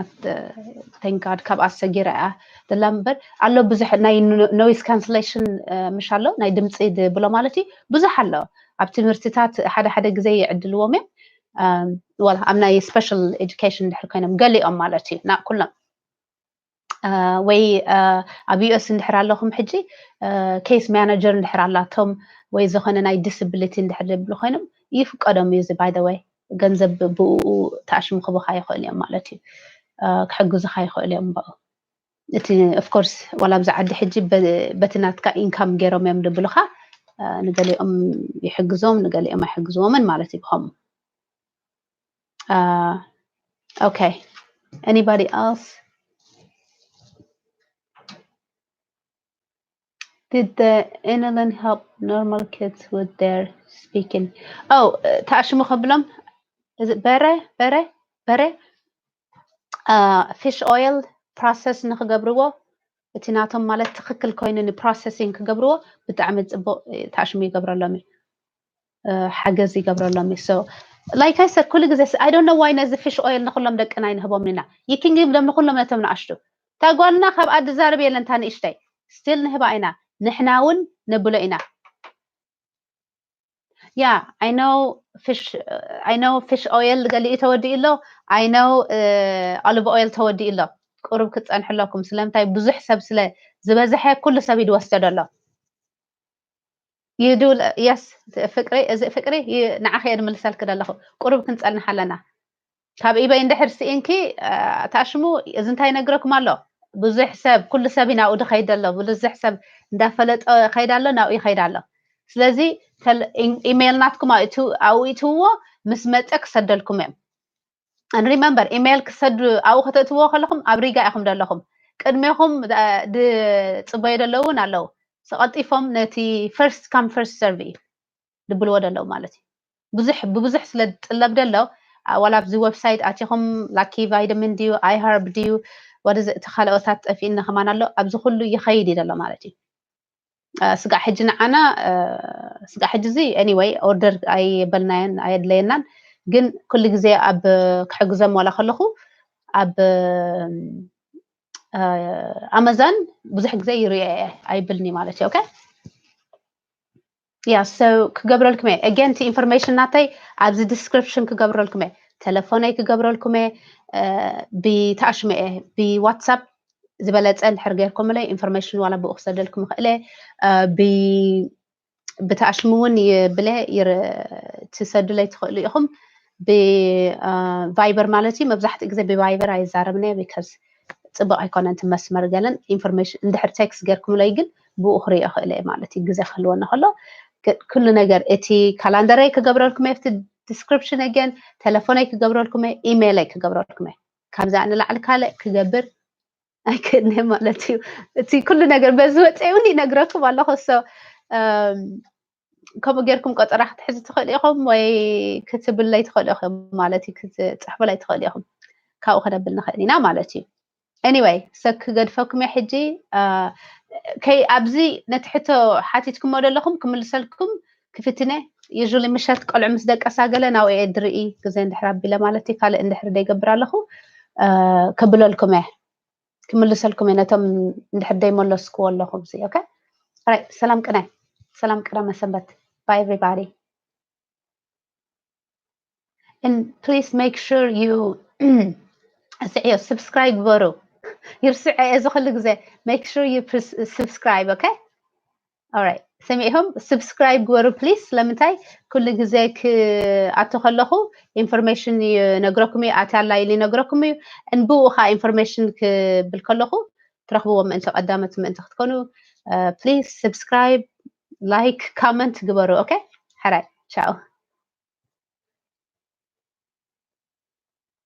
Thank God ካብ ኣሰጊራ እያ ደላ እምበር ኣሎ ብዙሕ ናይ noise cancellation ምሽ ኣሎ ናይ ድምፂ ድብሎ ማለት እዩ ብዙሕ ኣሎ። ኣብ ትምህርትታት ሓደ ሓደ ግዜ ይዕድልዎም እዮም። ወላ ኣብ ናይ special education ድሕር ኮይኖም ገሊኦም ማለት እዩ ና ኩሎም ወይ ኣብ US እንድሕር ኣለኹም ሕጂ case manager እንድሕር ኣላቶም ወይ ዝኾነ ናይ disability እንድሕር ዝብሉ ኮይኖም ይፍቀዶም እዩ እዚ by the way ገንዘብ ብኡ ተኣሽምክቡኻ ይኽእል እዮም ማለት እዩ። ክሕግዙኻ ይኽእል እዮም ብኡ። እቲ of course ዋላ ኣብዚ ዓዲ ሕጂ በቲ ናትካ income ገይሮም እዮም ድብሉኻ። ንገሊኦም ይሕግዞም ንገሊኦም ኣይሕግዝዎምን ማለት እዩ ብኸምኡ። Okay. Anybody else? Did the inulin help normal kids with their speaking? Oh, ተኣሽሙ ከብሎም በረ በረ በረ fish oil process ንክገብርዎ፣ እቲ ናቶም ማለት ትክክል ኮይኑ ን processing ክገብርዎ ብጣዕሚ ፅቡቅ ተኣሽሙ ይገብረሎም እዩ፣ ሓገዝ ይገብረሎም እዩ። So like I said ኩሉ ግዜ I don't know why ነዚ fish oil ንኩሎም ደቅና ይንህቦም ኢና። You can give them ንኩሎም ነቶም ንኣሽቱ። እታ ጓልና ካብ ኣዲ ዛርብ የለን፣ እታ ንእሽተይ still ንህባ ኢና፣ ንሕና እውን ነብሎ ኢና። Yeah, I know fish, I know fish oil ገሊኡ ተወዲኡ ኣሎ። I know olive oil ተወዲኡ ኣሎ። ቁሩብ ክፀንሕለኩም፣ ስለምንታይ ብዙሕ ሰብ ስለ ዝበዝሐ ኩሉ ሰብ ይድወስዶ ኣሎ። You do, yes፣ ፍቅሪ፣ እዚ ፍቅሪ ንዓኺ እየ ድምልሰልኪ ዘለኹ። ቁሩብ ክንፀንሕ ኣለና። ካብ ኢበይ እንድሕር ስኢንኪ ተኣሽሙ፣ እዚ እንታይ ይነግረኩም ኣሎ? ብዙሕ ሰብ፣ ኩሉ ሰብ ኢና ኣብኡ ድኸይድ ኣሎ፣ ብዙሕ ሰብ እንዳፈለጠ ከይድ ኣሎ፣ ናብኡ ይኸይድ ኣሎ። ስለዚ ኢሜይል ናትኩም ኣብኡ ይትውዎ፣ ምስ መፀ ክሰደልኩም እዮም። And remember ኢሜይል ክሰዱ ኣብኡ ከተእትዎ ከለኹም ኣብ ሪጋ ኢኹም ዘለኹም። ቅድሜኹም ድፅበዩ ዘለዉ እውን ኣለዉ። ቀልጢፎም ነቲ first come first serve እዩ ድብልዎ ዘለዉ ማለት እዩ። ብዙሕ ብብዙሕ ስለ ዝጥለብ ዘሎ ዋላ ኣብዚ ዌብሳይት ኣቲኹም ላኪ ቫይታሚን ድዩ ኣይሃርብ ድዩ ወደዚ እቲ ካልኦታት ጠፊእኒ ከማን ኣሎ፣ ኣብዚ ኩሉ ይኸይድ እዩ ዘሎ ማለት እዩ። ስጋዕ ሕጂ ንዓና ስጋዕ ሕጂ እዚ anyway ኦርደር ኣይበልናዮን ኣየድለየናን፣ ግን ኩሉ ግዜ ኣብ ክሕግዞም ዋላ ከለኹ ኣብ ኣመዛን ብዙሕ ግዜ ይሪኦ እየ ኣይብልኒ ማለት እዩ። Okay? Yeah, so ክገብረልኩም እየ። Again እቲ ኢንፎርሜሽን ናተይ ኣብዚ ዲስክሪፕሽን ክገብረልኩም እየ፣ ቴሌፎነይ ክገብረልኩም እየ፣ ብተኣሽሙ እየ ብዋትሳፕ ዝበለፀ እንድሕር ገይርኩምለይ ኢንፎርሜሽን ዋላ ብኡ ክሰደልኩም ይኽእለ። ብተኣሽሙ እውን ይብለ ትሰዱለይ ትኽእሉ ኢኹም። ብቫይበር ማለት እዩ። መብዛሕትኡ ግዜ ብቫይበር ኣይዛረብን እየ፣ ቢካዝ ፅቡቅ ኣይኮነን እቲ መስመር ገለን ኢንፎርሜሽን። እንድሕር ቴክስት ገይርኩምለይ ግን ብኡ ክሪኦ ይኽእል እየ ማለት እዩ፣ ግዜ ክህልወኒ ከሎ። ኩሉ ነገር እቲ ካላንደረይ ክገብረልኩም እየ፣ ኣብቲ ዲስክሪፕሽን፣ ኣገን ቴሌፎነይ ክገብረልኩም እየ፣ ኢሜይለይ ክገብረልኩም እየ። ካብዛ ንላዕሊ ካልእ ክገብር ኣይክእልን ማለት እዩ። እቲ ኩሉ ነገር በዚ ወፀ እውን ይነግረኩም ኣለኹ። So ከምኡ ጌርኩም ቆፀራ ክትሕዙ ትኽእሉ ኢኹም ወይ ክትብለይ ትኽእሉ ኢኹም ማለት እዩ። ክትፅሕፉለይ ትኽእሉ ኢኹም፣ ካብኡ ክነብል ንኽእል ኢና ማለት እዩ። Anyway so ክገድፈኩም እየ ሕጂ። ከይ ኣብዚ ነቲ ሕቶ ሓቲትኩሞ ዘለኹም ክምልሰልኩም ክፍትነ። Usually ምሸት ቆልዑ ምስ ደቀሳ ገለ ናብኡ እየ ድርኢ፣ ግዜ እንድሕር ኣቢለ ማለት እዩ። ካልእ እንድሕር ደይገብር ኣለኹ ከብለልኩም እየ፣ ክምልሰልኩም እየ ነቶም እንድሕር ደይመለስክዎ ኣለኹ። እዚ okay? Alright, ሰላም ቅነ፣ ሰላም ቅዳመ ሰንበት። Bye everybody. And please make sure you እስዕዮ subscribe ግበሩ። ይርስዐ እዚ ኩሉ ግዜ። Make sure you subscribe, okay? Alright, ሰሚዕኹም? Subscribe ግበሩ please። ስለምንታይ? ኩሉ ግዜ ክኣቱ ከለኹ ኢንፎርሜሽን ይነግረኩም እዩ፣ ኣትያ ኣላ ኢሉ ይነግረኩም እዩ። እንብኡ ከዓ ኢንፎርሜሽን ክብል ከለኹ ትረኽብዎ ምእንቲ ቀዳመት ምእንቲ ክትኮኑ please subscribe, like, comment ግበሩ። Okay? ሕራይ ቻው።